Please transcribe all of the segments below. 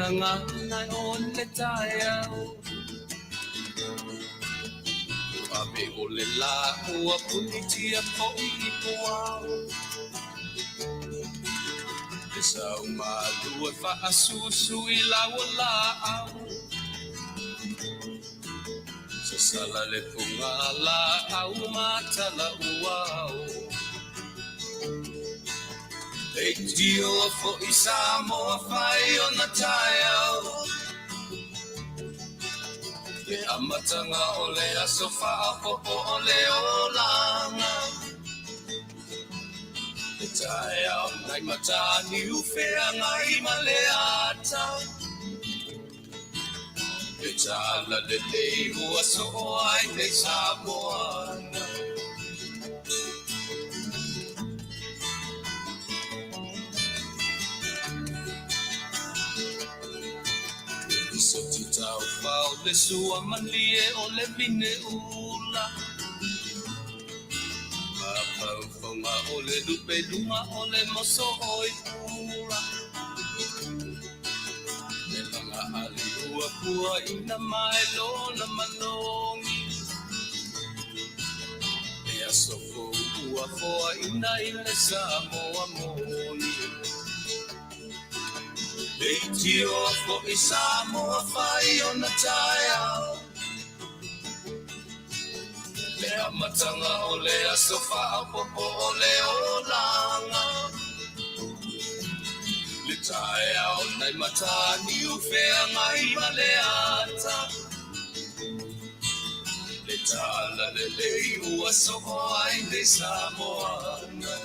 gagana o le taeao. Ua ave o le lā ua punitia foʻi i puao. Le sau malua faasusu i lau o laau. Sasala le fugalaau ma tala uao. Leitioa foi Samoa fai ona taeao. Le amataga o le aso faaopoopo o le olaga. Le taeao nai Mataniu Feagai ma le ata. Le tala lelei ua soo ai nei Samoana. Le soti taufao le sua malie o le vine ula. Mafaufaga o le lupe luga o le moso o i pula. Le laga ali ua puaina mai lona manogi. Le aso fou ua foaina i le Samoa moni. Leitioa foi Samoa fai ona taeao. Le amataga o le aso faaopoopo o le olaga. Le taeao nai Mataniu Feagai ma le ata. Le tala lelei ua soo ai nei Samoana.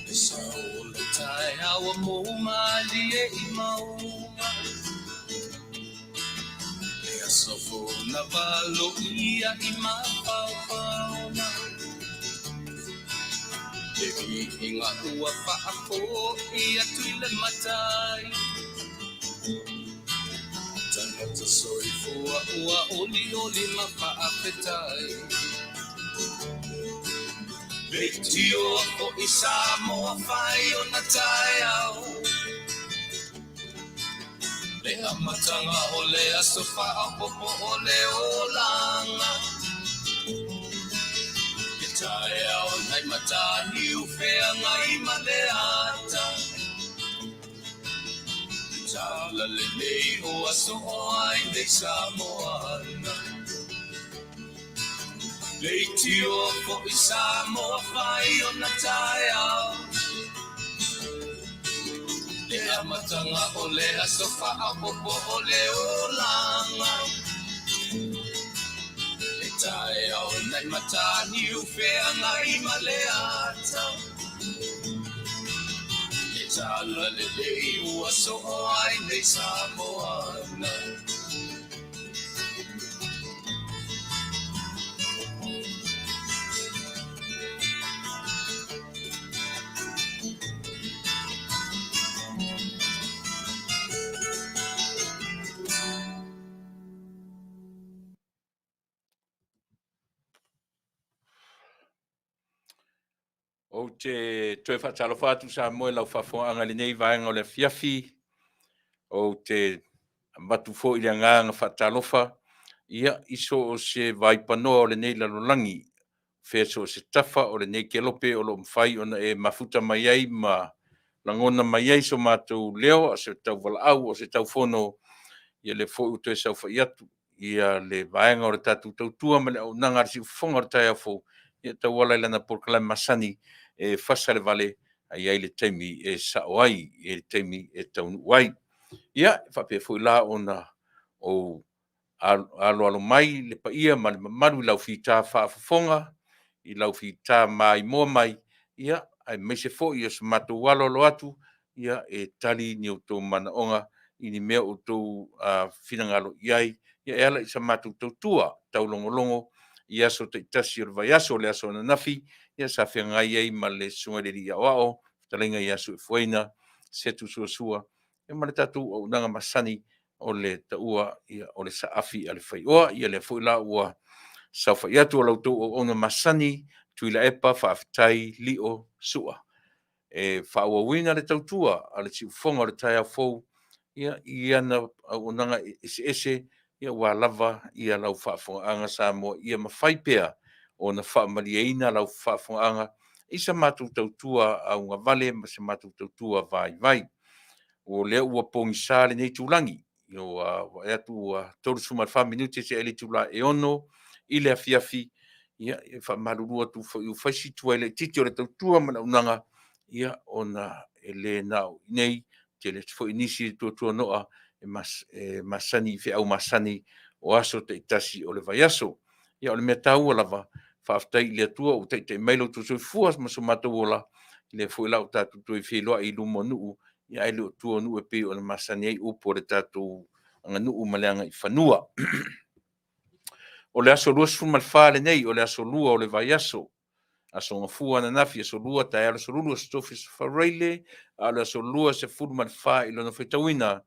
Le sao o le taeao ua mou malie i mauga. Le aso fou na valoia i mafaufauga. Le viiga ua faafoi atu i le Matai. Tagata soifua ua olioli ma faafetai. Leitioa foi Samoa fai ona taeao. Le amataga o le aso faaopoopo o le olaga. Le taeao nai Mataniu Feagai ma le ata. Le tala lelei ua soo ai nei Samoana. Leitioa foi Samoa fai ona taeao. Le amataga o le aso faaopoopo o le olaga. Le taeao nai Mataniu Feagai ma le ata. Le tala lelei ua soo ai nei Samoana. Ou te toe faatalofa atu Samoa i lau faafofogaaga i lenei vaega o le afiafi. Ou te avatu foi le agaga faatalofa ia i so o se vaipanoa o lenei lalolagi, fea so o se tafa o lenei kelope o lo o mafai ona e mafuta mai ai ma lagona mai ai so matou leo, a o se tauvalaau, o se taufono, ia lea foi ua toe saofai atu ia le vaega o le tatou tautua ma le auaunaga a le siufofoga o le taeao fou, ia tauala i lana polokalame masani e fasa le vale a i ai le taimi e sao ai, e i ai le taimi e taunuu ai. Ia, e faapea foi la ona ou aloalo mai le paia ma le mamalu i lau fita faafofoga, i lau fita maimoa mai, ia, aemaise foi o so matou aloalo atu ia e tali ni outou manaoga i ni mea o outou finagalo i ai, ia e ala i sa matou tautua taulogologo i aso taitasi o le vaiaso. O le aso ananafi, ia sa feagai ai ma le Susuga i le Alii Aoao, fetalaiga ia Suefuaina Setu Suasua, ia ma le tatou auaunaga masani o le taua ia, o le saafi a le faioa. Ia lea foi la ua saofai atu o la outou auauna masani, Tuilaepa Faafetai Lio Sua, e faaauauina le tautua a le siufofoga o le taeao fou ia, i ana auaunaga eseese ia, aua lava ia lau faafofogaaga Samoa, ia mafai pea ona faamalieina lau faafofogaaga i sa matou tautua augavale ma se matou tautua vaivai. O lea ua pogisa lenei itulagi, ua vaai atu ua 34 minute seaia le itula e 6:00 i le afiafi. Ia, e faamalulu atu foi ua fai si tuai laitiiti o le tautua ma le auaunaga, ia ona e le na o i inei, tele atu foi nisi e tuatuano'a e masani i feau masani o aso taitasi o le vaiaso. Ia o le mea taua lava, faafetai i le Atua ua taitai mai lo outou soifua ma so matou ola, lea foi la ua tatou toe feiloai i luma o nuu, ae le o tua o nuu e pei ona masani ai upu o le tatou aganuu ma le agaifanua. O le aso 24 lenei, o le aso 2 o le vaiaso, aso Gafua ananafi, aso Lua, taeao le aso Lulu, aso Tofi, aso Faraile, a o le aso 24 i lona faitauina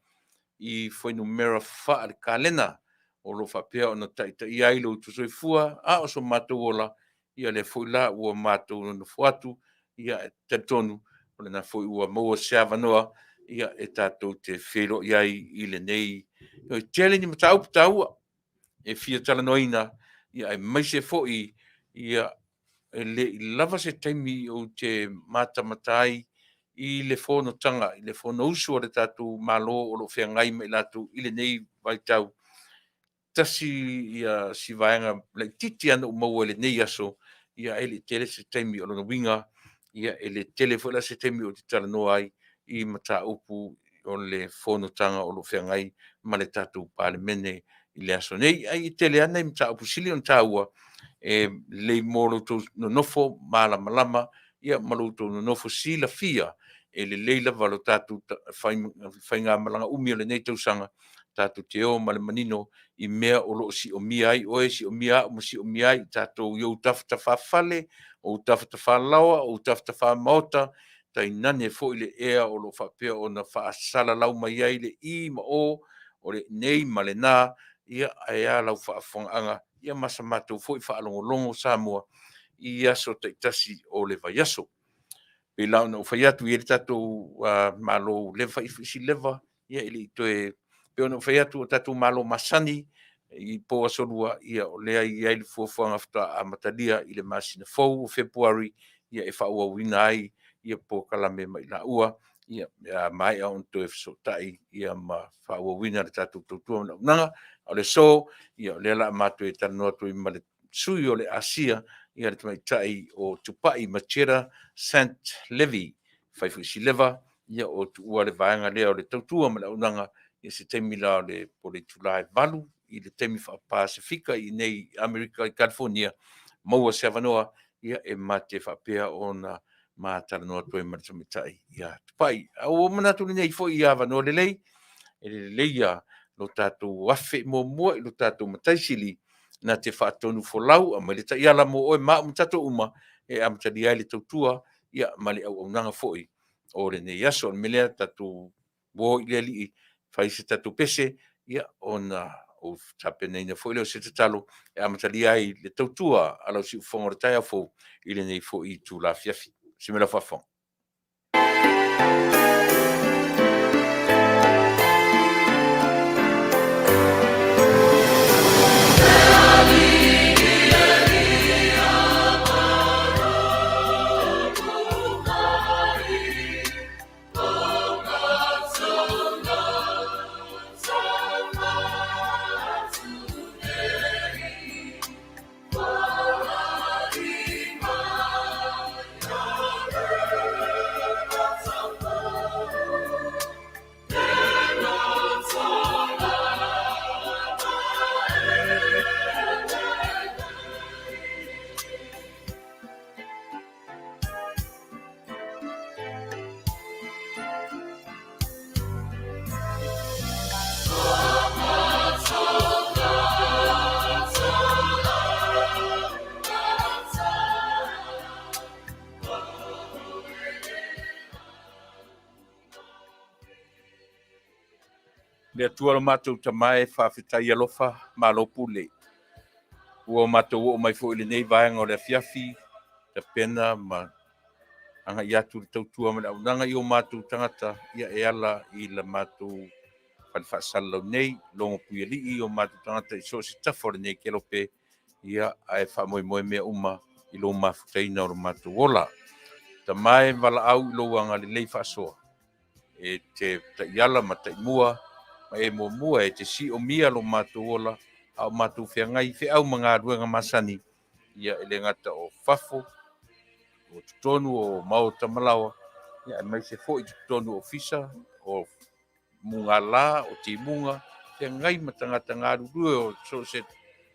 i fuainumera faale-kalena o lo o faapea ona taitaia ai lo outou soifua a o so matou ola. Ia lea foi la ua matou nonofo atu, ia e talitonu o lena foi ua maua se avanoa ia e tatou te feiloai ai i lenei. E tele ni mataupu taua e fia talanoaina, ia aemaise foi ia e le i lava se taimi ou te matamata ai i le fonotaga, i le Fonousu a le tatou Malo o lo o feagai ma i latou i lenei vaitau. Tasi si vaega laitiiti lava na ou maua i lenei aso, ia ae le i tele se taimi. O lona uiga, ia e le tele foi la se taimi ou te talanoa ai i mataupu o le fonotaga o lo o feagai ma le tatou Palemene i le aso nei. Ae tele lava nai mataupu sili ona taua e lelei mo lo outou nonofo malamalama ma lo outou nonofo silafia e lelei lava lo tatou faigamalaga umi o lenei tausaga, tatou te o ma le manino i mea o lo o siomia ai oe, siomia au ma siomia ai i tatou i ou tafatafafale, ou tafatafalaoa, ou tafatafamaota, tainane foi le ea o lo o faapea ona faasalalau mai ai le i ma o, o le nei ma le na, ia ae a lau faafofogaaga ia ma sa matou foi faalogologo Samoa i aso taitasi o le vaiaso. E pei la ona ou fai atu, e i ai le tatou Malo ua leva fai foi si leva, ia e le i toe… pei ona ou fai atu o tatou malo masani i po Aso Lua, ia o lea e i ai le fuafuaga faatoa amatalia i le masina fou o Fepuari e faaauauina ai polokalame ma i laua pe a maea ona toe fesootai ma faaauauina le tatou tautua ma le auaunaga. A o le aso, ia o lea o le a matou talanoa atu ai ma le sui usufono o le Asia, le tamaitai o Tupai Matera Sant Levy, ua fai foi si leva o tuua le vaega lea o le tautua ma le auaunaga i se taimi la po o le itula e 8:00 i le taimi faa-Pasefika i inei i Amerika i Kalifonia, maua se avanoa e ma te faapea ona ma talanoa atu ai ma le tamaitai ia Tupai. Ae ua ou manatu i lenei foi avanoa lelei, e lelei ia lo tatou afe muamua i lo tatou Matai Sili na te faatonufolau, aumai le taiala mo oe ma au ma tatou uma e amatalia ai le tautua ma le auaunaga foi o lenei aso. O le mea lea, tatou o i le Alii e fai se tatou pese ona ou tapenaina foi lea o se tatalo e amatalia ai le tautua a lau siufofoga o le taeao fou i lenei foi itula afiafi. Se mea faafofoga. Le Atua lo matou Tama e, faafetai alofa, malo pule. Ua matou oo mai foi i lenei vaega o le afiafi, tapena ma agai atu le tautua ma le auaunaga i o matou tagata, ia e ala i la matou fale faasalalau nei, logo puialii i o matou tagata i so o se tafa o lenei kelope, ia ae faamoemoe mea uma i lou mafutaina o lo matou ola. Tama e, valaau i lou agalelei faasoa, e te taiala ma taimua, ma e muamua e te siomia lo matou ola, a o matou feagai i feau ma galuega masani, ia e le gata o fafo, o totonu o maota ma laoa, ia aemaise foi totonu o ofisa, o mugala, o timuga, feagai ma tagata galulue o so o se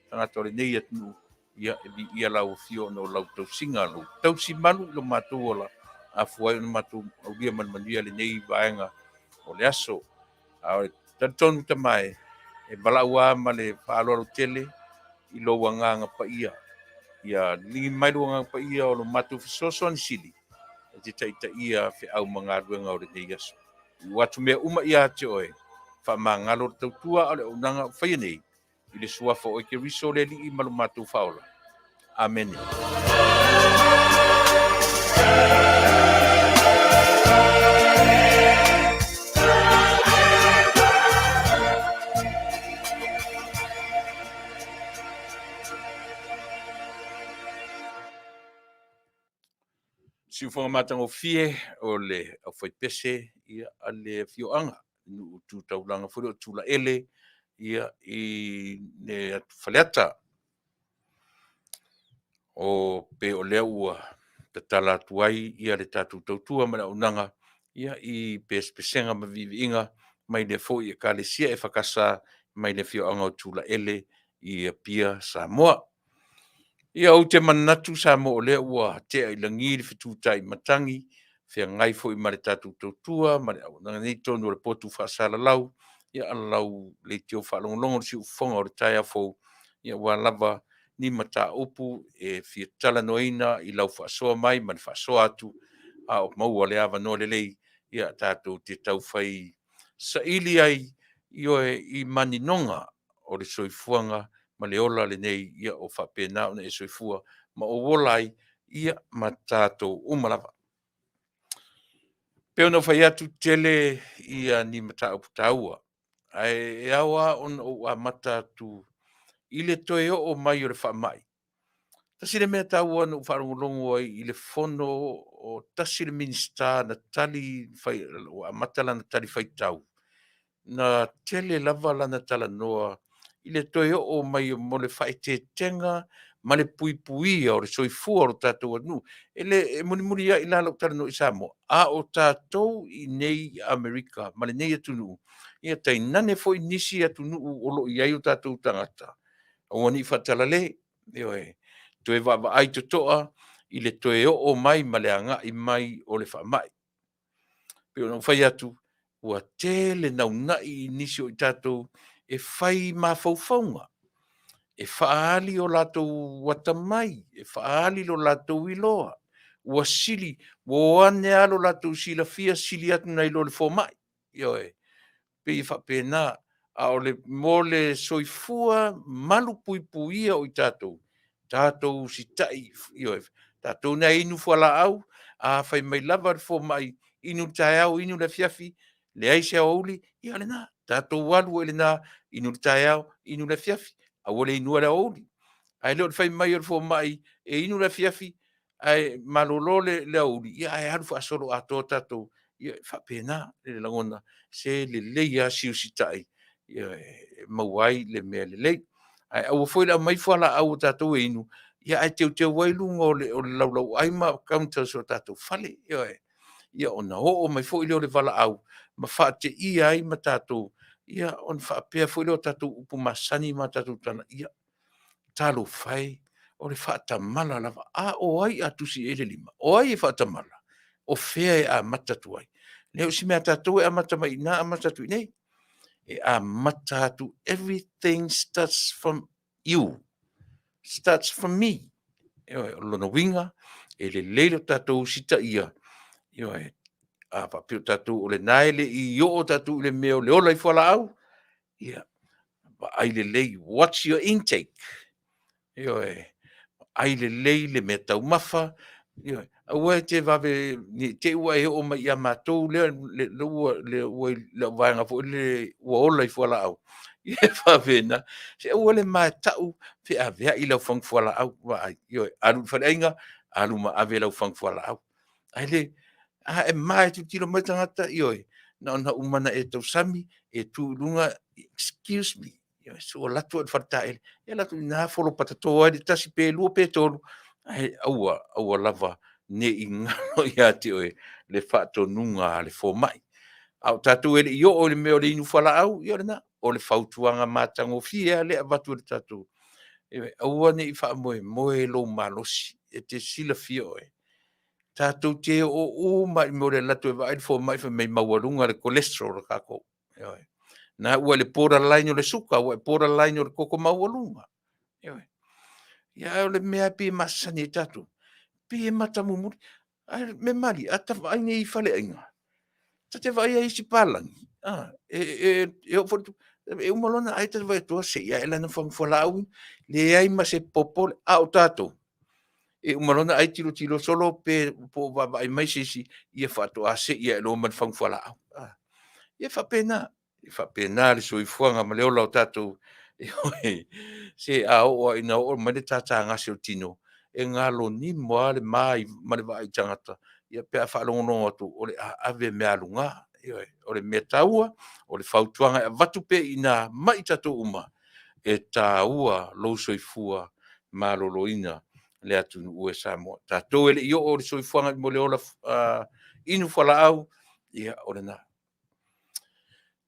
tagata o lenei atunuu, ia e viia lau afio ona o lau tausiga, lou tausi malu i lo matou ola, afua ai ona matou aulia ma le manuia lenei vaega o le aso. A o le talitonu Tama e, e valaau lava ma le faaaloalo tele i lou agaga paia. Ia liligi mai lou agaga paia o lo matou fesoasoani sili e te taitaia feau ma galuega o lenei aso. Tuu atu mea uma ia te oe, faamagalo le tautua a o le auaunaga o faia nei, i le suafa o oe Keriso le Alii ma lo matou Faaola. Amene. Siufofoga matagofie o le aufaipese ia a le afioaga nuu tu taulaga foi lea o Tulaele ia i le atu Faleata. O pe o lea ua tatala atu ai ia le tatou tautua ma le auaunaga ia i pesepesega ma viiviiga mai lea foi Ekalesia EFKS mai le afioaga o Tulaele i Apia, Samoa. Ia ou te manatu Samoa o lea ua tea i lagi le fetu tai matagi, feagai foi ma le tatou tautua ma le auaunaga nei i totonu o le potu faasalalau, ia lau leitio faalogologo i le siufofoga o le taeao fou, ia aua lava ni mataupu e fia talanoaina i lau faasoa mai ma le faasoa atu, a o maua le avanoa lelei, ia tatou te taufai saili ai, ioe, i maninoga o le soifuaga ma le ola lenei, ia o faapena ona e soifua ma ou ola ai, ia ma tatou uma lava. E pei ona ou fai atu, tele ia ni mataupu taua, ae ao lava ona ou amata atu i le toe oo mai o le faamai. Tasi le mea taua na ou faalogologo ai i le fono o tasi le Minisita na tali ua amata lana talifuaitau, na tele lava lana talanoa i le toe oo mai mo le faaeteetega ma le puipuia o le soifua o lo tatou atunuu. E le e mulimuliai la lau talanoa i Samoa, a o tatou i inei i Amerika ma lenei atunuu, ia tainane foi nisi atunuu o lo o i ai o tatou tagata, aua ne i faatalale, ioe, toe vaavaai totoa i le toe oo mai ma le agai mai o le faamai. Pei ona ou fai atu, ua tele naunai nisi o i tatou e fai mafaufauga, e faaali o latou atamai, e faaali lo latou iloa, ua sili, ua o ane lava lo latou silafia sili atu nai lo le fomai. Ioe, pei e faapena. A o le mo le soifua malupuipuia o i tatou, tatou usitai, ioe, tatou na e inu fualaau, a fai mai lava le fomai, inu i le taeao, inu i le afiafi, leai se aoauli, ia o lena. Tatou alu ai i lena, inu i le taeao, inu i le afiafi, aua le inua le aoauli. Ae le o le fai mai o le fomai e inu le afiafi ae malolo le aoauli, ia ae alu faasoloatoa tatou. Ia e faapena le lagona, se lelei lava si usitai e maua ai le mea lelei. Ae aua foi le aumai fualaau a tatou e inu, ia ae teuteu ai luga o le laulauai ma counters o tatou fale, ioe. Ia ona oo mai foi lea o le valaau ma faateia ai ma tatou, ia ona faapea foi lea o tatou upu masani ma tatou tala, ia, talofa e, o le faatamala lava. A o ai a tusi i ai le lima? O ai e faatamala? O fea e amata atu ai? Leai o si mea a tatou e amata mai i ina amata atu i inei. E amata atu, everything starts from you, starts from me. Ioe, o lona uiga, e lelei lo tatou usitaia, ioe, a faapea o tatou o lena e le i oo tatou i le mea o le ola i fualaau, Ia, vaai lelei, watch your intake. Ioe, vaai lelei le mea taumafa, ioe, aua e te vave ne i te i ua e oo mai ia matou lea le ua le ua i lau vaega foi lele ua ola i fualaau, ia e faapena. Se aua le ma tau feaveai lau fagu fualaau, vaai, ioe, alu i le faleaiga, alu ma ave lau fagu fualaau. Ae le, a e ma e tilotilo mai le tagata, ioe, na ona uma ona e tausami, e tu i luga, excuse me, se ua alu atu au i le faletaele, e alu atu i ina folo patato ai le tasi pe lua pe tolu, ae aua, aua lava ne i galo ia te oe le faatonuga a le fomai. A o tatou e le i oo i le mea o le inu fualaau, ia o lena. O le fautuaga matagofie lava lea e avatu e le tatou, ioe, aua ne i faamoemoe lou malosi, e te silafia oe, tatou te oo uma lava i le mea o le alu atu e vaai le fomai fai mai e maualuga le cholesterol o tatou. Ioe. Na ua i le borderline o le suka, ua i le borderline o le toto maualuga. Ioe. Ia a o le mea lava e pei e masani ai tatou, pei e matamumuli. Ae o le mea malie, a ta vaai nei i faleaiga, ta te vaai lava i isi palagi, e oo foi i le uma loa ona ai ta te vaai atu, se i ae lana fagu fualaau, leai ma se popole. A o tatou, e uma loa ona ai tilotilo, solo pe po o vaavaai mai se isi, ia faatoa sei ae loa ma le fagu fualaau. Ia e faapena, e faapena le soifuaga ma le ola o tatou. Ioe. Se a oo lava ina oo mai le tatagase o le tino, e galo nimo lava le ma ma le vaai i tagata pe a faalogologo atu o le a ave mea aluga. Ioe. O le mea taua, o le fautuaga e avatu pea ina mai tatou uma, e taua lou soifua maloloina i le atunuu e Samoa. O tatou e le i oo i le soifuaga mo le ola inu fualaau, ia o lena.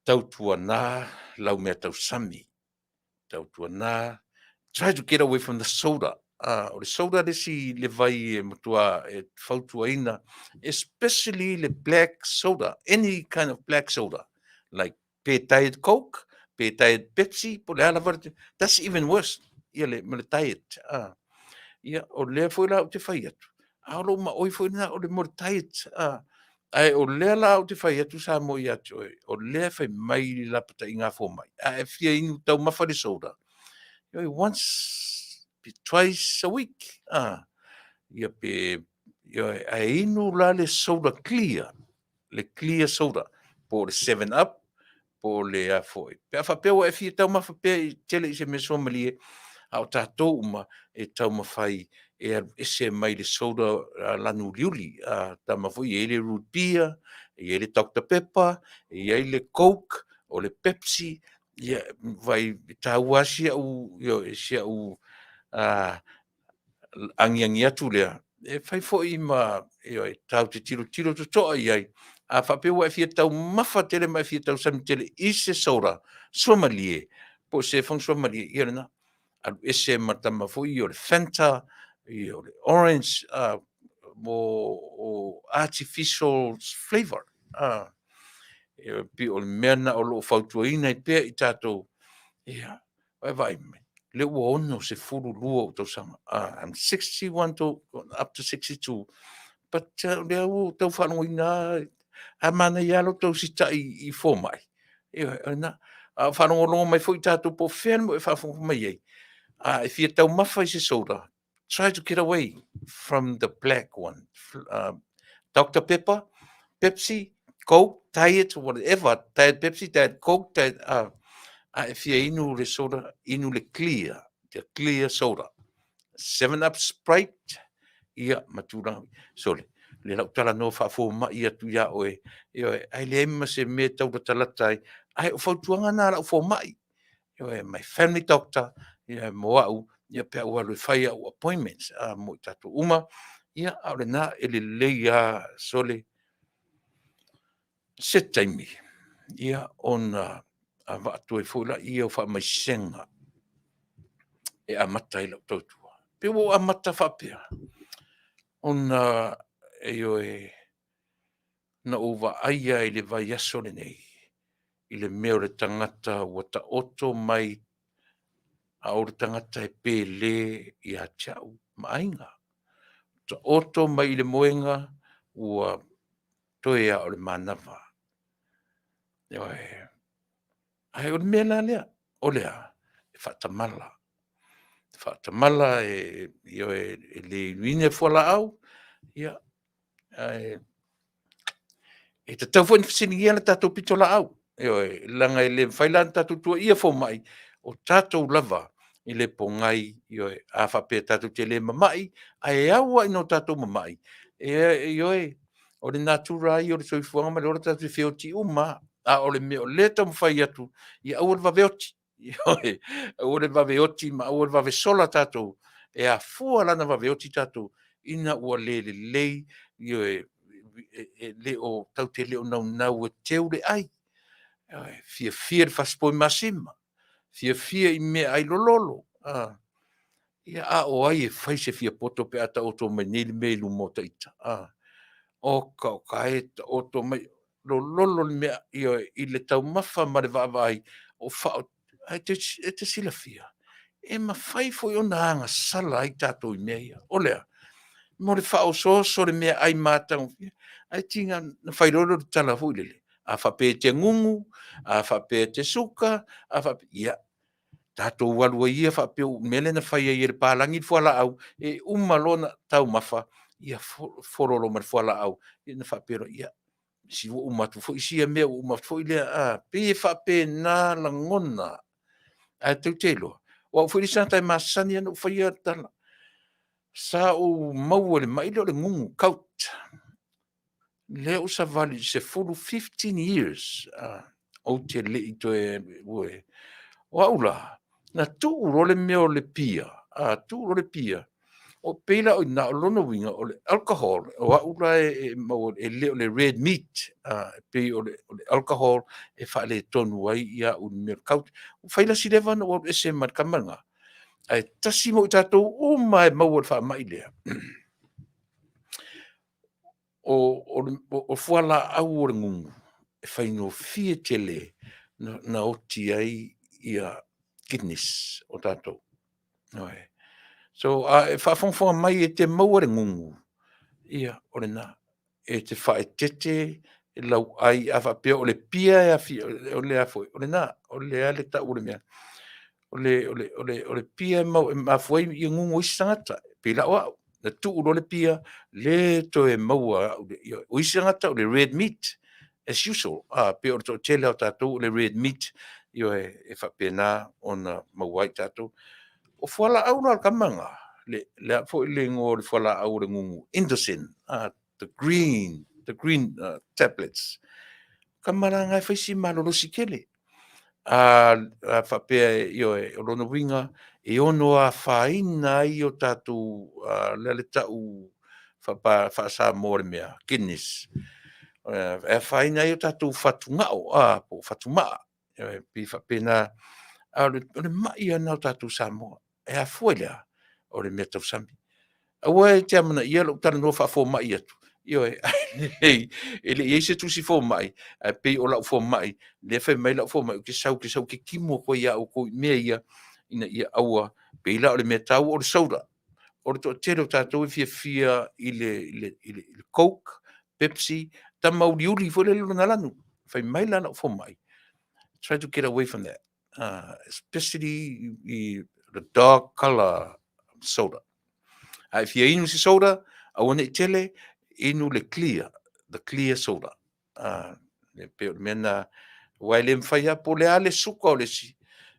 Tautuana lau meatausami, tautuana, try to get away from the soda. O le soda le isi le vai e matua e fautuaina, especially le black soda, any kind of black soda, like pe diet coke, pe diet pepsi, po o le a lava, that's even worse, ia le, ma le diet. Ia, o lea foi la ou te fai atu, a o lou maoi foi lena o le mea o le diet. Ae o lea la ou te fai atu Samoa ia te oe, o lea e fai mai le lapataiga a fomai, a e fia inu taumafa le soda, once, twice a week, ia pe, ioe, ae inu la le soda clear, le clear soda, po o le 7up, po o le a foi. Pe a faapea ua e fia taumafa pea tele i se mea suamalie, a o tatou uma e taumafai e alu ese mai le soda lanu uliuli. A tama foi e i ai le root beer, e i ai le Doctor Pepper, e i ai le Coke, o le Pepsi, ia, vaai, e taua lava si au, ioe, si au agiagi atu lea, e fai foi ma, ioe, tatou te tilotilo totoa i ai. A faapea ua e fia taumafa tele ma e fia tausami tele i se soda suamalie, po o se fagu suamalie, ia lena. Alu ese ma tama foi ia o le Fanta, ia o le orange, o artificial flavor. E pei o le mea lena o lo o fautuaina ai pea i tatou, ia, vaai mai, o lea ua 62 ou tausaga. I'm 61 to up to 62, but o lea ua ou tau faalogoina lava, a manaia lava lo outou sitai i fomai, ioe, o lena. A o faalogologo mai foi tatou po o fea le mea o e faafogafoga mai ai, a e fia taumafa i se soda, try to get away from the black one. Dr. Pepper, Pepsi, Coke, Diet, whatever, Diet Pepsi, Diet Coke, Diet, a e fia inu le soda, inu le clear, the clear soda. 7 Up Sprite, ia, ma tulaga. Sole, le lau talanoa faafomai atu ia oe, ioe, ae leai ma se mea e tau latalata ai. Ae o fautuaga na a lau fomai, ioe, my family doctor, ia, mo au, ia pe a ou alu e fai au appointments, mo i tatou uma. Ia, a o lena, e lelei lava, sole, se taimi, ia, ona avatu ai foi lea o faamaisega e amata ai lau tautua. Pe ua ou amata faapea, ona, ioe, na ou vaai lava i le vaiaso lenei, i le mea o le tagata ua taoto mai, a o le tagata e pele ia te au ma aiga. Taoto mai i le moega ua toe lava o le manava. Ioe. Ae o le mea la lea, o le a? E faatamala. E faatamala e, ioe, e le inuina fualaau, ia, ae e tatau foi ona fesiligia le tatou pitolaau. Ioe, leaga e le mafai la ona tatou tuuaia fomai, o tatou lava e le pogai, ioe, a faapea tatou te le mamai, ae au lava ina o tatou mamai, ioe, o le natura lava ia o le soifuaga ma le ola tatou te feoti uma lava. A o le mea o lea e taumafai atu, ia aua le vave oti, ioe, aua le vave oti ma aua le vave sola tatou. E afua la ona vave oti tatou ina ua le lelei, ioe, e le o, tatou te le o naunau e teu le ai, ioe, fiafia i le fasipovi masima, fiafia i meaai lololo, a. Ia a o ai e fai se fiapoto pe a taoto mai nei le mea i luma o ita, a? Oka oka e, taoto mai, lololo le mea, ioe, i le taumafa ma le vaavaai o fao. Ae e te silafia, e mafai foi ona agasala ai tatou i mea ia. O le a? Mo le faaosooso o le meaai matagofie, ae tiga ona fai loa lea o le tala foi lele, a faapea e te gugu, a faapea e te suka, a faapea, ia, tatou alu ai ia faapea o le mea lea na fai ai e le papalagi le fualaau, e uma loa ona taumafa, ia fololo ma le fualaau, ia ona faapea loa, ia, se ua uma atu foi sia mea ua uma atu foi lea, a, e pei e faapena lagona. Ae tou te iloa, o au foi le isi tagata e masani lava ona ou faia le tala. Sa ou maua i le mai lea o le gugu, gout. Lea ou savali i le 10, 15 years ou te le i toe, o au la, na tuu loa le mea o le pia, tuu loa le pia, e pei la o i ina, o lona uiga o le alcohol, o au la e maua, e le o le red meat, e pei o le alcohol e faaletonu ai au i le mea o le gout. Ua fai la si leva ona ou alu ese ma le tama lena, ae tasi mo i tatou uma lava e maua i le faamai lea, o fualaau o le gugu, e faigofie tele ona oti ai kidneys o tatou. Ioe. So a e faafogafoga mai e te maua le gugu, ia o lena, e te faaeteete lau ai a faapea o le pia e aafia, o le a foi, o lena, o le a le tau o le mea, o le pia e mafua ai gugu o isi tagata, e pei la o au, na tuu loa le pia, le toe maua e au, o isi tagata o le red meat as usual, e pei o le toatele lava o tatou o le red meat, ioe, e faapena ona maua ai tatou. O fualaau la a le tama lena, le a foi le igoa o le fualaau o le gugu, Indocin, the green tablets. O le tama la lena e fai si malolosi tele. A faapea, ioe, o lona uiga e ono afaina ai o tatou, o le a le tau faa-Samoa o le mea, kidneys, e afaina ai o tatou fatugao po o fatumaa, e pei e faapena, a o le mai lava lena o tatou Samoa. E afua i le a? O le meatausami. Aua e te amanaia lou talanoa faafomai atu, ioe, ae e le i i ai se tusi fomai, ae pei o lau fomai, lea e fai mai lau fomai, ou te sau ou te timu atu ai ia outou i mea ia, ina ia aua, e pei la o le mea taua o le soda. O le toatele o tatou e fiafia i le Coke, Pepsi, tama uliuli foi lele lona lanu. Fai mai la lau fomai, try to get away from that, especially the dark color soda. A e fia inu se soda, aua ne i tele, inu le clear, the clear soda. E pei o le mea lena, aua e le mafai lava, po o le a le suka o le isi,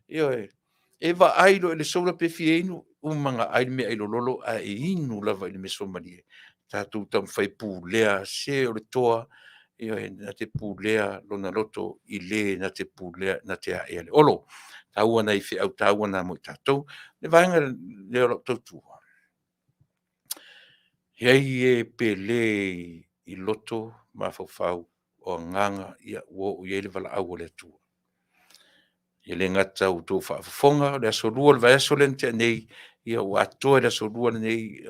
ioe, e vaai loa i le soda pe fia inu, uma ona ai le meaai lololo ae inu lava i le meso malie. Tatou taumafai e pulea, se o le toa, ioe, na te pulea lona loto i le na te pulea, na te aea le olo. Taua nai feau taua na mo i tatou. Le vaega lea o lau tautua, e i ai e pele i loto, mafaufau, o agaga ua oo i ai le valaau a le Atua. E le gata ua outou faafofoga, o le aso Lua o le vaiaso lea na tea nei, ia ua atoa i le aso Lua lenei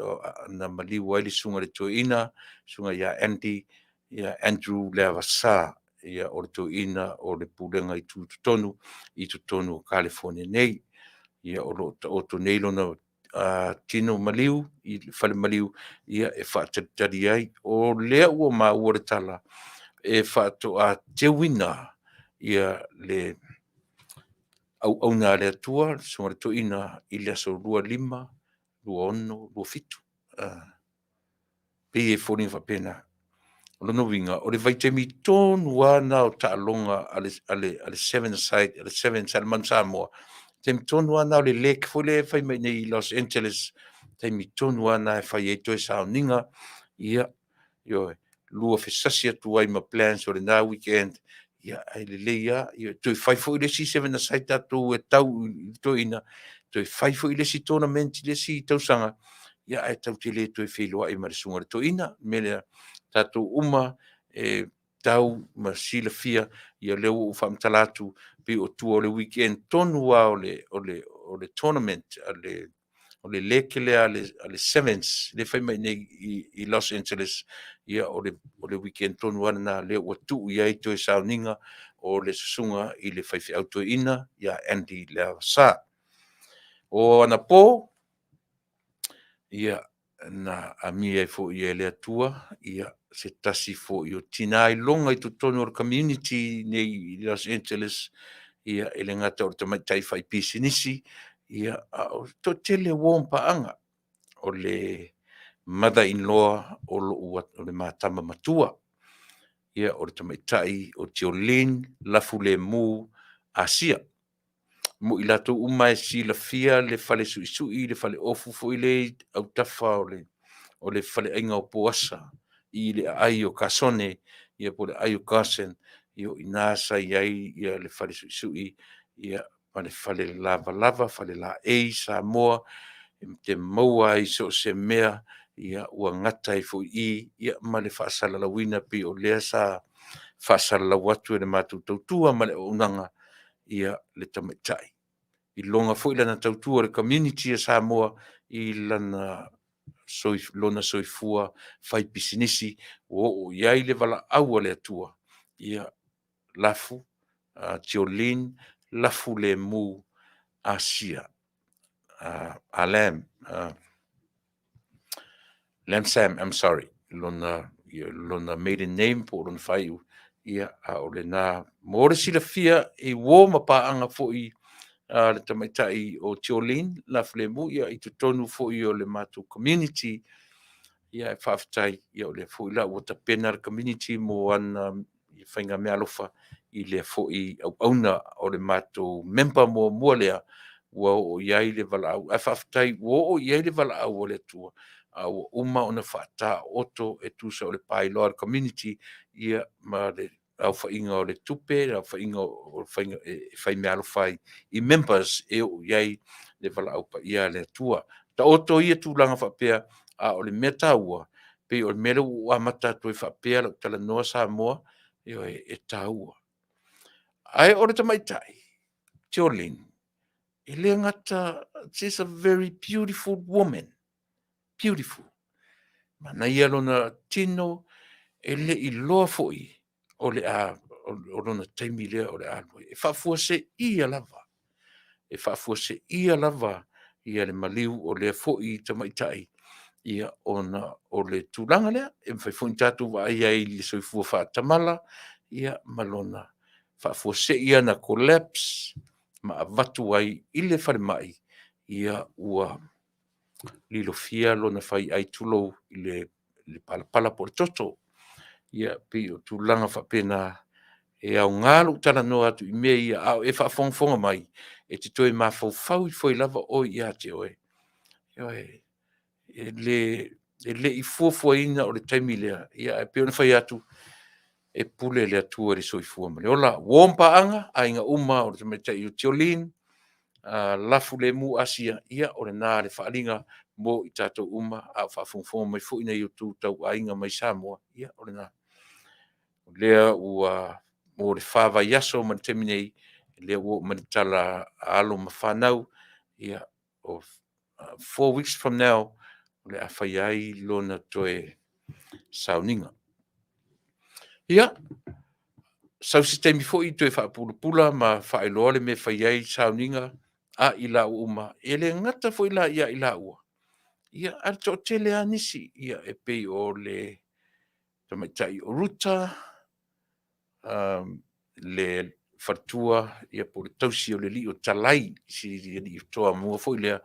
na maliu ai le susuga i le Toeaina, le susuga ia Andy Andrew Leavasa, o le Toeaina o le Pulega i Tutotonu i totonu o Kalifonia nei. Ia o lo o taoto nei lona tino maliu i le fale maliu e faatalitali ai. O lea ua maua le tala, e faatoa teuina le auauna a le Atua, le Susuga i le Toeaina i le aso 25, 26, 27. Pei e foliga faapena. O lona uiga, o le vaitaimi tonu lava lena o taaloga a le seven side, a le sevens a le Manu Samoa, taimi tonu lava lena o le leg foi lea e fai mai nei i Los Angeles, taimi tonu lava lena e fai ai toe sauniga, ia, ioe, lua fesasi atu ai ma plans o lena weekend, ia, ae lelei lava, ia, toe fai foi le isi seven a side tatou e tau i le toeaina, toe fai foi le isi tournament i le isi tausaga, ia, ae tatou te le toe feiloai ma le susuga i le toeaina. O le mea lea, tatou uma e tau ma silafia, ia lea ua ou faamatala atu, pei o tua o le weekend tonu lava o le tournament a le o le leke lea a le Sevens lea e fai mai nei i Los Angeles, ia o le weekend tonu lava lena lea ua tuu i ai toe sauniga o le susuga i le faifeau toeaina ia Andy Leavasa. O anapo, ia, na amia ai foi e le Atua ia se tasi foi o tina iloga i totonu o le community nei i Los Angeles, ia e le gata o le tamaitai faipisinisi, ia a o le toatele o uo ma paaga, o le mother in law o lou o le ma tama matua, ia o le tamaitai o Jolene Lafulemu Asia. Mo i latou uma e silafia le fale suisui, le fale ofu foi lea i autafa o le faleaiga o Poasa i le aai o Kasone, ia po o le aai o Carson, ia o i ina sa i ai le fale suisui, ia ma le fale lavalava, fale laei Samoa, e te maua ai i so o se mea, ia ua gata ai foi i i, ia ma le faasalalauina pei o lea sa faasalalau atu e le matou tautua ma le auaunaga, ia le tamaitai. Iloga foi lana tautua i le community a Samoa i lana lona soifua faipisinisi ua oo i ai le valaau a le Atua, ia Lafu, Jolene Lafulemu Asia, Lam, Lam Sam, I'm sorry, lona, lona maiden name po o lona faaiu, ia, a o lena, mo le silafia, e uo ma paaga foi a le tamaitai o Jolene Lafulemu, ia, i totonu foi o le matou community, ia, e faafetai, ia, o lea foi la ua tapena le community mo ana faiga meaalofa i lea foi auauna o le matou member muamua lea ua oo i ai le valaau. Ae faafetai ua oo i ai le valaau a le Atua, a ua uma ona faataoto e tusa o le bylaw a le community, ia ma le aofaiga o le tupe, le aofaiga o faiga e fai meaalofa ai i members e oo i ai le valaau paia a le Atua. Taoto ia tulaga faapea, a o le mea taua, pei o le mea lea ua ou amata atu ai faapea lau talanoa Samoa, ioe, e taua. Ae o le tamaitai, Jolene, e le gata, she's a very beautiful woman, beautiful. Manaia lona tino, e le i iloa foi o le a o lona taimi lea o le a alu ai. E faafuaseia lava, e faafuaseia lava ia le maliu o lea foi tamaitai, ia ona o le tulaga lea, e mafai foi ona tatou vaai ai i le soifua faatamala, ia ma lona faafuasei lava na collapse ma avatu ai i le falemai, ia ua lilofia lona faiai tulou i le palapala po o le toto. Ia pei o tulaga faapena, e aoga lou talanoa atu i mea ia, a o e faafogafoga mai, e te toe mafaufau ifo ai lava oe ia te oe, ioe, e le i fuafuaina o le taimi lea, ae pei ona fai atu, e pule le Atua i le soifua ma le ola. Uo ma paaga, aiga uma o le tamaitai o Jolene Lafulemu Asia, ia o lena le faaaliga mo i tatou uma, a o faafogafoga mai foi nai o outou tauaiga mai Samoa, ia o lena. O lea ua mo le 4 vaiaso mai le taimi nei, lea ua oo mai le tala a alo ma fanau, ia, o 4 weeks from now, o le a faia ai lona toe sauniga. Ia, sau se taimi foi toe faapulapula ma faailoa le mea e fai ai sauniga a i laua uma. E le gata foi la ia i laua, ia ae toatele lava nisi, ia e pei o le tamaitai o Ruta, le faletua, ia po o le tausi o le alii o Talai, si alii Toamua foi lea,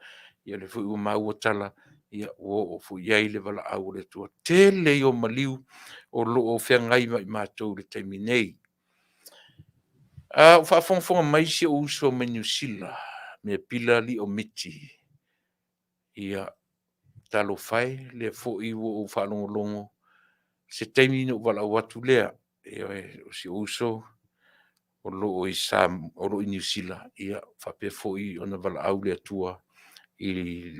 ia lea foi ua maua tala, ia ua oo foi i ai le valaau a le Atua. Tele ia o maliu o lo o feagai ma i matou i le taimi nei. A o faafogafoga mai si ou uso mai Niu Sila, Mepila Lio Miti, ia, talofa e, lea foi ua ou faalogologo, se taimi ona ou valaau atu lea. Ioe, o si ou uso o lo o i Niu Sila, ia faapea foi ona valaau le Atua i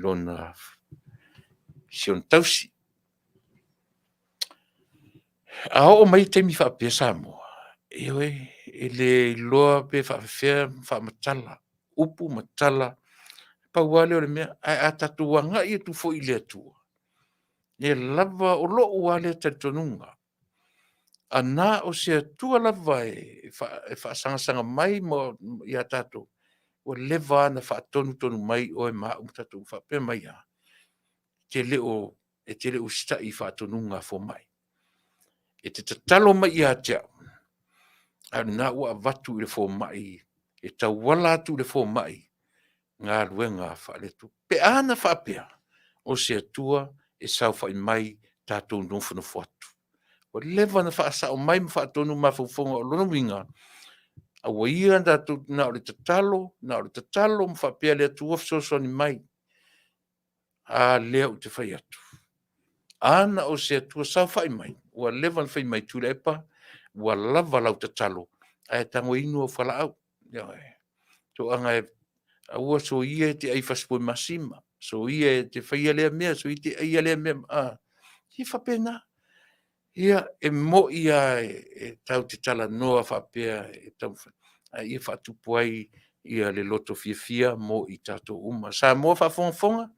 si ona tausi. A oo mai taimi faapea Samoa, ioe, e le iloa pe faapefea ona faamatala upu ma tala, pau lava lea o le mea. Ae a tatou agai atu foi i le Atua, lea lava, o lou lava lea talitonuga, a na o se Atua lava e faasagasaga mai ia tatou, ua leva lava ona faatonutonu mai oe ma au ma tatou faapea mai e a? E te le o usitai i faatonuga a fomai. E te tatalo mai ia te au, a o lena ua avatu i le fomai e tauala atu i le fomai galuega faale-Atua. Pe a na faapea o se Atua e saofai mai tatou nofonofo atu, ua leva ona faasao mai ma faatonu mafaufauga. O lona uiga, aua ia na o le tatalo, na o le tatalo ma faapea le Atua fesoasoani mai. A lea ou te fai atu, a na o se Atua saofai mai, ua leva ona fai mai, Tuilaepa, ua lava lau tatalo, ae tago e inu au fualaau. Ioe. Toaga aua soia e te ai fasipovi masima, soia e te faia lea mea, soia e te aia lea mea. E faapena. Ia, e moni lava e tatou te talanoa faapea e taumafai, a ia faatupu ai le loto fiafia mo i tatou uma. Samoa faafogafoga,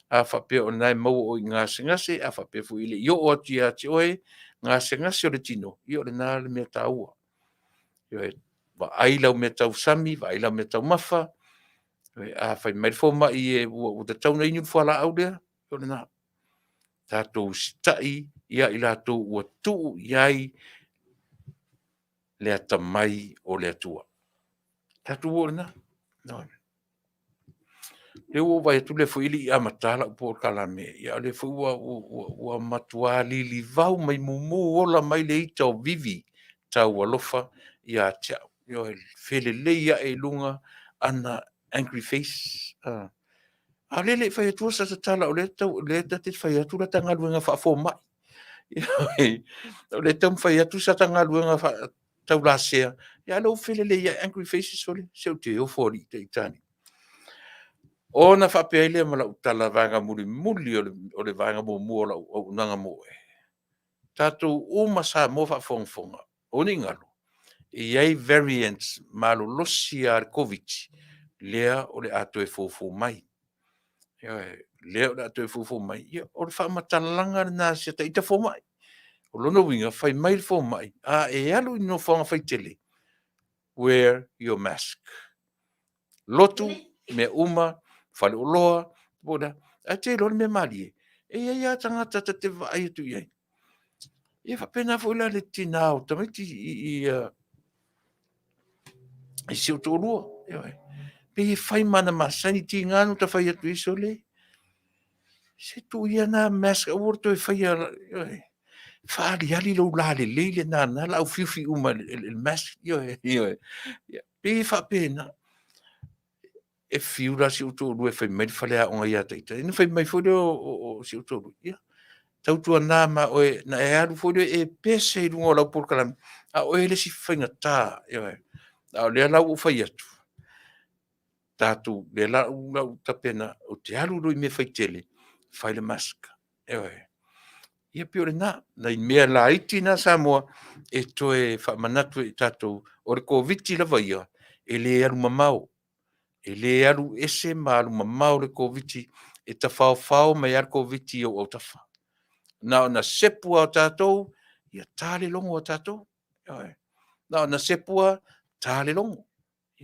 a faapea o lena e maua oe i gasegase, a faapea foi e le i oo atu ia te oe gasegase o le tino, ia o lena le mea taua. Ioe. Vaai lau meatausami, vaai lau meataumafa, a fai mai le fomai ua tatau ona inu le fualaau lea, o lena. Tatou usitai ia i latou ua tuu i ai le atamai o le Atua. Tatou o i lena. O lea ua ou vaai atu o lea foi e le i amata lau polokalame, a o lea foi ua matua lilivau ma mumu ola mai le ita o Vivi Taualofa ia te au. Ioe, felelei ae i luga ana angry face. A o lea e le i fai atua sata tala, o lea ta te fai atu lata galuega faafomai. O lea e taumafai atu sata galuega taulasea, a o lea ua felelei ae angry faces. Sole, se ou te ofo alii ita. Ona faapea ai lea ma lau tala vaega mulimuli o le vaega muamua o lau auaunaga mo oe, tatou uma Samoa faafogafoga, aua ne i galo, e i ai variants malolosi lava o le Koviti-19 lea o le a toe fofo mai. Ioe, lea o le a toe fofo mai. Ia, o le faamatalaga lena a si ata ita fomai. O lona uiga, fai mai le fomai, a e alu i le nofoaga faitele, wear your mask. Lotu, mea uma, faleoloa, po o le a. Ae te iloa le mea malie, e i ai lava tagata ta te vaai atu i ai, e faapena foi la i le tina o tamaiti i si ou toalua. Ioe. Pei e fai ma ana masani, tiga ona ota fai atu i ai, sole, se tuu ia na mask aua le toe faia, ioe, faaaliali lou lalelei lena o lena o le a ufiufi uma e le mask. Ioe, ioe. E pei e faapena. E fiu la si ou toalua e fai mai le faleaoga ia te ita, ona fai mai foi lea o si ou toalua, ia, tautuana ma oe na e alu foi lea e pese i luga o lau polokalame, a o oe le isi faigata. Ioe. A o lea la ua ou fai atu, tatou, lea la ua ou tapena, ou te alu loa i mea faitele, fai le mask. Ioe. Ia pei o lena, nai mea laiti na Samoa e toe faamanatu i tatou, o le Koviti lava ia, e le alu mamao, e le alu ese ma alu mamao le Koviti, e tafaofao mai lava le Koviti i ou autafa. Na ona sepu lava o tatou, ia ta le logo a tatou. Ioe. Na ona sepu lava, ta le logo.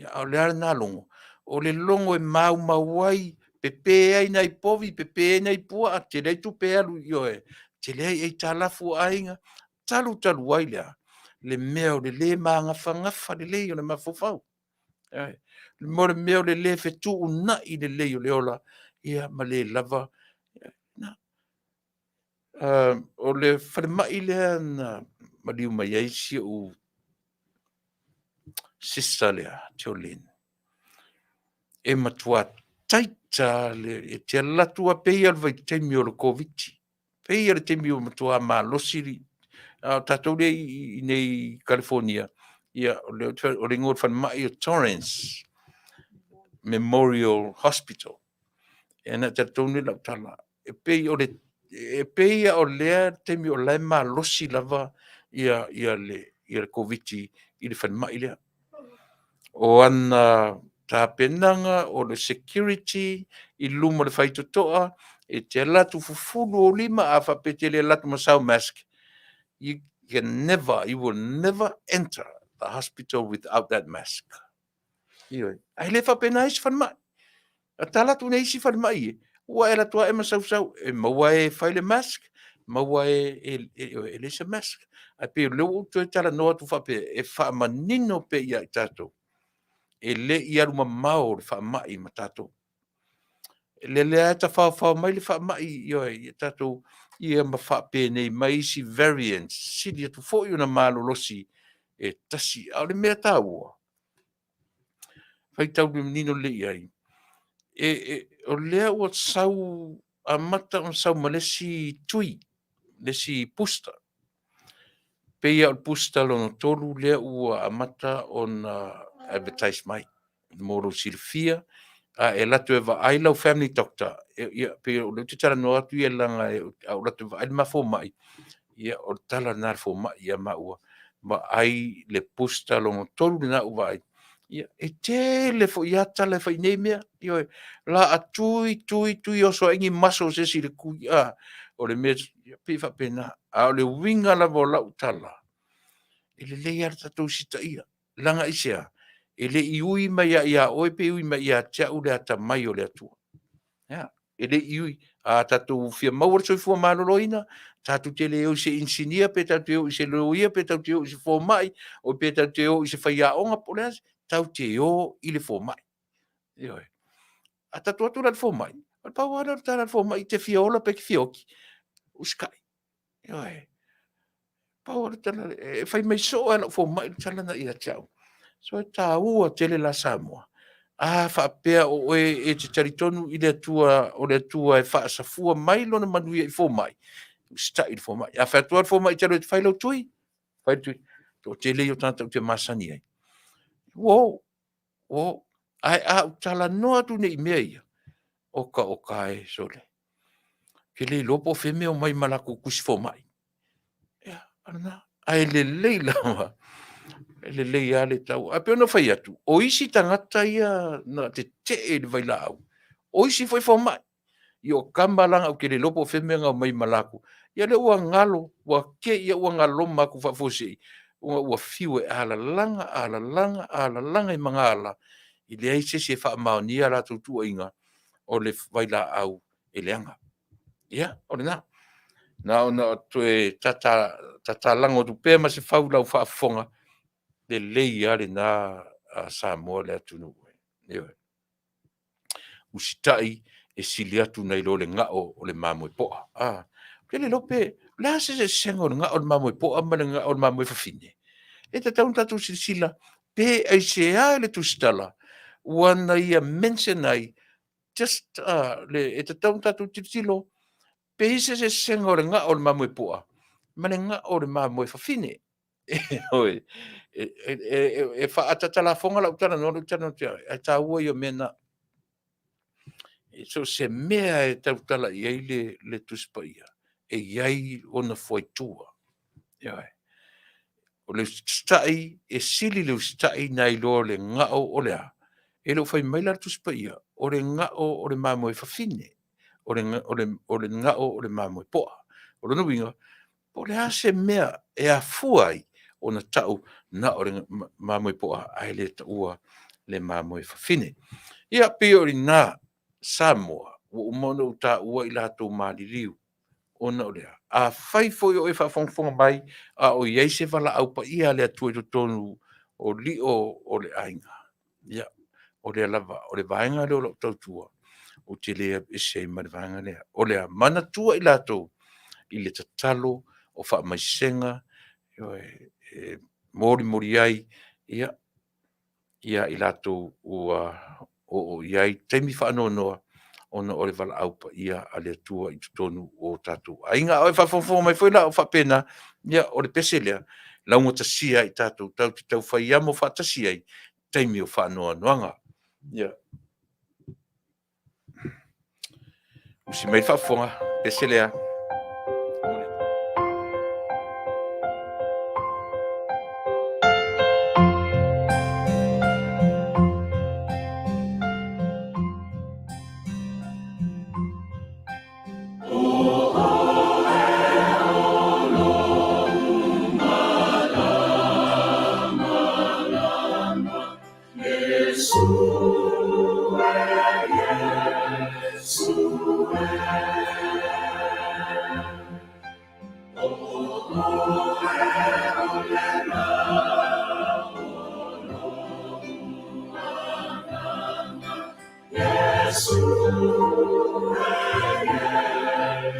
A o le a lena logo? O le logo e maumau ai, pepe ai nai povi, pepe ai nai puaa, tele ai tupe alu, ioe, tele ai aitalafu a aiga, talu talu ai le a? le mea o le lē magafagafa lelei o le mafaufau. Mo le mea o le lē fetuunai lelei o le ola, ia ma le lava. O le falemai lea na maliu mai ai si ou sister lea, Jolene, e matua tight lava, e te alu atu lava, pei lava o le vaitaimi o le Koviti, pei lava o le taimi ua matua malosi, a o tatou lea i inei i Kalifonia, ia o le igoa o le falemai o Torrens Memorial Hospital. Ia na talitonu lau tala, e pei o le e pei lava o lea taimi o la e malosi lava le Koviti i le falemai lea. O ana tapenaga, o le security i luma o le faitotoa, e te alu atu fufulu ou lima, a faapea e te le alu atu ma sau mask, you can never, you will never enter the hospital without that mask. Ioe. Ae le faapena isi falemai. A tala atu nei isi falemai e, ua e alu atu lava e masausau, e maua e fai le mask, maua e, e leai se mask. Ae pei o lea ua ou toe talanoa atu faapea, e faamanino pea ia i tatou, e le i alu mamao le faamai ma tatou. Le lea e tafaofao mai le faamai ioe, ia tatou, ia ma faapenei mai isi variants, sili atu foi ona malolosi e tasi. A o le mea taua, faitau manino lelei i ai, o lea ua sau, amata ona sau ma le isi tui, le isi booster. Pei lava o le booster lona tolu lea ua amata ona advertise mai mo lou silafia. A e alu atu e vaai lau family doctor, ia, pei o lea ou te talanoa atu ia leaga a ou alu atu e vaai le ma fomai, ia o le tala lena a le fomai ia maua, vaai le booster lona tolu lena ua vaai. Ia, e tele foi lava tala e fai i nei mea. Ioe, o le a tui, tui, tui, oso ai ni maso o se isi i le tui, a, o le mea, e pei e faapena. A o le uiga lava o lau tala, e lelei lava le tatou usitaia. Leaga aisea? E le i ui mai lava ia oe pe ui mai ia te au le atamai o le Atua. Ia, e le i ui. A tatou fia maua le soifua maloloina, tatou te le o i se inisinia, pe tatou te o i se loia, pe tatou te o i se fomai, o pe tatou te o i se faiaoga, po o le a se, tatou te o i le fomai. Ioe. A tatou o atu la i le fomai, na o le pau lava lea o le tala a le fomai, e te fia ola pe e te fia oti? Usitai. Ioe. Pau lava le tala, e fai mai soo lava e lau fomai le tala lena ia te au. So e taua tele la Samoa. A faapea o oe e te talitonu i le Atua, o le Atua e faasafua mai lona manuia i fomai, usitai i le fomai. A fai atu lava le fomai e te alu e fai lau tui, fai le tui. Toatele ia o tagata ou te masani ai, ua o, ua o. Ae a ou talanoa atu nei i mea ia, oka oka e, sole, ou te le iloa po o fea e omai ma latou tusi fomai. Ia, o lena. Ae lelei lava, e lelei lava le tau. Ae pei ona fai atu, o isi tagata ia na tetee i le vailaau, o isi foi fomai. Ia o tama la ou te le iloa po o fea mea na omai ma latou. Ia lea ua galo, ua te i lava ua galoma atu faafuasei, ona ua fiu e alalaga, alalaga, alalaga i magaala, e leai se isi e faamaonia a latou tuuaiga, o le vailaau e leaga. Ia, o lena. Na ona toe tatalago atu pea ma se fau i lau faafofoga, lelei lava lena Samoa le atunuu. Ioe. Usitai e sili atu nai lo le gao o le mamoe poa. Ou te le iloa pe o le a se eseesega o le gao o le mamoe poa ma le gao o le mamoe fafine? E tatau ona tatou silasila pe aisea le tusitala ua na ia mention ai just e tatau ona tatou tilotilo pe i ai se eseesega o le gao o le mamoe poa ma le gao o le mamoe fafine. Ioe. E faaataata lafoga lau talanoa lea ou te talanoa atu ai, ae taua ia o mea na. So o se mea e tautala i ai le Tusi Paia, e i ai ona fuaitua. Ioe. O le usitai, e sili le usitai nai lo le gao o le a? E le o fai mai la le Tusi Paia, o le gao o le mamoe fafine, o le gao o le mamoe poa. O lona uiga, po o le a se mea e afua ai ona tau na o le mamoe poa ae le taua le mamoe fafine. Ia, pei o i ina Samoa, ua uma ona ou taua i latou maliliu. Ona o le a? Afai foi o e faafogafoga mai a o i ai se valaau paia a le Atua i totonu o lio o le aiga, ia, o lea lava, o le vaega lea o lau tautua, ou te le alu ese ai ma le vaega lea. O le a? Manatua i latou i le tatalo o faamaisega, ioe, e molimoli ai ia, ia i latou ua oo i ai taimi faanoanoa ona o le valaau paia a le Atua i totonu o tatou aiga. A o e faafogafoga mai foi la o faapena, ia o le pese lea, laugatasia ai tatou tatou te taufai amo faatasi ai i taimi o faanoanoaga. Ia. Usi mai le faafofoga, pese lea. O oe o lo'u malamalama, Iesu e, Iesu e, O oe o le lau o lo'u agaga, Iesu e, Iesu e.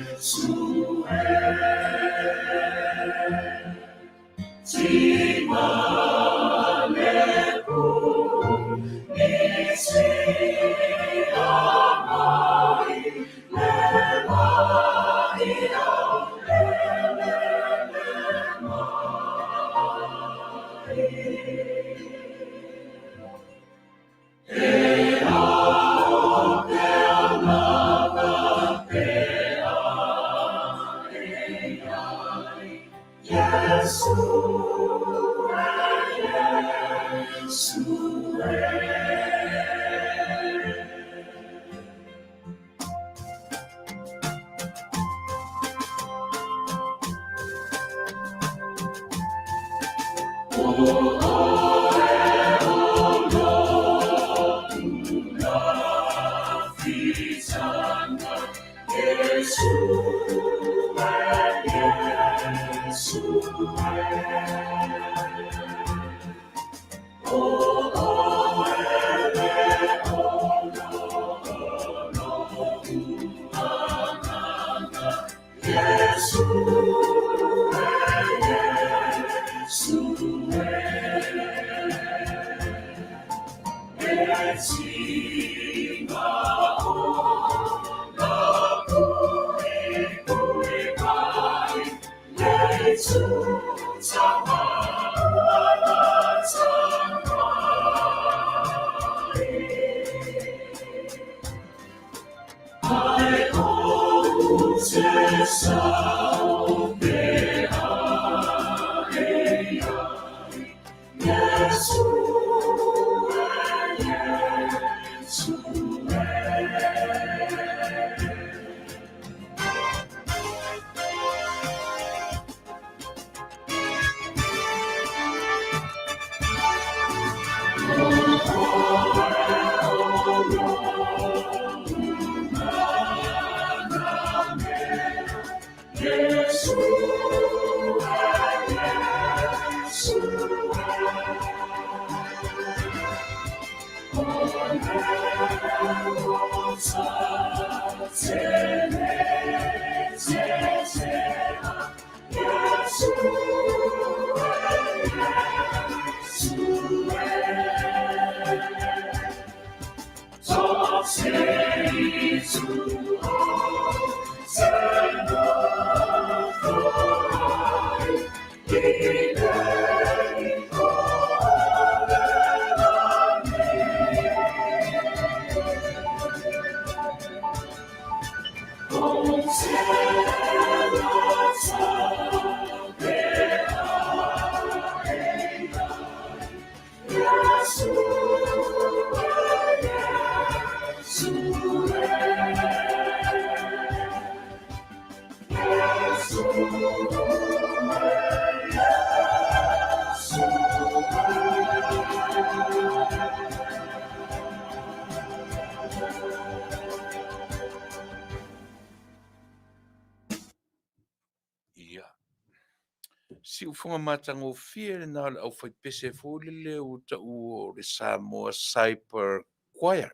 Siufoga matagofie lena o le aufaipese foi lele ua taua o le Samoa Cyber Choir.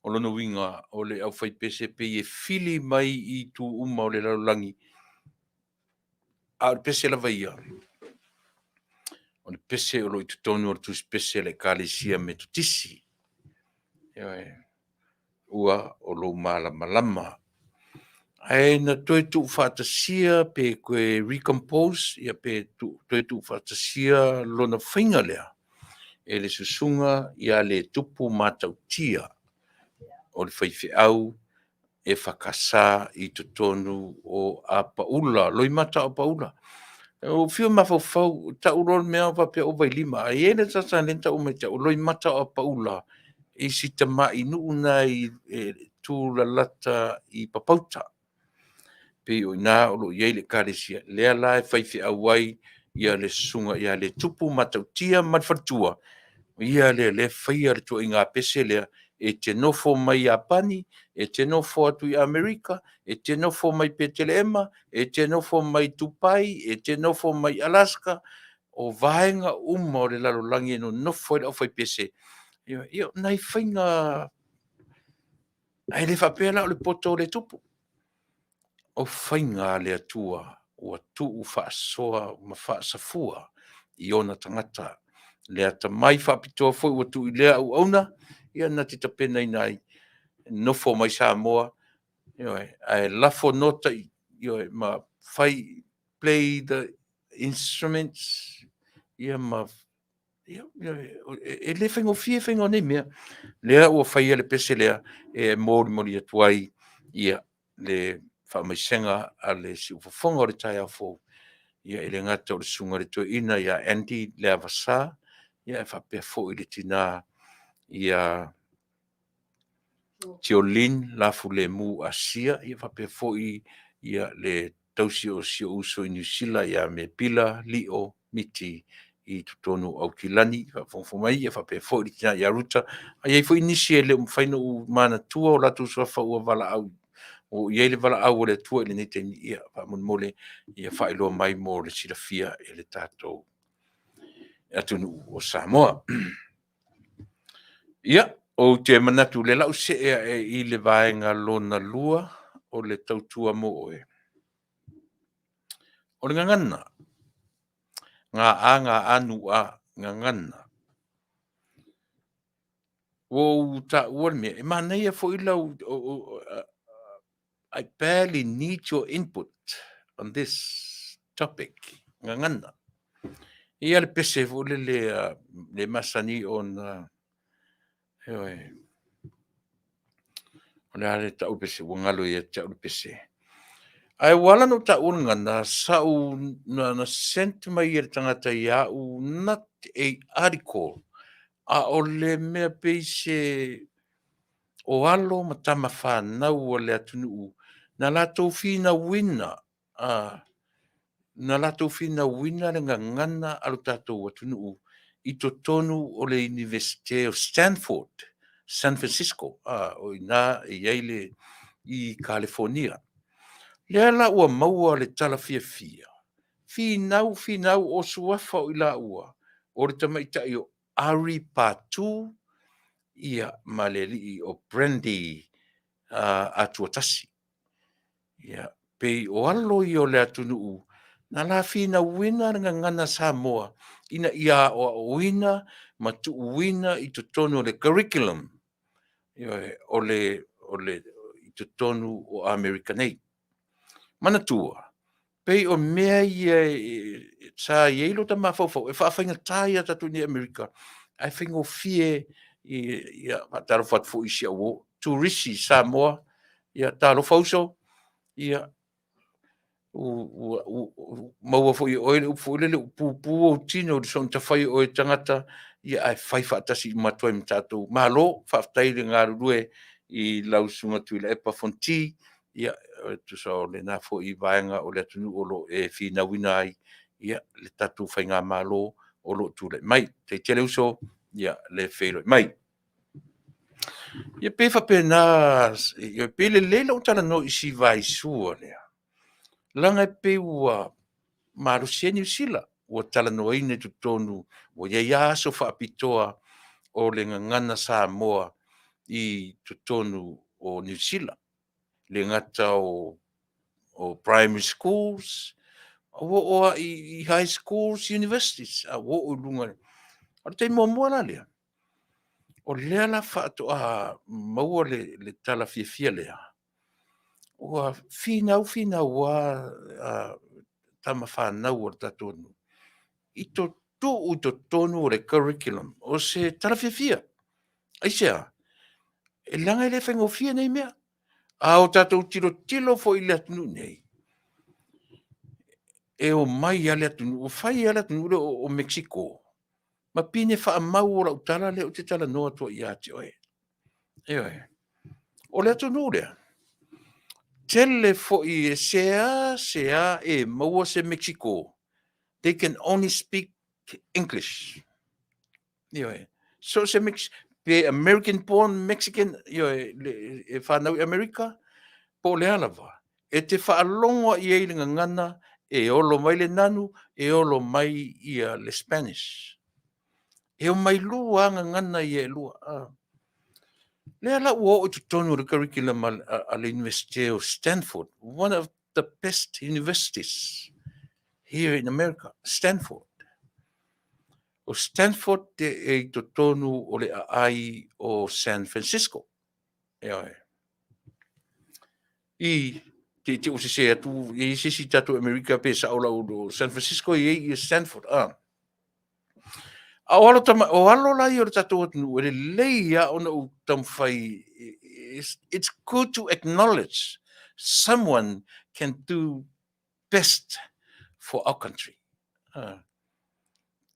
O lona uiga o le aufaipese pei e fili mai i itu uma o le lalolagi, a o le pese lava ia, o le pese o lo o i totonu o le tusipese a le Ekalesia Metotisi. Ioe, ua o lou malamalama. Ae na toe tuufaatasia pe toe recompose, ia pe toe tuufaatasia lona faiga lea e le susuga ia Letupu Matautia o le faifeau EFKS i totonu o Apaula, Loimata o Apaula. Ua ou fiu e mafaufau, tau loa le mea ou faapea o Vailima, ae i ai le talitonuga lea na tau mai ia te au, o Loimata o Apaula i si tamai nuu lena e tulalata i Papauta. Pei o i ina o lo o i ai le ekalesia, lea la e faifeau ai ia le susuga ia Letupu Matautia ma le faletua, o ia lea o lea e faia le ituaiga pese lea, e te nofo mai Iapani, e te nofo atu i Amerika, e te nofo mai Petelema, e te nofo mai Dubai, e te nofo mai Alaska, o vaega uma o le lalolagi e nonofo ai le aufaipese. Ia, o nai faiga, ae le faapea la o le poto o le tupu. O faiga a le Atua ua tuu faasoa ma faasafua i ona tagata. Le atamai faapitoa foi ua tuu i lea auauna, ia na te tapenaina ai, nofo mai Samoa, ioe, ae lafo nota, ioe, ma fai, play the instruments, ia ma e le faigofie faiga o nei mea. Lea ua faia le pese lea e molimoli atu ai ia le faamaisega a le siufofoga o le taeao fou, ia e le gata o le susuga i le toeaina ia Andy Leavasa, ia ae faapea foi le tina ia Tiolin Lafulemu Asia, ia faapea foi ia le tausi o si ou uso i Niu Sila ia Mepila Lio Miti i totonu o Aukilani, faafogafoga mai, ia faapea foi le tina ia Ruta. Ae i ai foi nisi e le o mafai ona ou manatua o latou suafa ua valaau, ua i ai le valaau a le Atua i lenei taimi, ia faamolemole ia faailoa mai mo le silafia e le tatou atunuu o Samoa. Ia, ou te manatu o lea o le a ou see ae i le vaega lona lua o le tautua mo oe. O le gagana, ga a ga a nu a, gagana. Ua ou taua le mea, e manaia foi lau... I badly need your input on this topic, gagana. E i ai le pese foi lele le masani ona, ioe, o le a le tau pese, ua galo ia te au le pese. Ae ua ala ona ou taua le gagana, sa ou, na sent mai e le tagata ia au, not a article, a o le mea pei se o alo ma tama fanau a le atunuu na latou finauina, na latou finauina le gagana a lo tatou atunuu i totonu o le Iunivesite o Stanford, San Francisco, o i ina e i ai le, i Kalifonia. Lea la ua maua le tala fiafia, finau, finau o suafa o i laua, o le tamaitai o Ari Patu, ia, ma le alii o Brandy Atuatasi. Ia, pei o alo ia o le atunuu na la finauina le gagana Samoa ina ia aoaoina ma tuuina i totonu o le curriculum, ioe, o le, o le, i totonu o Amerika nei. Manatua, pei o mea ia sa i ai lota mafaufau e faafaigata ia tatou i inei i Amerika, ae faigofie ia, faatalofa atu foi i si au uo, turisi i Samoa, ia talofa uso, ia ua maua foi e oe le upu foi lele ua pupu ou tino i le soona tafai o oe e tagata, ia ae fai faatasi uma atu ai ma tatou. Malo faafetai le galulue i lau Susuga Tuilaepa Fonoti, ia e tusa o lena foi vaega o le atunuu o lo o e finauina ai le tatou faigamalo o lo o tulai mai. Faafetai tele uso, ia le feiloai mai. Ia pei e faapena, e pei e lelei lou talanoa i si vaisua lea, leaga e pei ua malosi ai Niu Sila, ua talanoaina i totonu, ua i ai lava aso faapitoa o le gagana Samoa i totonu o Niu Sila. E le gata o primary schools, ua oo lava i high schools, universities, a ua oo i luga. O le taimi muamua la lea, o lea la faatoa maua le tala fiafia lea, ua finau finau lava tama fanau a le tatou atunuu i tuu i totonu o le curriculum. O se tala fiafia. Aisea? Leaga e le faigofie nei mea. A o tatou tilotilo foi i le atunuu nei, e omai lava le atunuu, ua fai lava le atunuu lea o Mekisiko ma pine faamau o lau tala lea ou te talanoa atu ai ia te oe. Ioe. O le atunuu lea, tele foi e seasea e maua se Mekisiko, they can only speak English. Ioe. So o se pe American born Mexican, ioe, e fanau i Amerika, po o le a lava, e te faalogo lava i ai i le gagana e olo mai le nanu, e olo mai ia le Spanish. E omai lua lava gagana ia e lua. Lea la ua oo i totonu o le curriculum a le Iunivesite o Stanford, one of the best universities here in America, Stanford. O Stanford e i totonu o le aai o San Francisco. Ioe. I te i te ua sese atu, e i ai se isi tatou Amerika pe sao lau San Francisco e i ai Stanford. Ah. A o alo, tama, o alo la ia o le tatou atunuu, e lelei lava ona ou taumafai, it's good to acknowledge someone can do best for our country.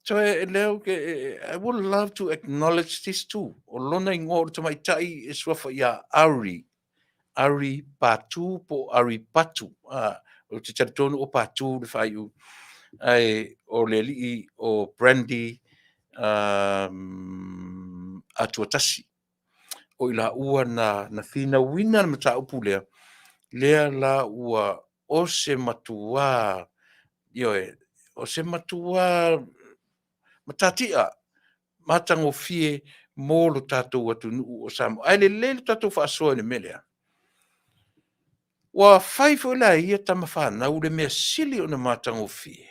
So e lea ou te, I would love to acknowledge this too. O lona ingoa o le tamaitai e suafa ia Ari, Ari Patu po o Ari Patu. Ou te talitonu o Patu le faaiu. Ae o le alii o Brandy Atuatasi. O i laua na, na finauina le mataupu lea, lea la ua o se matuā, ioe, o se matuā matatia matagofie mo lo tatou atunuu o Samoa. Ae lelei lo tatou faasoa i le mea lea. Ua fai foi la e ia tama fanau le mea sili ona matagofie.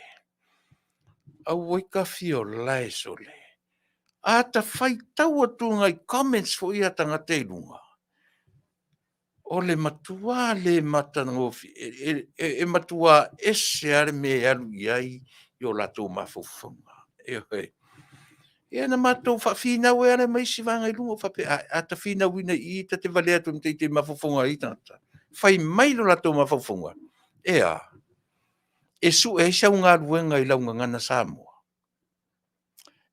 Auaika fia olae sole. A ta faitau atu nai comments foi ia a tagata i luga, o le matua le matagofie, e matua ese lava le mea e alu i ai i o latou mafaufauga. Ioe. Ia na matou faafinau ai lava lea ma isi vaega i luga, ou faapea, a ta finauina i i, ta te valea atu ai ma teitei mafaufauga o ia tagata. Fai mai lo latou mafaufauga, e a? E sue ai sau galuega i lau gagana Samoa?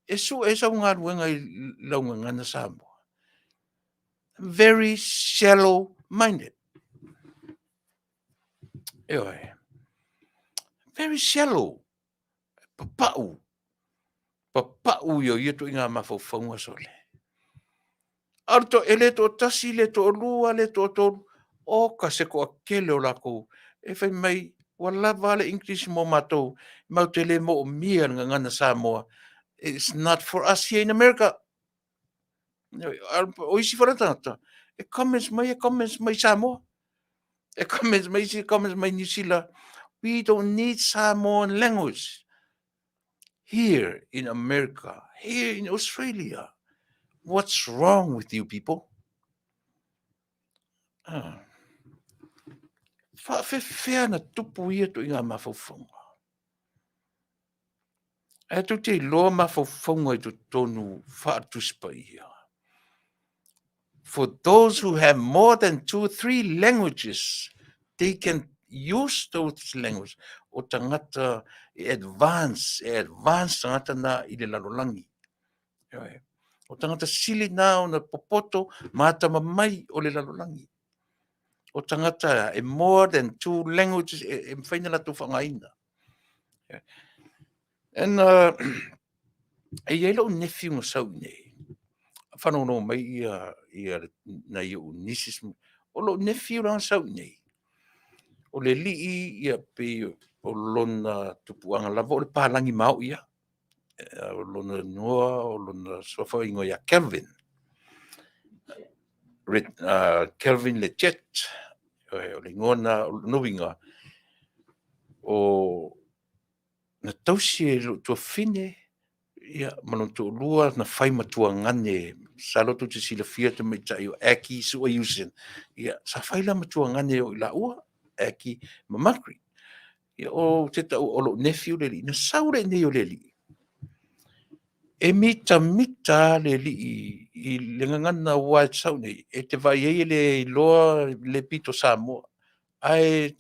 E sue ai sau galuega i lau gagana Samoa? Very shallow minded. Ioe. Very shallow. Papau. Papau ia o ia ituaiga mafaufauga sole. A o le to, e le toatasi, le toalua, le toatolu, oka se toatele o latou e fai mai, ua lava a le English mo matou, matou te le moomia le gagana Samoa. It's not for us here in America. O isi foi la tagata, e comments mai, e comments mai Samoa. E comments mai isi, comments mai New Zealand. We don't need Samoan language here in America, here in Australia. What's wrong with you people? Ah. Faafefea na tupu ia ituaiga mafaufauga? Ae tou te iloa mafaufauga i totonu faale-Tusi Paia. For those who have more than two, three languages, they can use those languages. O tagata e advance, e advance tagata na i le lalolagi. O tagata sili na ona popoto ma atamamai o le lalolagi. O tagata e more than two languages e mafai ona latou faaaogaina. And e i ai lou nephew na sau i inei, faalogologo mai ia nai ou nieces, o lou nephew la na sau i inei, o le alii ia pei O lona tupuaga lava o le palagi maoi lava. O lona igoa, o lona suafa o le igoa ia Kelvin. Kelvin Leggett, o le igoa lena. O lona uiga, na tausi e lou tuafafine ma lona toalua na fai ma tuagane, masalo tou te silafia le tamaitai o Aki Sua Iusin, ia sa fai la ma tuagane o i laua, Aki ma Margaret. Ia ou te taua o lou nephew le alii, na sau lea i inei o le alii, e mitamita lava le alii i le gagana aua e sau i inei, e te vaai i ai e le iloa, e le pito Samoa. Ae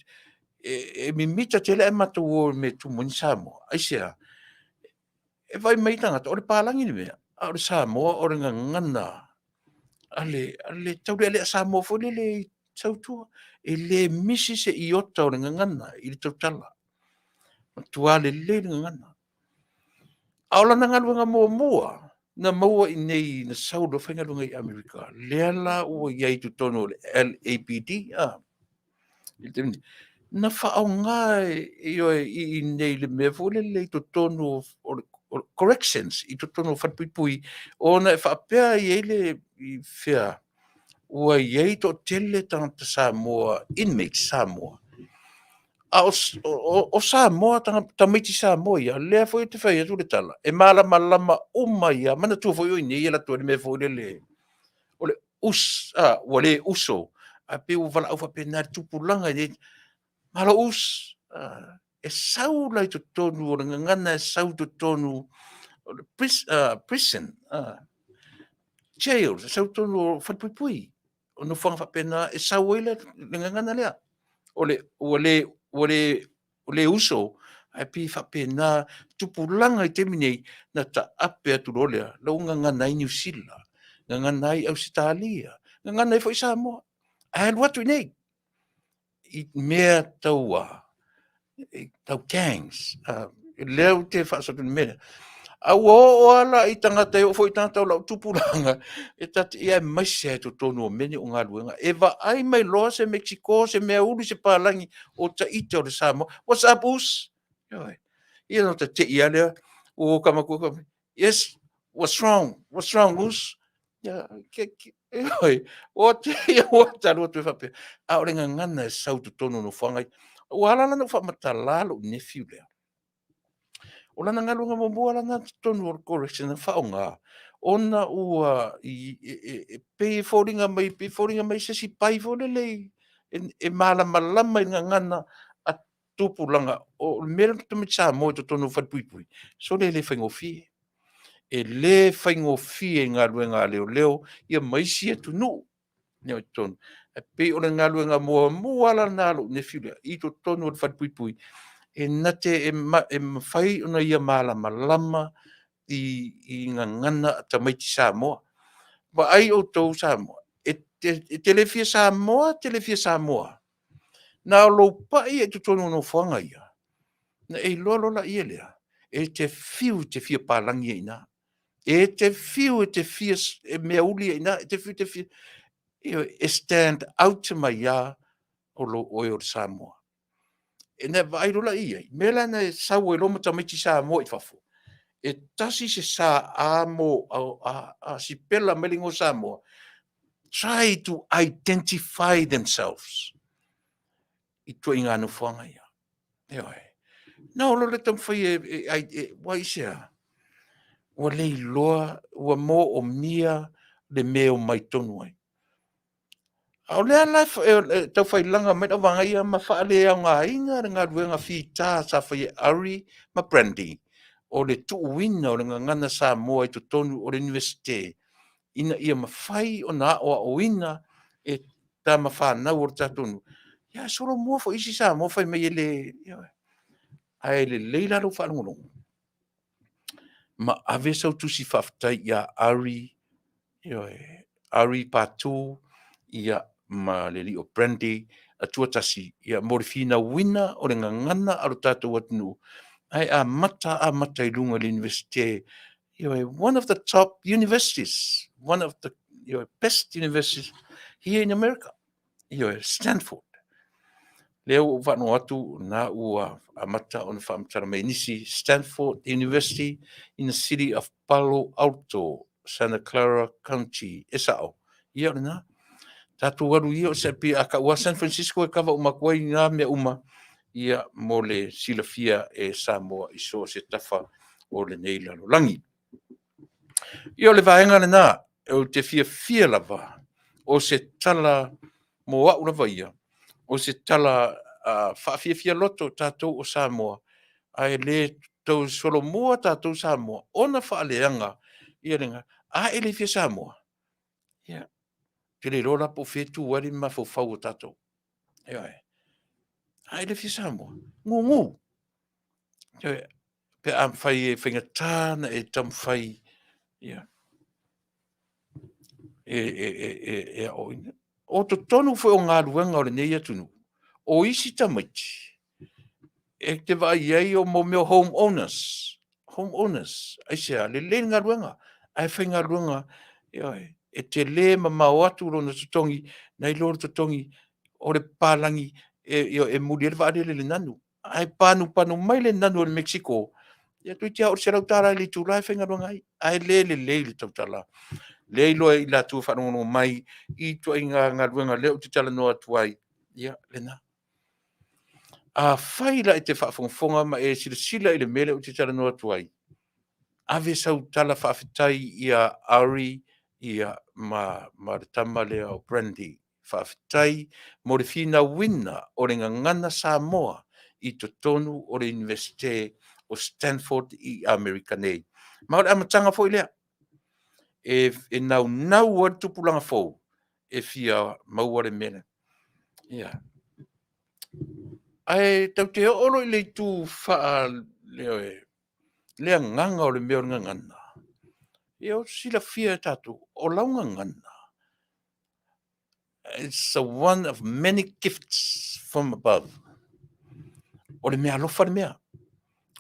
e mimita tele ae matou o i le mea e tumu ai ni Samoa. Aisea? E vaai mai tagata o le palagi le mea, a o le Samoa o le gagana a le taulealea Samoa foi lele i sau i tua. E le misi se iota o le gagana i le tautala, matua lelei le gagana. A o lana galuega muamua na maua i inei na sau loa faigaluega i Amerika, lea la ua i ai i totonu o le LAPD i le taimi nei, na faaaoga ioe, i inei i le mea foi lele i totonu o le Corrections i totonu o falepuipui, ona e faapea e i ai le fea, ua i ai toatele tagata Samoa, inmates Samoa, a o Samoa, tamaiti Samoa ia, lea foi ou te fai atu le tala, e malamalama uma ai lava. Manatua foi o i inei e alu atu ai le mea foi lele o le ua le uso, ae pei ua valaau faapena i le tupulaga nei, malo us. E sau la i totonu o le gagana e sau i totonu o le prison, jail, e sau i totonu o falepuipui, o nofoaga faapena e sau ai le gagana lea, o le ua le uso, ae pei e faapena tupulaga i le taimi nei, na taape atu loa lea, la ua gagana ai Niu Sila, gagana ai Ausetalia, gagana ai foi Samoa, ae alu atu i inei i mea tau gangs. Lea ou te faasoa atu i le mea lea, a ua oo lava la i tagata e oo foi i tagata o lau tupulaga, e ta te, aemaise lava i totonu o mea nei o galuega. E vaai mai loa se Mekisiko, se meaulu se palagi, o ita o le Samoa, what's up oos? Ioe. Ia ona ta te i lava lea, o ota matua, yes, what's wrong? What's wrong, oos? Ioe, ua ta alu atu ai faapea. A o le gagana e sau i totonu o nofoaga ia. Ua ala la ona ou faamatala lou nephew lea, o lana galuega muamua la lena i totonu o le Correction na faaaoga, ona ua e pei e foliga mai pei e foliga mai se isi pai foi lele e malamalama i le gagana a tupulaga. O le mea lea o tamaiti Samoa i totonu o falepuipui, sole e le faigofie. E le faigofie i galuega a leoleo ia ma isi atunuu i totonu. Ae pei o le galuega muamua lava lena a lou nephew lea i totonu o le falepuipui, e na te e mafai ona ia malamalama i gagana a tamaiti Samoa. Vaai outou Samoa, e te le fia Samoa e te le fia Samoa, na o lou pai lava i totonu o nofoaga ia, ona e iloa loa lea, e te fiu e te fia palagi ai i ina, e te fiu e te fia meauli ai i ina, e te fiu e te fia, ioe, e stand out mai lava o oe o le Samoa. Ona e vaai loa lea i ai, o le mea la lena e sau ai loa ma tamaiti Samoa i fafo, e tasi se sa a sipela mai le igoa Samoa, try to identify themselves i ituaiga nofoaga ia. Ioe. Ona o loa lea taumafai e, aua aisea? Ua le iloa, ua moomia le mea e omai tonu ai. A o lea la e tau fai laga mai le auvaega ia ma faaleaogaina le galuega fita sa faia e Ari ma Brandy o le tuuina o le gagana Samoa i totonu o le Iunivesite ina ia mafai ona aoaoina e tama fanau a le tatou atunuu. Ia ae solomua foi i isi Samoa fai mai e le… ioe. Ae lelei la lou faalogologo ma ave sau tusi faafetai ia Ari, ioe, Ari Patu ia ma le alii o Brandy Atuatasi mo le finauina o le gagana a lo tatou atunuu, ae amata amata i luga i le Iunivesite, ioe, one of the top universities, one of the best universities here in America, ioe, Stanford. Lea ua ou faalogo atu na ua amata ona faamatala mai nisi Stanford University in the city of Palo Alto, Santa Clara County. E sao? Ia o lena. Tatou alu ia o se pei a taua San Francisco e kava uma atu ai na mea uma ia mo le silafia e Samoa i so o se tafa o lenei lalolagi. Ia o le vaega lena ou te fiafia lava o se tala mo au lava ia, o se tala faafiafia loto tatou o Samoa, ae le tau solomua tatou Samoa ona faaleaga ia le a e le fia Samoa, ia, ou te le iloa la po o fea e tu ai le mafaufau o tatou. Ioe. A e le fia Samoa, gugu. Ioe. Pe a mafai e faigata ona e taumafai ia, e aoaoina. O totonu foi o galuega o lenei atunuu, o isi tamaiti e te vaai i ai o mea o home owners. Home owners. Aisea? Lelei le galuega, ae faigaluega, ioe, e tele mamao atu lona totogi nai lo le totogi o le papalagi e muli ai le vaalele i le nanu. Ae panupanu mai le nanu a le Mexico, ia toeitiiti lava oo i le $100 i le itula e faigaluega ai, ae le lelei i le tautala. Lea e iloa e i latou e faalogologo mai i ituaiga galuega lea ou te talanoa atu ai, ia lena. Afai la e te faafogafoga ma e silasila i le mea lea ou te talanoa atu ai, ave sau tala faafetai ia Ari ia, ma le tama lea o Brandy. Faafetai mo le finauina o le gagana Samoa i totonu o le Iunivesite o Stanford i Amerika nei. Ma o le amataga foi lea e naunau ai le tupulaga fou e fia maua le mea lea. Ia. Ae tatou te oo loa i le itu faa, ioe, le agaga o le mea o le gagana, ia ua silafia e tatou, o lau gagana, it's a one of many gifts from above. O le meaalofa le mea.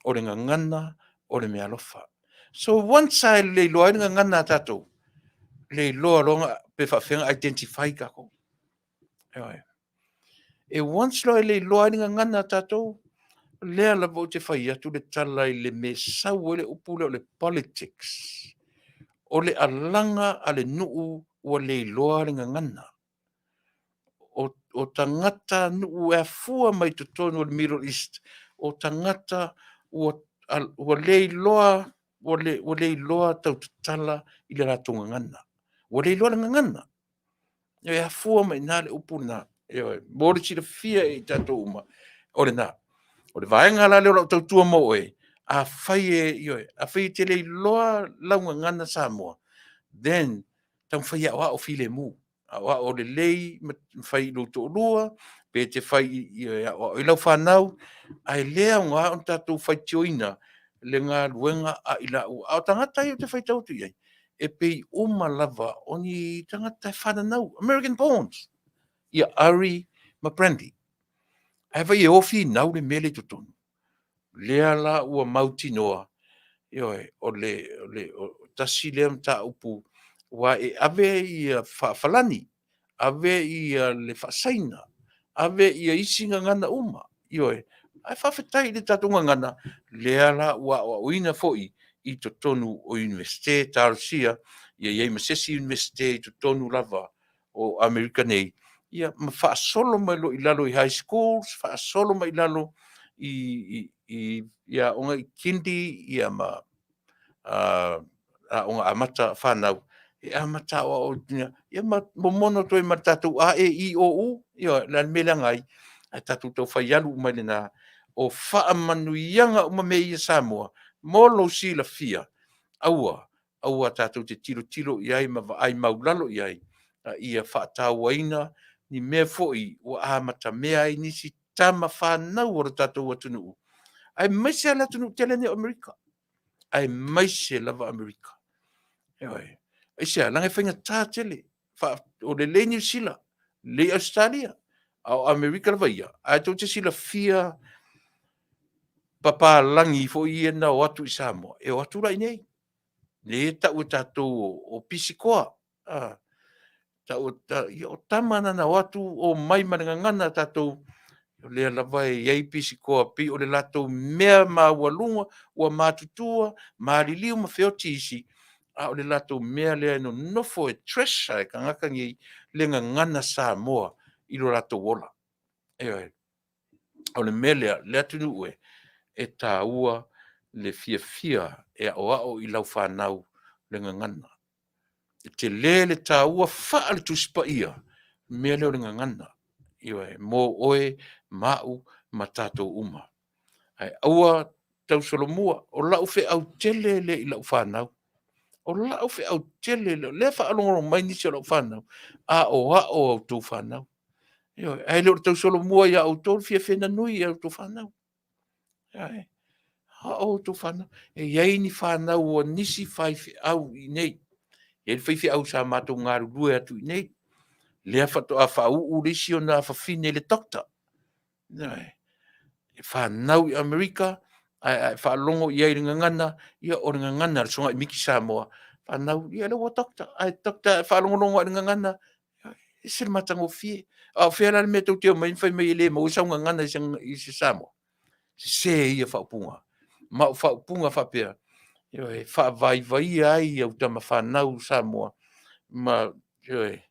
O le gagana o le meaalofa. So once lava e leiloa ai le gagana a tatou, leiloa loa pe faapefea ona identify tatou. Ioe. E once loa e leiloa ai le gagana a tatou, lea lava ou te fai atu le tala i le mea e sau ai le upu lea o le politics. O le alaga a le nuu ua leiloa le gagana. O tagata nuu e afua mai totonu o le Middle East, o tagata ua leiloa, ua leiloa tautatala i le latou gagana. Ua leiloa le gagana. E afua mai i ina le upu lena. Ioe. Mo le silafia e i tatou uma, o lena. O le vaega la lea o lau tautua mo oe, afai e, ioe, afai e te le iloa lau gagana Samoa, then taumafai e aoao filemu. Aoao lelei ma fai i lou toalua, pe te fai e aoao ai lau fanau, ae le aoga ona tatou faitioina le galuega a i laua. A o tagata ia ou te faitau atu i ai, e pei uma lava o ni tagata e fananau, American borns, ia Ari ma Brandy. Ae vaai e o finau le mea lea i totonu. Lea la ua mautinoa, ioe, o le tasi lea mataupu, aua e ave ia faafalani, ave ia le faasaina, ave ia isi gagana uma, ioe. Ae faafetai i le tatou gagana, lea la ua aoaoina foi i totonu o Iunivesite. Talosia ia i ai ma se isi Iunivesite i totonu lava o Amerika nei, ia ma faasolo mai loa i lalo i high schools, faasolo mai i lalo i aoga i kindy ia ma aoga amata a fanau, e amata aoaoina ia ma momono atu ai ma le tatou a, e, i, o, u. Ioe, o le a le mea e leaga ai? Ae tatou tau fai alu uma i lena. O faamanuiaga uma mea ia Samoa mo lou silafia, aua, aua tatou te tilotilo i ai ma vaai maulalo i ai, a ia faatauaina ni mea foi ua amatamea ai nisi tama fanau a lo tatou atunuu, aemaise lava le atunuu tele lenei o Amerika, aemaise lava Amerika. Ioe. Aisea? Leaga e faigata tele. O lelei Niu Sila, lelei Ausetalia, a o Amerika lava ia, ae tou te silafia papalagi foi ia na o atu i Samoa, e o atu la i inei. Lea e tau e tatou o pisikoa. O tama na na o atu omai ma le gagana a tatou. O lea lava e i ai pisikoa pei o le latou mea maualuga ua matutua, maliliu ma feoti isi, a o le latou mea lea e nonofo e treasure e tagata nei le gagana Samoa i lo latou ola. Ioe. O le mea lea, le atunuu e, e taua le fiafia e aoao i lau fanau le gagana. E tele le taua faale-Tusi Paia, mea lea o le gagana. Ioe, mo oe ma au ma tatou uma. Ae aua tausolomua, o lau feau tele lea i lau fanau. O lau feau tele lea, o lea e faalogologo mai nisi o lau fanau, aoao a outou fanau. Ioe, ae le o le tausolomua ia outou le fiafia ina nui i a outou fanau. Ioe, aoao a outou fanau. E i ai ni fanau ua nisi faifeau i inei, e i ai le faifeau sa matou galulue atu i inei, lea faatoa faauu le isi ona afafine i le doctor. Ioe. E fanau i Amerika, ae a e faalogo i ai i le gagana, ia o le gagana a le Susuga Miki Samoa, fanau, ia lea ua doctor, ae doctor a e faalogologo lava i le gagana, e ese le matagofie. A o fea la le mea tou te omai fai mai e le maua ai sau gagana i se Samoa? Sese ia faaupuga. Ma o faaupuga faapea, ioe, e faavaivaia ai au tama fanau Samoa, ma, ioe.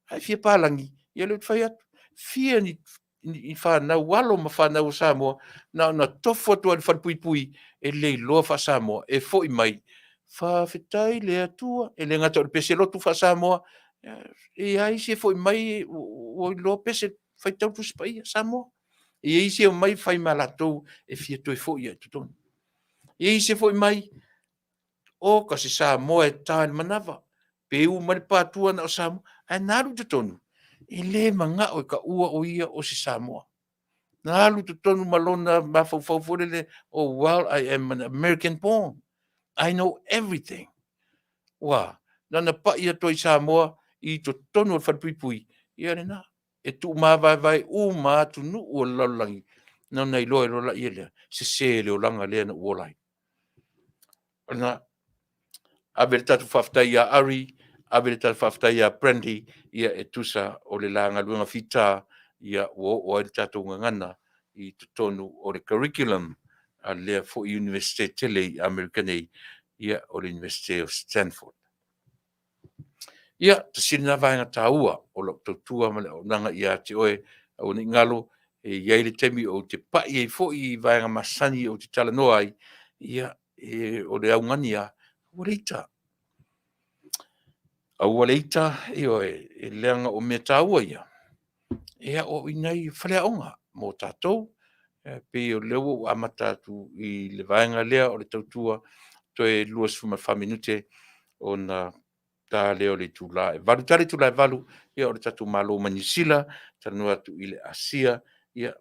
A e fia palagi, ia o lea ou te fai atu, fia ni fanau, alo ma fanau a Samoa, na ona tofu atu lava i le falepuipui e le iloa faa-Samoa, e foi mai, faafetai i le Atua, e le gata o le pese lotu faa-Samoa, e i ai lava isi e foi mai ua iloa pese, faitau Tusi Paia Samoa. E i ai isi e omai fai ma latou e fia toe foi lava i totonu. E i ai isi e foi mai, oka se Samoa e ta i le manava, pe u mai le pātua na o Samoa, ae na alu i totonu, e le manao e taua o ia o se Samoa. Na alu i totonu ma lona mafaufau foi lele, oh well I am an American born, I know everything. Ua a? Na ona pai atu lava i Samoa i totonu o le falepuipui, ia lena. E tuumavaevae uma atunuu o le lalolagi, na ona iloa ai loa lea, sese le olaga lea na ou ola ai. O lena. Ave le tatou faafetai ia Ari, ave le tatou faafetai ia Brandy, ia e tusa o le la galuega fita ua oo ai le tatou gagana i totonu o le curriculum a lea foi Iunivesite tele i Amerika nei, ia o le Iunivesite o Stanford. Ia, tasi lena vaega taua o lau tautua ma le auaunaga ia te oe, aua ne i galo, e i ai le taimi ou te pai ai foi i vaega masani ou te talanoa ai, ia, o le augani lava, aua le ita. Aua le ita, ioe, leaga o mea taua ia e aoaoina ai faleaoga mo tatou. E pei o lea ua ou amata atu i le vaega lea o le tautua, toe 24 minute ona ta lea o le itula e 8:00. Ta le itula e 8:00, ia o le tatou malo ma Niu Sila, talanoa atu i le Asia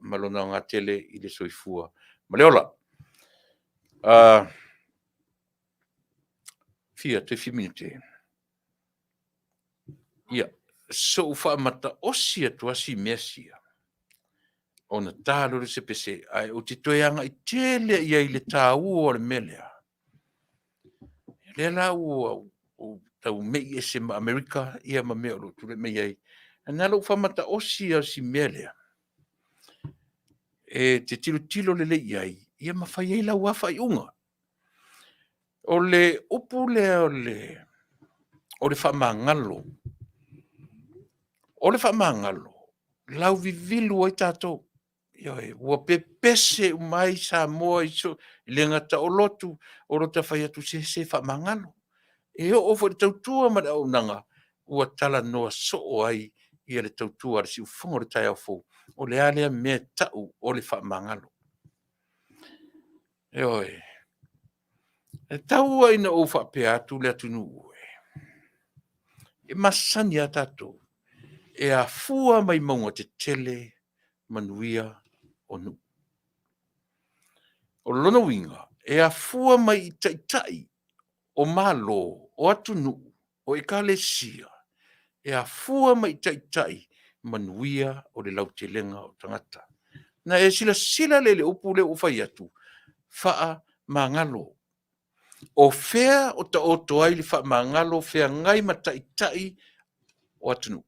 ma lona aoga tele i le soifua ma le ola. Fia, toe fia minute? Ia, so'u faamataosi atu lava si mea sia, ona ta loa lea o se pese, ae ou te toe agai tele i ai i le taua o le mea lea. O lea la ua ou tau mei ese ma Amerika ia ma mea o lo o tulai mai ai, ae na ona ou faamataosi lava o si mea lea, e te tilotilo lelei i ai, ia ma fai ai lau lava faaiuga. O le upu lea o le faamagalo, o le faamagalo, lauvivilu ai tatou. Ioe, ua pepese uma ai Samoa, e le gata o lotu, o lo ta fai atu se se faamagalo. E oo foi i le tautua ma le auaunaga, ua talanoa soo ai le tautua a le siufofoga o le taeao fou. O le a lea mea e tau o le faamagalo? Ioe. E tau lava ina ou faapea atu le atunuu e, e masani lava tatou, e afua mai mauga tetele manuia o nuu. O lona uiga, e afua mai i taitai o Malo, o atunuu, o ekalesia, e afua mai i taitai manuia o le lautelega o tagata. Na e silasila lea i le upu lea ua ou fai atu, faamagalo. O fea o taoto ai le faamagalo feagai ma taitai o atunuu?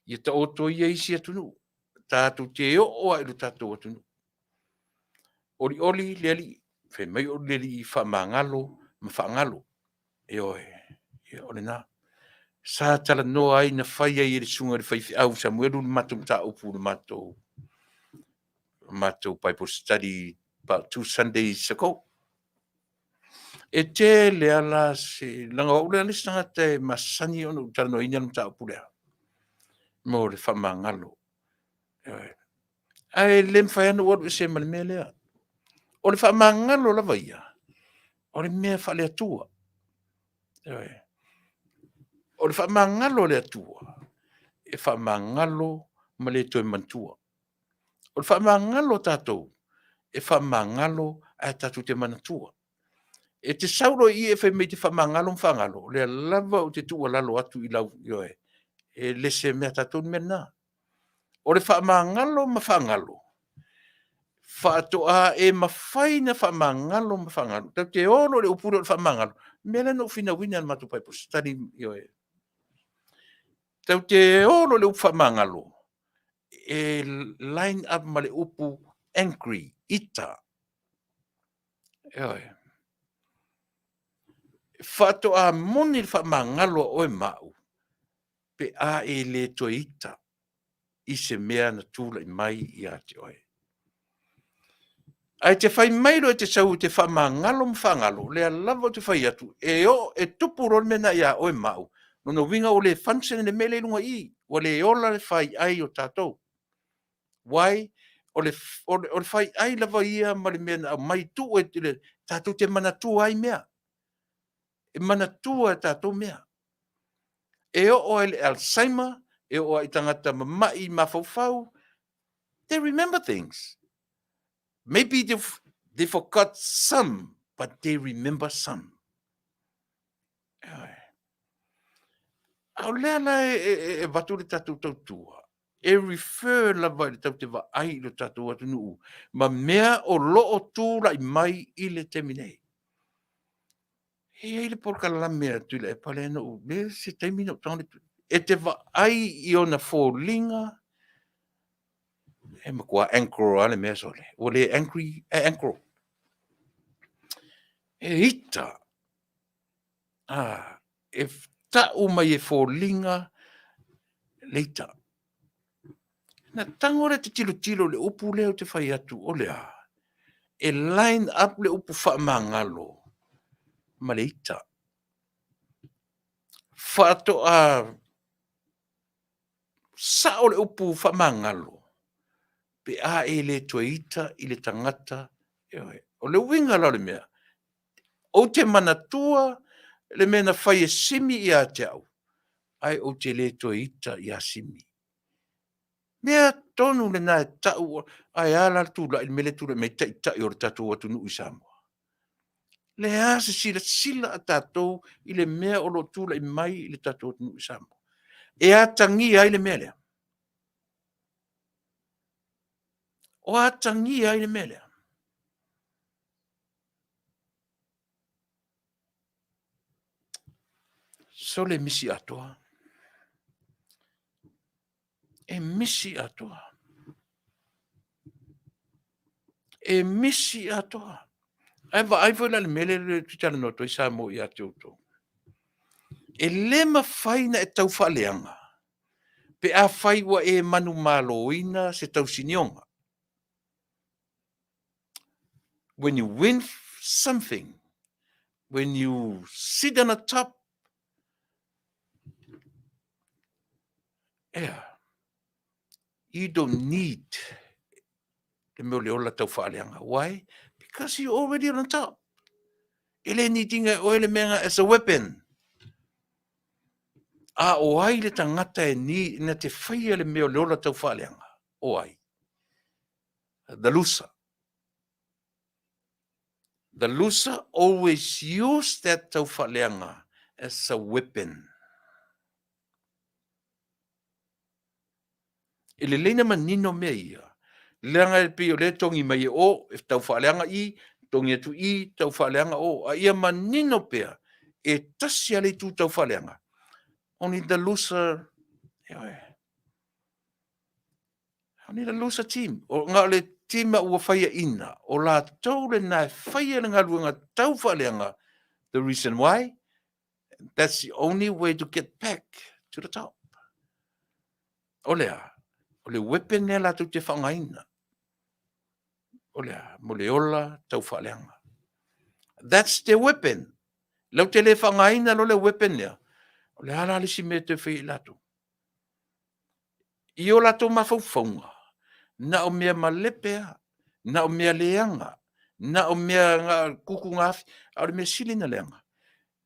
Ia taoto ia isi atunuu. Tatou te oo lava i lo tatou atunuu. Olioli le Alii, fai mai o le Alii faamagalo ma faagalo. Ioe, ia o lena. Sa talanoa ai na fai ai e le susuga i le faifeau Samuelu le matou mataupu i le matou Bible study about 2 Sundays ago. E tele lava la se leaga o au le isi tagata e masani ona ou talanoaina le mataupu lea mo le faamagalo. Ioe. Ae le mafai lava ona ou alu ese ma le mea lea. O le faamagalo lava ia, o le mea faale-Atua. Ioe. O le faamagalo a le Atua, e faamagalo ma le toe manatua. O le faamagalo a tatou, e faamagalo ae tatou te manatua. E te sau loa i i e fai mai e te faamagalo ma faagalo, o lea lava ou te tuualalo atu i lau Ioe, e le se mea a tatou le mea lena. O le faamagalo ma faagalo, faatoa e mafai ona faamagalo ma faagalo. Tatou te o loa i le upu lea o le faamagalo, o le mea lea na ou finauina i le matou Bible study, ioe. Tatou te o loa i le upu faamagalo, e line up ma le upu angry, ita. Ioe. Faatoa moni le faamagalo a oe ma au, pe a e le toe ita i se mea na tulai mai ia te oe. Ae te fai mai loa e te sau e te faamagalo ma faagalo, o lea lava ou te fai atu, e oo e tupu loa le mea lena ia oe ma au, lona uiga ua le function le mea lea i luga i i, ua le ola le fai ai o tatou. Why? O le fai ai lava ia ma le mea na aumai tuu e tatou te manatua ai mea. E manatua e tatou mea. E oo lava i le Alzheimer, e oo lava i tagata mamai mafaufau, they remember things. Maybe they forgot some, but they remember some. A o lea la e avatu le tatou tautua, e refer lava i le tatou te vaai i lo tatou atunuu ma mea o lo o tulai mai i le taimi nei. E i ai le polokalame a Tuilaepa lea na ou, lea se taimi ona ou tago lea, e te vaai i ona foliga, e matua anchor lava le mea sole. Ua le angry ae anchor. E ita, e tau mai e foliga le ita. Na tago lea e te tilotilo i le upu lea ou te fai atu o le a? E line up le upu faamagalo ma le ita. Faatoa sao le upu faamagalo pe a e le toe ita i le tagata. O le uiga la o le mea, ou te manatua le mea na fai e Simi ia te au, ae ou te le toe ita ia Simi. Mea tonu lena e tau, ae a la le tulai, le mea lea e tulai mai ai taitai o le tatou atunuu i Samoa. Le a se silasila a tatou i le mea o lo o tulai mai i le tatou atunuu i Samoa. E atagia ai le mea lea. O atagia ai le mea lea. Sole misi atoa. E misi atoa. E misi atoa. Ae vaai foi la i le mea lea ou te talanoa atu ai Samoa ia te outou. E le mafai ona e tau faaleaga pe afai ua e manumaloina se tausinioga. When you win something, when you sit on the top, yeah, you don't need le mea o le ola tau faaleaga. Why? Because you already on the top. E le need ina e oe le mea as a weapon. A o ai le tagata e ni, na te faia le mea o le ola tau faaleaga? O ai? The loser. The loser always use that tau faaleaga as a weapon. E lelei na manino mea ia, leaga e pei o lea e togi mai e o, e tau faaleaga i, togi atu i, tau faaleaga o. A ia manino pea, e tasi lava le itu tau faaleaga. Only the loser, ioe. Only the loser team. O nga o le team a ua faiaina, o latou lena e faia le galuega taufaaleaga. The reason why? That's the only way to get back to the top. O le a? O le weapon lea latou te faaaogaina. O le a? Mo le ola taufaaleaga. That's the weapon. Lau te le faaaogaina lo le weapon lea, o le a la le isi mea e toe faia i latou? I o latou mafaufauga, na o mea malepe lava, na o mea leaga, na o mea na tutugafi, a o le mea sili na leaga,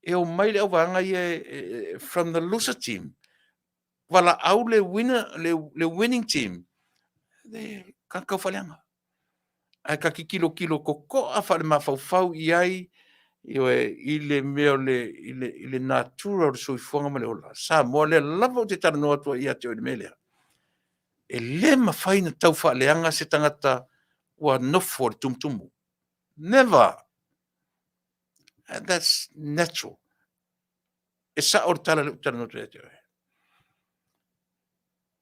e omai le auvaega ia from the loser team, valaau le winner, le winning team, le tagata taufaaleaga. Ae ta te tilotilo totoa faalemafaufau i ai, ioe, i le mea o le, i le, i le natura o le soifuaga ma le ola. Samoa lea lava ou te talanoa atu ai ia te oe i le mea lea. E le mafai ona taufaaleaga se tagata ua nofo i le tumutumu. Never! And that's natural. E sao le tala lea ou te talanoa atu ai ia te oe.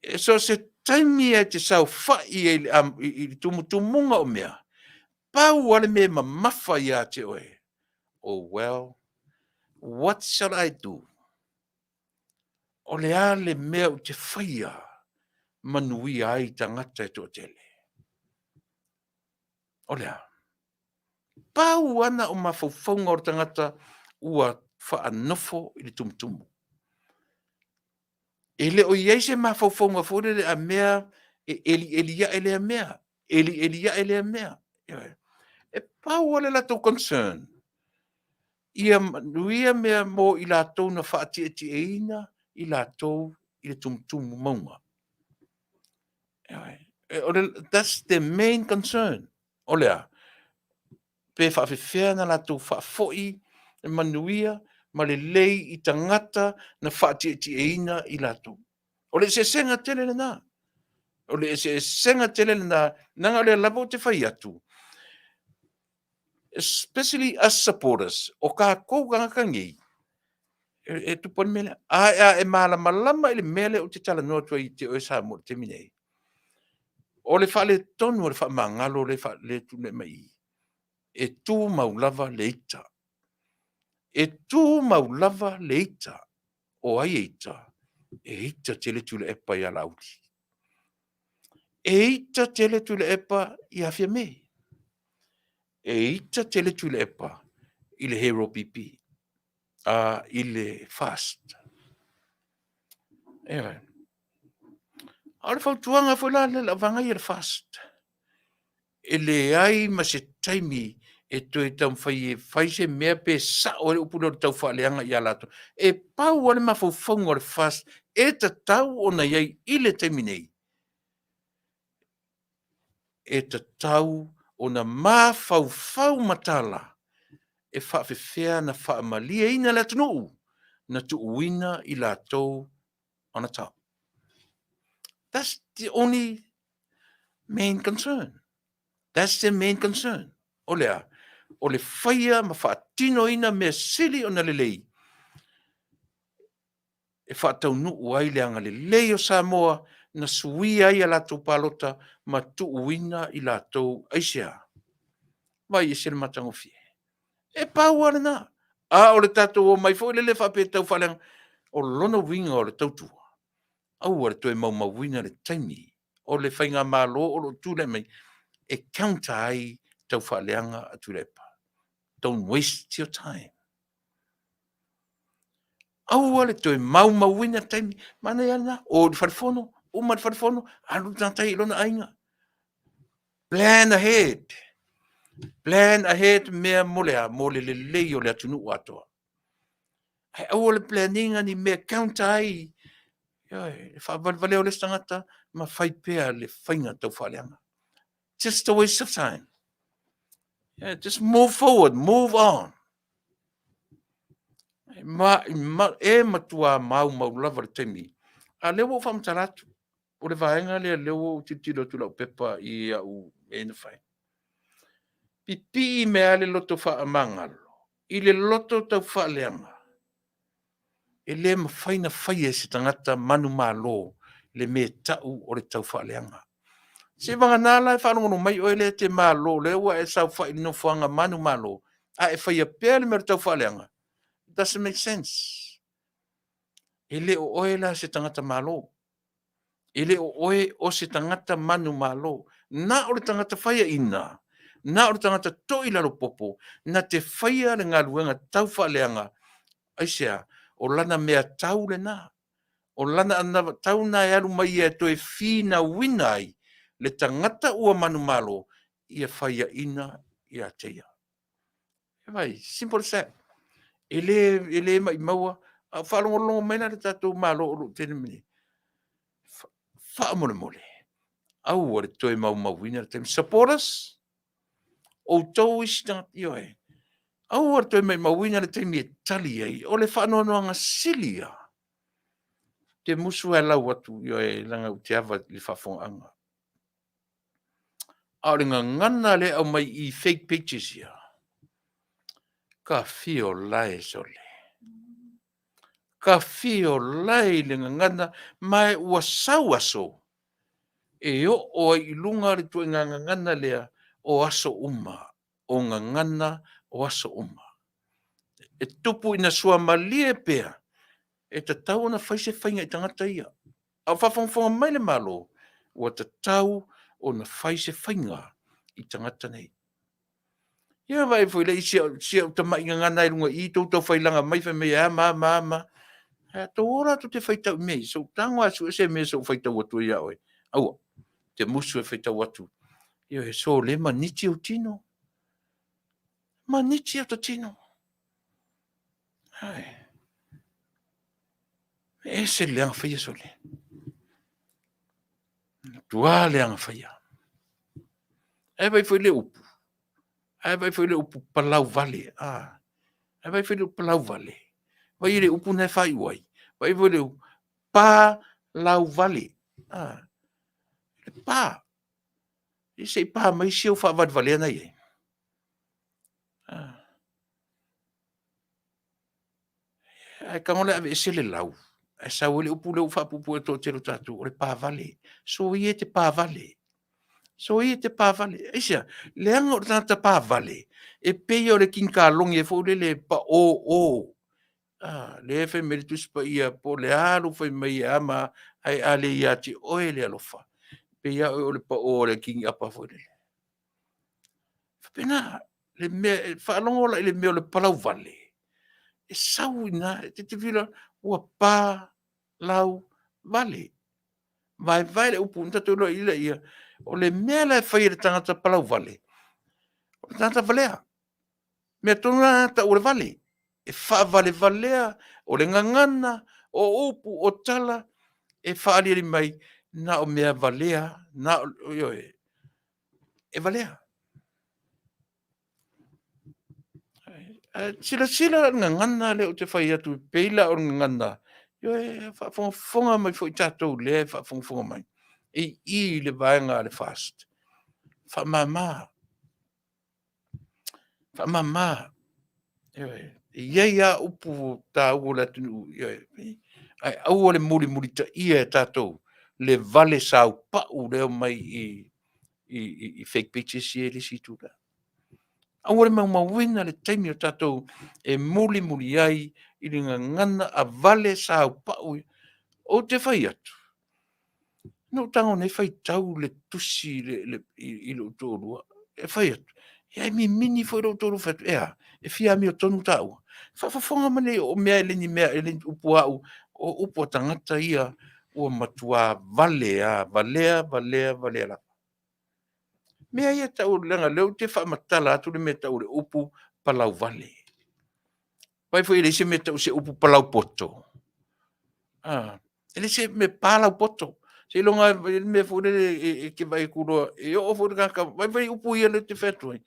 E so o se taimi e te saofai ai i le tumutumuga o mea, pau lava le mea e mamafa ia te oe, oh well, what shall I do? O le a le mea ou te faia manuia ai tagata e toatele? O le a? Pau lava na o mafaufauga o le tagata ua faanofo i le tumutumu. E le o i ai se mafaufauga foi lele a mea e elieli ae lea mea, elieli ae lea mea. E pau lava le latou concern, ia manuia mea mo i latou na faatietieina i latou i le tumutumu mauga. That's the main concern. O le a? Pe faafefea ona latou faafoi le manuia ma lelei i tagata na faatietieina i latou. O le eseesega tele lena. O le eseesega tele lena, leaga o lea lava ou te fai atu, especially us supporters, o tatou tagata nei, e tupu ai le mea lea. Ae a e malamalama i le mea lea ou te talanoa atu ai ia te oe Samoa i le taimi nei, o le faaletonu o le faamagalo lea e tulai mai i i, e tumau lava le ita. E tumau lava le ita. O ai e ita? E ita tele Tuilaepa ia Laauli. E ita tele Tuilaepa ia Fiame. E ita tele Tuilaepa i le Hero PP, i le FAST. Ioe. A o le fautuaga foi la lea i le auvaega ia o le FAST, e leai ma se taimi e toe taumafai e fai se mea pe sao ai le upu lea o le taufaaleaga ia latou. E pau lava le mafaufauga o le FAST e tatau ona i ai i le taimi nei, e tatau ona mafaufau matala e faafefea ona faamalieina le atunuu na tuuina i latou on the top. That's the only main concern. That's the main concern. O le a? O le faia ma faatinoina mea sili ona lelei e faataunuu ai le agalelei o Samoa na suia ai a latou palota ma tuuina i latou. Aisea? Vaai ese le matagofie. E pau lava lena. A o le tatou omai foi lele faapea e taufaaleaga, o lona uiga o le tautua, aua le toe maumauina le taimi o le faigamalo o lo o tulai mai e counter ai taufaaleaga a Tuilaepa. Don't waste your time. Aua le toe maumauina le taimi. Manaia lava lena, o i le falefono, uma le falefono, alu le tagata i lona aiga. Plan ahead. Plan ahead mea mo le a? Mo le lelei o le atunuu atoa. Ae aua le plan ina ni mea counter ai le faavalevalea o le isi tagata ma fai pea le faiga taufaaleaga. Just a waste of time. Yeah, just move forward, move on. Ma, ma, e matua maumau lava le taimi. A lea ua ou faamatala atu, o le vaega lea lea ua ou tilotilo atu i lau pepa i au mea na fai. Pipii mea le loto faamagalo i le loto taufaaleaga. E le mafai ona faia e se tagata manumalo le mea e tau o le taufaaleaga. Seivagana la e faalogologo mai oe lea e te malo, lea ua e saofai i le nofoaga manumalo, a e faia pea le mea o le taufaaleaga, it doesn't make sense. E le o oe la se tagata malo. E le o oe o se tagata manumalo. Na o le tagata faiaina, na o le tagata toilalo popo, na te faia le galuega taufaaleaga. Aisea? O lana meatau lena. O lana anavatau lena e alu mai ia e toe finauina ai le tagata ua manumalo ia faiaina ia te ia. Vaai, simple as that. E le maimaua, a o faalogologo mai la le tatou Malo o lo o tele mai nei, faamolemole, aua le toe maumauina le taimi. Supporters, outou isi tagata, ioe, aua le toe maumauina le taimi e tali ai. O le faanoanoaga sili ia, ou te musu lava e lau atu, ioe, leaga ou te ava i le faafofogaaga. A o le gagana lea e aumai i fake pages ia, ka fia o lae sole. Ka fia o lae i le gagana, ma ua sau aso e oo ai i luga le ituaiga gagana lea o aso uma, o gagana o aso uma. E tupu ina suamalie pea, e tatau ona fai se faiga i tagata ia. A o faafogafoga mai le Malo, ua tatau ona fai se faiga i tagata nei. Ia vaai foi i si au tamai gagana i luga i i, tou taufailaga mai fai mai e a ma a ma a. Ae tou o la tou te faitau i mea ia, se i ou tago lava e sue se mea se i ou faitau atu ai ia oe. Aua, ou te musu e faitau atu. Ioe, sole maniti ou tino. Maniti ota tino. Ae, e ese le leaga faia sole. Matua leaga faia. Ae vaai foi i le upu, ae vaai foi i le upu palauvale. Ae vaai foi i le upu palauvale. Vaai i le upu na e faaiu ai. Vaai foi i le upu pa lau vale. Le pa. Ia se i pa mai si ou faavalevalea na e i ai. Ae tago la e aveese le lau, ae sau ai le upu lea ua faapuupuu e le toatele o tatou, o le pa vale. Soia e te pa vale. Soia e te pa vale. Aisea? Leaga o le tagata pa vale, e pei o le kinikaloge foi lele e paoO. Lea e fai mai le Tusi Paia, po o le a lou fai mai e a ma a, ae a le ia te oe le alofa, e pei lava oe o le pao o le kini'apa foi lele. E faapena, le mea, faalogo la i le mea o le palauvale, e sau i ina, e te tilofia ua pa lau vale. Vaevae le upu ona tatou iloa lea, o le mea la e fai e le tagata palauvale, o le tagata valea. O le mea tonu lava lena e tau o le vale, e faavalevalea, o le gagana, o upu, o tala e faaaliali mai na o mea valea lava, ioe, e valea. Ae silasila la i le gagana lea ou te fai atu e pei la o le gagana, ioe, a o faafogafoga mai foi tatou lea e faafogafoga mai i i i le vaega a le FAST, faamama, faamama. Ioe. E i ai lava upu taua o le atunuu, ioe, ae aua le mulimulitaia e tatou le vale saupau lea e omai i i fake pages ia e i le isi itu lea. Aua le maumauina le taimi o tatou e mulimuli ai i le gagana a vale saupau. Ou te fai atu, na ou tago nei faitau le tusi i lou toalua, e fai atu, ae mimini foi lou toalua fai atu, e a? E fia amiotonu taua? Faafofoga mai lelei o mea e le ni mea e le o ni upu a au, o upu a tagata ia ua matua vale lava, valea, valea, valea lava. Mea ia e tau leaga o lea ou te faamatala atu le mea e tau o le upu palauvale. Vaai foi e leai se mea e tau o se upu palaupoto. E leai se mea palaupoto. Seiloga lava e i ai le mea foi lele e te vaai atu loa, e oo foi le tagata, vaai foi upu ia lea ou te fai atu ai,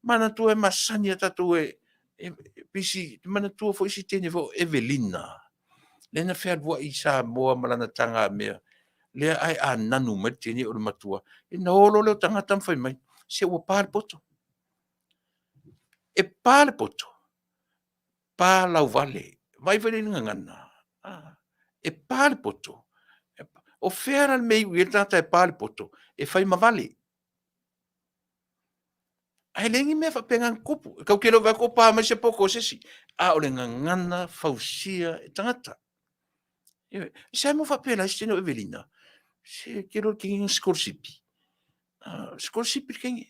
manatua e masani lava tatou e pisi, manatua foi si teine foi o Evelina, lea na fealuai i Samoa ma lana tagamea, lea ae a nanu mai le teine o le matua, ona o loa lea o tagata ma fai mai, se ua pa le poto. E pa le poto, pa lauvale. Vaai foi la i le gagana, e pa le poto. O fea la le mea e iu i ai le tagata e pa le poto? E fai ma vale. Ae leai ni mea faapena na tupu. E tatou te le o vaai atu o pa mai se poto o se isi, a o le gagana fausia e tagata. Ioe. Se a mea ua faapela ai si teine o Evelina? Se ou te iloa o le teine lea na sikolasipi. Sikolasipi le teine,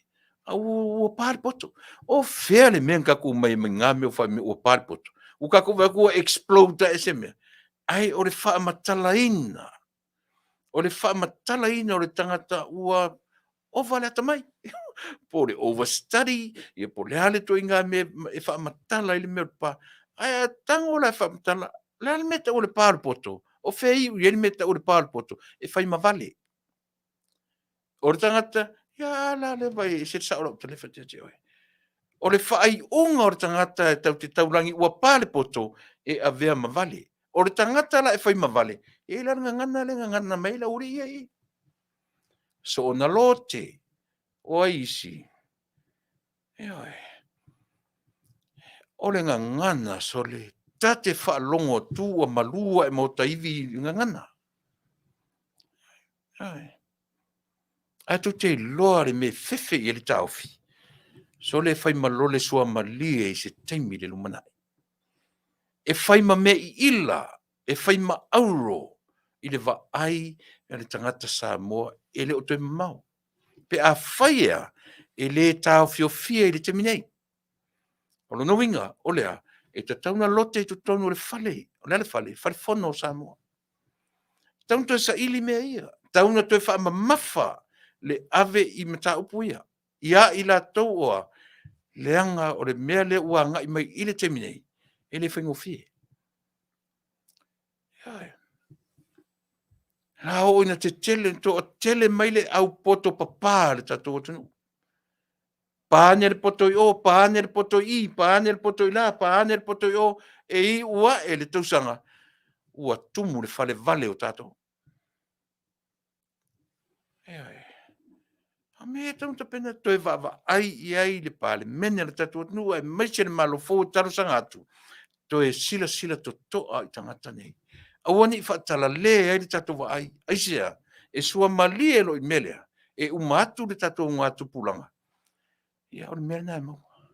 a ua pa le poto. O fea le mea na tatou omai ai mai na mea fai mai ua pa le poto? Ua tatou vaai atu ua explode ae se mea, ae o le faamatalaina, o le faamatalaina o le tagata ua ova le atamai, po o le over study, ia po o le a le ituaiga mea e faamatala ai le mea o le pa. Ae a tago la e faamatala, o le a le mea e tau o le pa o le poto? O fea e iu i ai le mea e tau o le pa o le poto? E fai ma vale. O le tagata, ia a la lea e vaai ai e ese le sao o lau talefa ia te oe. O le faaiuga o le tagata e tatou te taulagi ua pa le poto, e avea ma vale. O le tagata la e fai ma vale, e i ai la le gagana lea e gagana mai ai le aualii ia i i. Soona lote, o ai isi? Ioe. O le gagana, sole, ta te faalogo atu ua malu ae maotaivi i le gagana. Ioe. Ae tou te iloa le mea e fefe i ai le taofi, sole e fai ma lole suamalie i se taimi i le lumanai. E fai ma mea iila, e fai ma auro i le vaai a le tagata Samoa e le o toe mamao. Pe afai e a, e le taofiofia i le taimi nei. O lona uiga, o le a? E tatau ona lote i totonu o le fale. O le a le fale? Fale Fono o Samoa. E tatau ona toe saili mea ia, e tatau ona toe faamamafa le ave i mataupu ia, ia i latou o a? Leaga o le mea lea ua agai mai i le taimi nei, e le faigofie. Ioe. A oo ina tetele, toatele mai le au poto papa a le tatou atunuu. Pa ane le poto i o, pa ane le poto i i, pa ane le poto i la, pa ane le poto i o, e iu ae le tausaga ua tumu le falevale o tatou. Ioe. O mea ia e tatau ona tapena, toe vaavaai i ai le Palemene a le tatou atunuu aemaise le Malo fou e talosaga atu, toe silasila totoa i tagata nei. Aua ne i faatalale ai le tatou vaai. Aisea? E suamalie loa i le mea lea, e uma atu le tatou augatupulaga, ia o le mea lena e maua.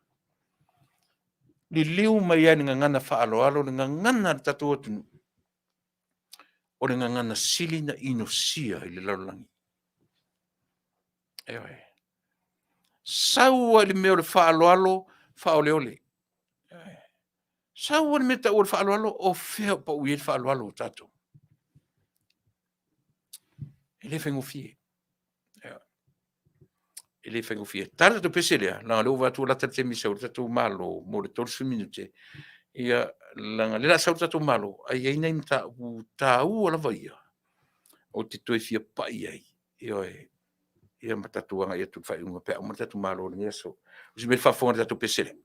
Liliu mai lava i le gagana faaaloalo, le gagana a le tatou atunuu, o le gagana sili ona inosia i le lalolagi. Ioe. Sau lava i le mea o le faaaloalo faaoleole. Ioe. Sau lava le mea e tau o le faaaloalo, o fea o pau i ai le faaaloalo o tatou? E le faigofie. E le faigofie. Ta le tatou pese lea, leaga o lea ua ou vaai atu ua lata le taimi e sau ai le tatou Malo mo le 30 minute. Ia, leaga o lea o le a sau le tatou Malo, ae i ai nai mataupu taua lava ia ou te toe fia pai i ai, ioe, ia ma tatou agai atu i le faaiuga pe a uma le tatou Malo i lenei aso. O se mea e faafofoga i le tatou pese lea.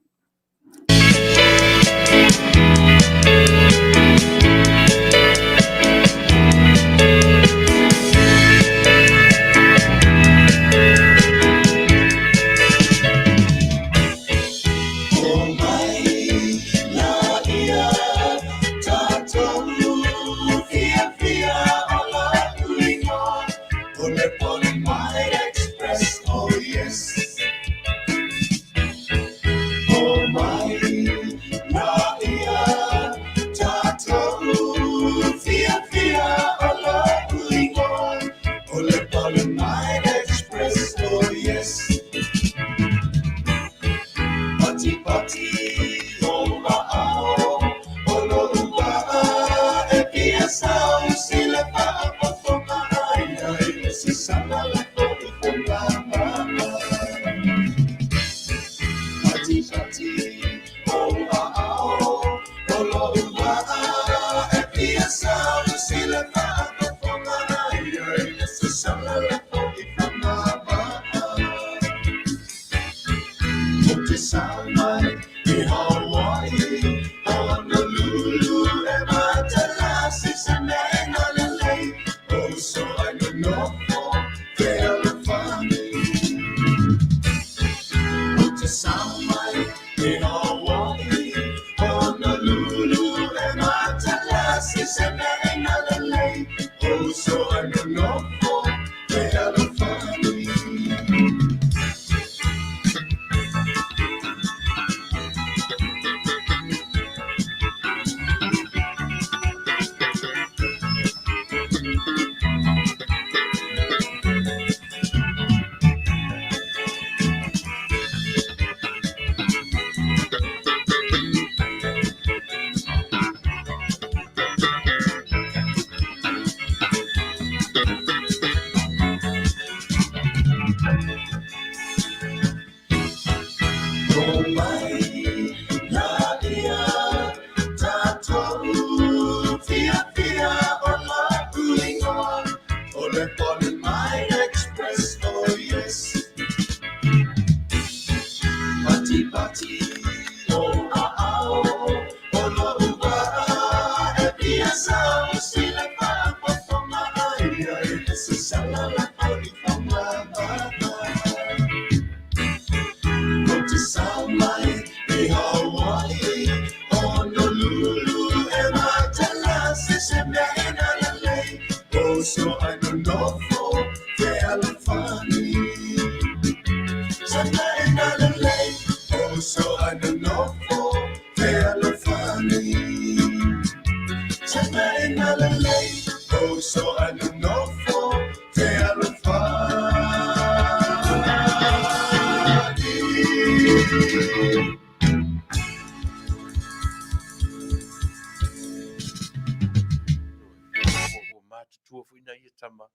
Ua matutua foi nai ia tama,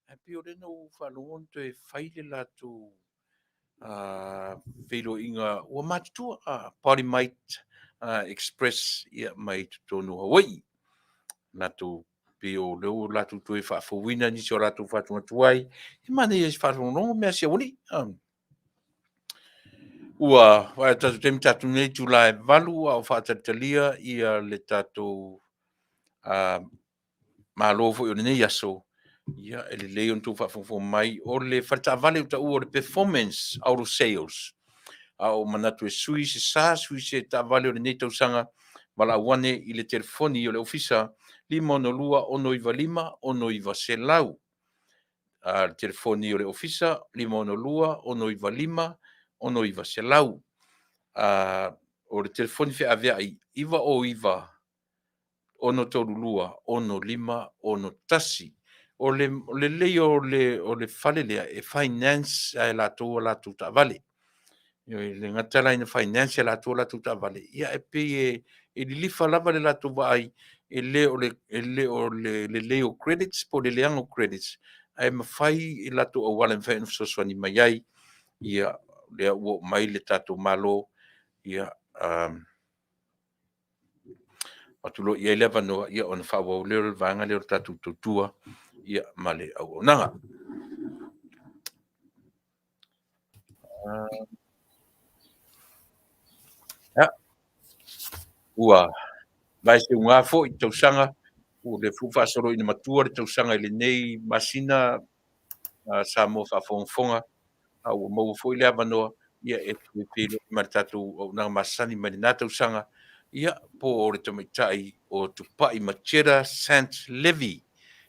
ae pei o lea na ou faalogo na toe fai le latou feiloaiga ua matutua, Party Might Express ia mai totonu o Hawaii. Latou pei o lea ua latou toe faafouina nisi o latou faatuatuai. E manaia se faalogologo mea a si aualii. Ua vaai atu tatou taimi tatou nei itula e 8 a o faatalitalia ia le tatou Malo foi o lenei aso, ia e lelei ona outou faafogafoga mai, o le faletaavale ua taua o le Performance Auto Sales. A o manatu e sui se sa, sui se taavale o lenei tausaga, valaau ane i le telefoni o le ofisa 562 695 6900. A le telefoni o le ofisa 562 695 6900. A o le telefoni feaveai 909 632 6561. O le lelei o le fale lea, e finance lava e latou a latou taavale. E le gata la ina finance e latou a latou taavale, ia ae pei e lilifa lava le latou vaai, e le o le lelei o credits po o le leaga o credits, ae mafai i latou auala e mafai ona fesoasoani mai ai. Ia, lea ua oo mai le tatou Malo, ia, avatu loa i ai le avanoa, ia ona faaauau lea o le vaega lea o le tatou tautua, ia, ma le auaunaga. Ia, ua vae seuga foi i tausaga, ua lea foi ua faasolo ina matua le tausaga i lenei masina, Samoa faafogafoga, a ua maua foi le avanoa, ia e toe feiloai ma le tatou auaunaga masani mai lena tausaga, ia po o le tamaitai o Tupai Macheta Sant Levy,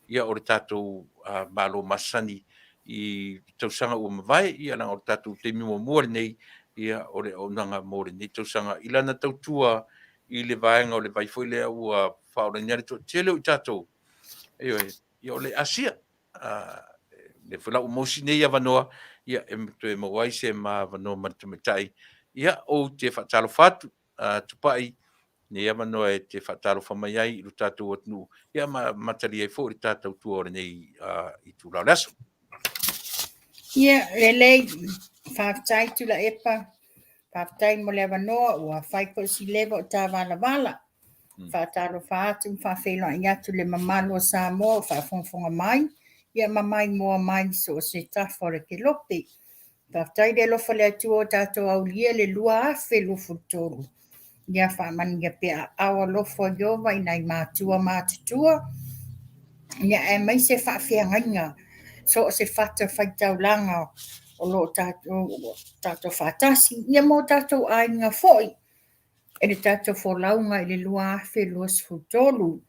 ia o le tatou Malo masani i tausaga ua mavae, ia leaga o le tatou taimi muamua lenei, ia o le auaunaga mo lenei tausaga i lana tautua i le vaega o le vai foi lea ua faaolaina ai le toatele o i tatou, ioe, ia o le Asia. Lea foi la ua maua si nei avanoa, ia e toe maua ai se ma avanoa ma le tamaitai. Ia, ou te faatalofa atu, Tupai, lenei avanoa e te faatalofa mai ai i lo tatou atunuu, ia ma amatalia ai foi le ta tautua o lenei itula o le aso. Ia, lelei, faafetai Tuilaepa, faafetai mo le avanoa, ua fai foi si leva o ta valavala. Faatalofa atu ma faafeiloai atu i le mamalu o Samoa o faafogafoga mai, ia ma maimoa mai i so o se tafa o le kelope. Faafetai i le alofa o le Atua ua tatou aulia le 2023. Ia faamanuia pea aao alofa o Ieova i nai matua matutua, ia aemaise faafeagaiga so o se fata faitaulaga o lo o tatou faatasi, ia ma o tatou aiga foi i le tatou folauga i le 2023.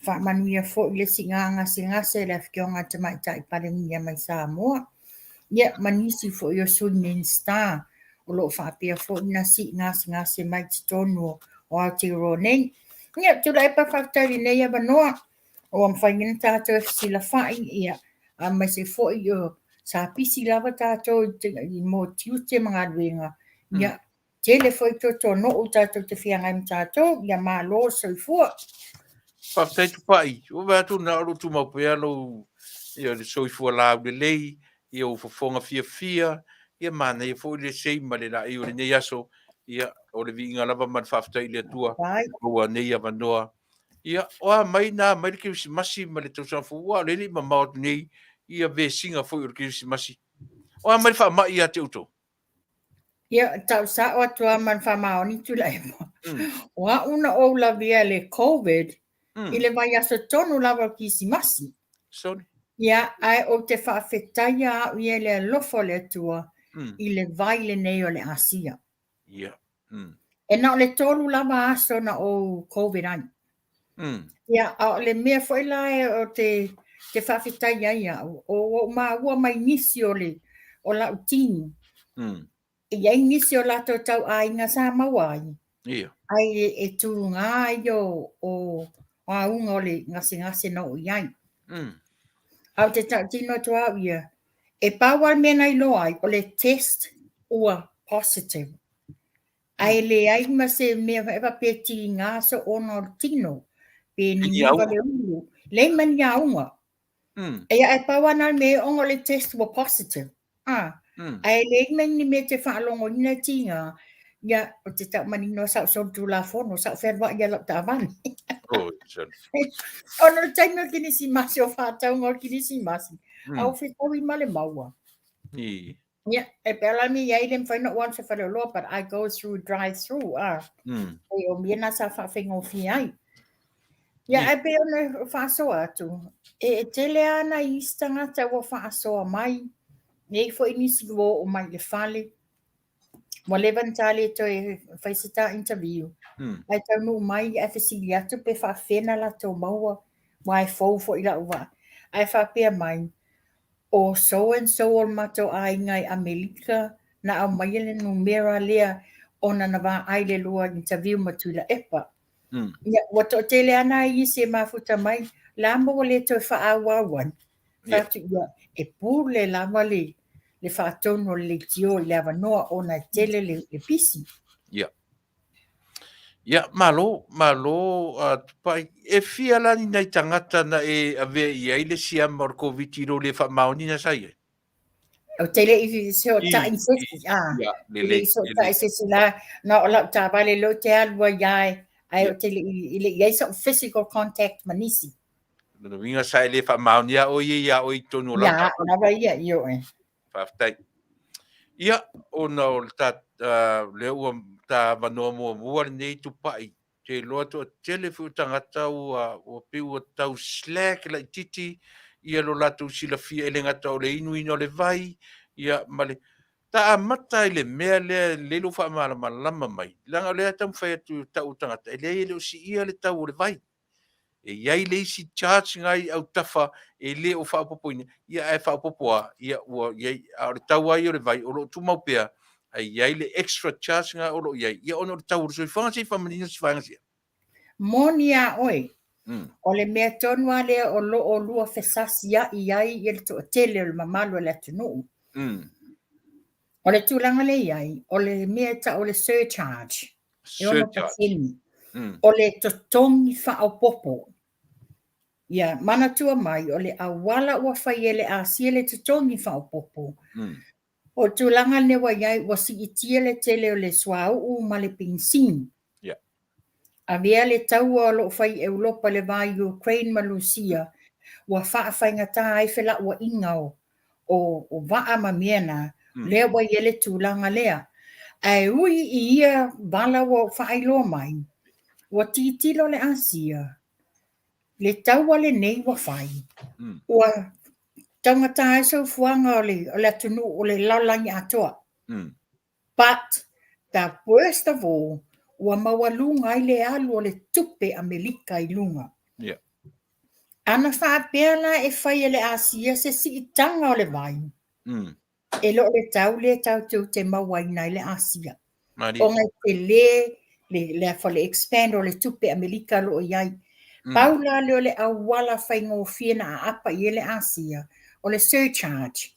Faamanuia foi le siiga gasegase a le Afioga i le Tamaitai Palemia mai Samoa, ia ma nisi foi o Sui Minisita o lo o faapea foi ona sii gasegase mai totonu o Aotearoa nei. Ia, Tuilaepa, faafetai i lenei avanoa ua mafai ai ona tatou fesilafai, ia, aemaise foi o sa pisi lava tatou i mo tiute ma galuega, ia, tele foi tuatuanuu tatou te feagai ma tatou, ia malo le soifua. Faafetai Tupai, ua vaai atu na o lou tumau pea lou ia, le soifua laulelei, Ia ou fofoga fiafia, ia manaia foi le sei ma le laei o lenei aso. Ia, o le viiga lava ma le faafetai i le Atua, ua nei avanoa. Ia, o a mai na mai le Kerisimasi ma le tausaga fou, aua o lea e le i mamao atu nei ia vesiga foi o le Kerisimasi. O a mai le faamai ia te outou? Ia, tau sao atu lava ma le faamaoni Tuilaepa. O au na ou lavea i le Covid i le vaiaso tonu lava o le Kerisimasi. Sorry. Ia, ae ou te faafetaia au ia i le alofa o le Atua i le vai lenei o le Asia. Ia. E na o le 3 lava aso na ou Covid ai. Ia, a o le mea foi la e o te, te faafetai ai au, o ou maua mai nisi o le o lau team. E i ai nisi o latou tauaiga sa maua ai. Ia. Ai e, e tūgā ai o, o auga o le gasegase na oo i ai. A o te tautino atu au ia, e pau lava le mea na iloa ai, o le test ua positive. Ae leai ma se mea e faapea e tiga se ona o le tino, pe niniva le ulu, leai ma ni auga. Ia ae pau lava na o le mea ona o le test ua positive. Ah, ae leai ma ni mea e te faalogoina e tiga, ia, ou te tau manino sa ou solitulafono, sa ou fealuai i lau taavale. Oh, sorry. Ona o le taimi o le Kerisimasi, o faatauga o le Kerisimasi, a ou fetaui ma le maua. I. Ia, e pei la mi iai le mawhai na uan se whare oloa, but I go through drive through, ah. E o mea nā sa whaawhaingofie ai. Ia, e pei ona whaasoa atu, e tele ana i isi tangata ua whaasoa mai, nei foi nisi ua oo mai i le fale, ua leva na ta le toe fai se ta interview. Ae taunuu mai ae fesili atu pe faafefea na latou maua, aua e fou foi i lau vaa. Ae faapea mai, O so and so o le matou aiga i Amelika na aumaia le numera lea ona na vaai le lua interview ma Tuilaepa. Ia, ua toatele lava nai isi e mafuta mai, la ma ua le toe faaauau ai. Fai atu ia, e pule lava le, le faatonu o le leitio i le avanoa ona e tele le, le pisi. Ia. Ia, malo, malo a Tupai. E fia la ni nai tagata na e avea i ai le siama o le Koviti i lou le faamaoni sa i ai? Ou te le i seotai i se isi, a. Ia, Te le lelei, i seotai lelei. i se isi la, na o lau taavale lea ou te alu ai lava, ae ou te le i le i ai sou physical contact ma nisi. Lona uiga sa e le faamaonia oe ia iā oe i totonu o lau Ia, taavale. lava ia, ioe. Faafetai. Ia, ona o le ta, uh, lea ua ta avanoa muamua lenei Tupai, te iloa toatele foi o tagata ua, ua pei ua tau slack laitiiti ia lo latou silafia e le gata o le inuina o le vai, ia ma le ta amata i le mea lea lelei lou faamalamalama mai, leaga o lea e taumafai atu tau o tagata, e leai e le o siia le tau o le vai. E i ai le isi charge na i autafa e le o faaopoopoina, ia ae faaopoopo lava, ia ua i ai, a o le tau lava ia o le vai o lo o tumau pea, ae i ai le extra charge na o lo o i ai, ia ona o le tau o le soifuaga. Se i faamanino si vaega sia. Moni a oe, o le mea tonu lava lea o lo o lua fesasia'i ai ia le toatele o le mamalu o le atunuu. O le tulaga lea e i ai, o le mea e tau o le surcharge, e ono pasene, o le totogi faaopoopo. Ia manatua mai, o le auala ua fai e le Asia le totogi faaopoopo. O le tulaga lenei ua i ai, ua siitia le tele o le suauu ma le penisini. Avea le taua o lo o fai i Europa i le va i Ukraine ma Lusia, ua faafaigata ai felauaiga o, o, o vaa ma mea na, lea ua i ai le tulaga lea. Ae ui i ia vala ua faailoa mai, ua tilotilo le Asia, le taua lenei ua fai, ua taugata ai soifuaga o le, o le atunuu, o le lalolagi atoa. But the worst of all, ua maualuga ai le alu o le tupe Amelika i luga. Yeah. Ana faapea la e fai e le Asia se siitaga o le vai, e le o le tau lea tatou te mauaina ai le Asia. Malie. Ona e tele le, le, a le expand o le tupe Amelika o lo o i ai. Pau la lea o le auala faigofie na aapa i ai le Asia, o le surcharge.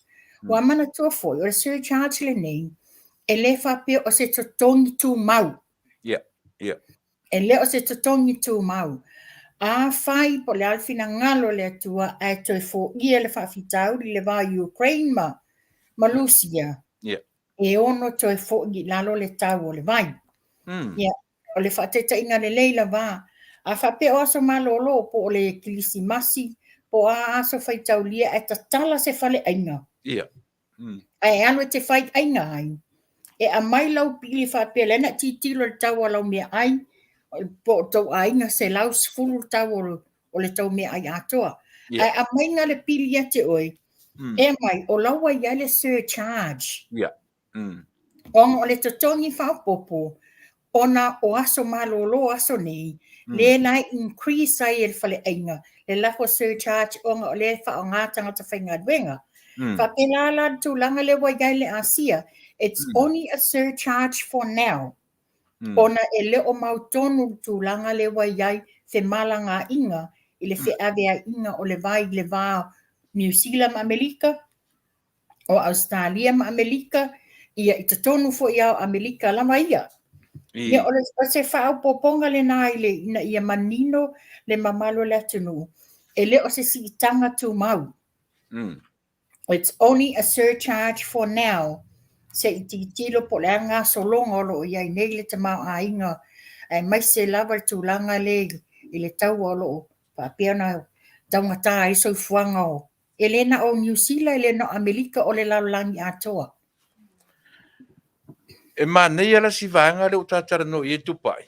Ua manatua foi, o le surcharge lenei, e le faapea o se totogi tumau. Yeah, yeah. E le o se totogi tumau. Afai po o le a le finagalo o le Atua ae toe foia le faafitauli i le va o Ukraine ma ma Lusia, e ono toe fo'i i lalo le tau o le vai. Ia, o le faataitaiga lelei lava. A faapea o aso malolo po o le Kilisimasi po o a aso faitaulia ae tatala se faleaiga, ae alu e te fai aiga ai, e aumai lau pili faapea lea na e tilotilo i le tau o lau meaai po o tou aiga 110 le tau o le tou meaai atoa. Ae aumaiga le pili ia te oe, e aumai o la ua i ai le surcharge. Ona o le totogi faaopoopo ona o aso malolo aso nei, lea la e increase ai e le faleaiga le lafo surcharge ona o lea e faaaoga tagata faigaluega. Faapena la le tulaga lea ua i ai le Asia, it's only a surcharge for now, ona e le o mautonu le tulaga lea ua i ai femalagaaiga i le feaveaiga o le vai i le va o Niu Sila ma Amerika, o Ausetalia ma Amelika, ia i totonu foi lava o Amelika lava ia. Ia, o, le, o se faaopoopoga lena i le, ina ia manino le mamalu o le atunuu, e le o se siitaga tumau. It's only a surcharge for now, se i tilotilo po o le a le gasologa o lo o i ai nei le tamaoaiga, aemaise lava le tulaga lea i le taua o lo o faapea ona taugata ai le soifuaga o E le na o Niu Sila, e le na o Amerika, o le lalolagi atoa. E manaia la si vaega lea ua ta talanoa i ai Tupai.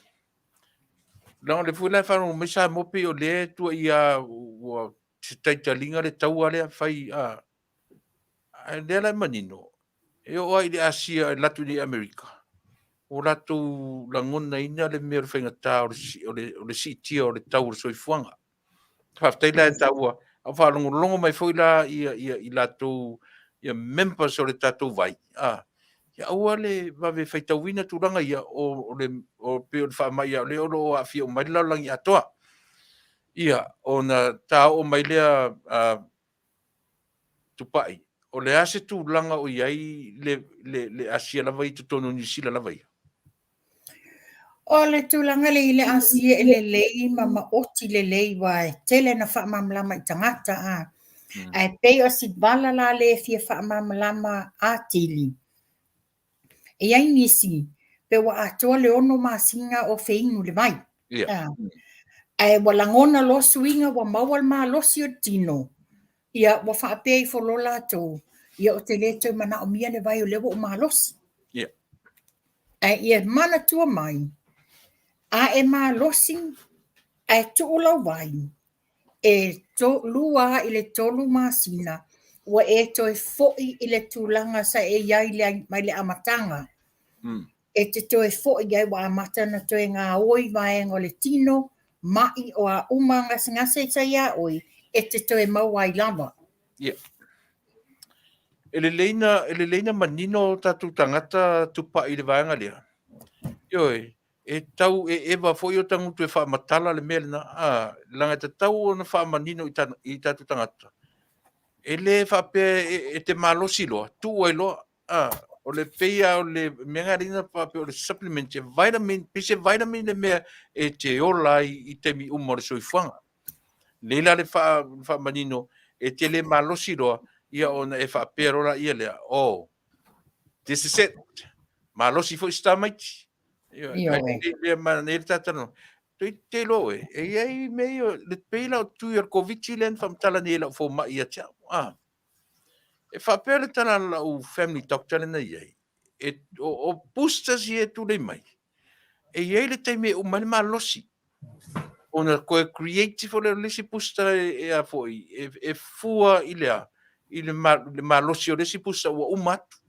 Leaga o lea foi la e faalogo mai Samoa pei o lea e tuuaia ua se taitaliga le taua lea fai a. Ae o lea la e manino, e oo lava i le Asia e alu atu i Amerika, ua latou lagonaina le mea o le faigata o le siitia o le tau o le soifuaga. Faafetai la e taua, a o faalogologo mai foi la ia, ia i latou ia members o le tatou vai, a, ia aua le vave faitauina tulaga ia o, o le o, pei o le faamai o lea o lo o aafia uma ai le lalolagi atoa. Ia, ona ta oo mai lea a, Tupai, o le a se tulaga o i ai le, le, le Asia lava i totonu o Niu Sila lava ia? O le tulaga lea i le Asia e lelei ma maoti lelei aua e tele na faamalamalama i tagata a. Ae pei o si vala la lea e fia faamalamalama atili, e i ai nisi pe ua atoa le 6 masina o feinu le vai. Yeah. Ae ua lagona loa suiga ua maua le malosi o le tino, ia ua faapea ifo loa latou, ia ou te le toe manaomia le vai o lea ua ou malosi. Yeah. Ae ia manatua mai, a e malosi ae tuu lau vai, e 2 i le 3 masina ua e toe foi i le tulaga sa e i ai mai le amataga. E te toe foi ai ua amata ona toe gaoi vaega o le tino, ma'i o a uma gasegase sa ia oe, e te toe maua ai lava. Yeah. E lelei na, e lelei na manino o tatou tagata tupai i le vaega lea. Ioe, e tau e eva foi o tagutu e faamatala le mea lena, a, leaga e tatau ona faamanino i, ta, i tatou tagata. E le faapea e, e te malosi loa, tuu ai loa, a, o le pei lava o le mea lena lena faapea o le supplement, e vitamin, pei se vitamin le mea e te ola ai i taimi uma o le soifuaga. Lelei la le faamanino, e te le malosi loa, ia ona e faapea loa laia lea, oh, this is it. Malosi foi si tamaiti. Ioe. Lea manaia le talanoa. Te te iloa oe, e i ai mea ia, le pei la o tui o le Koviti lea na faamatala nei e lau fomai ia te au. Ah. E faapea le tala a lau family doctor lena i ai, e, o, o boosters ia e tulei mai, e i ai le taimi e uma ai le malosi. Ona toe create ifo lea o le isi booster e, e a foi, e, e fua i le a, i le, ma, le malosi o le isi booster ua uma atu.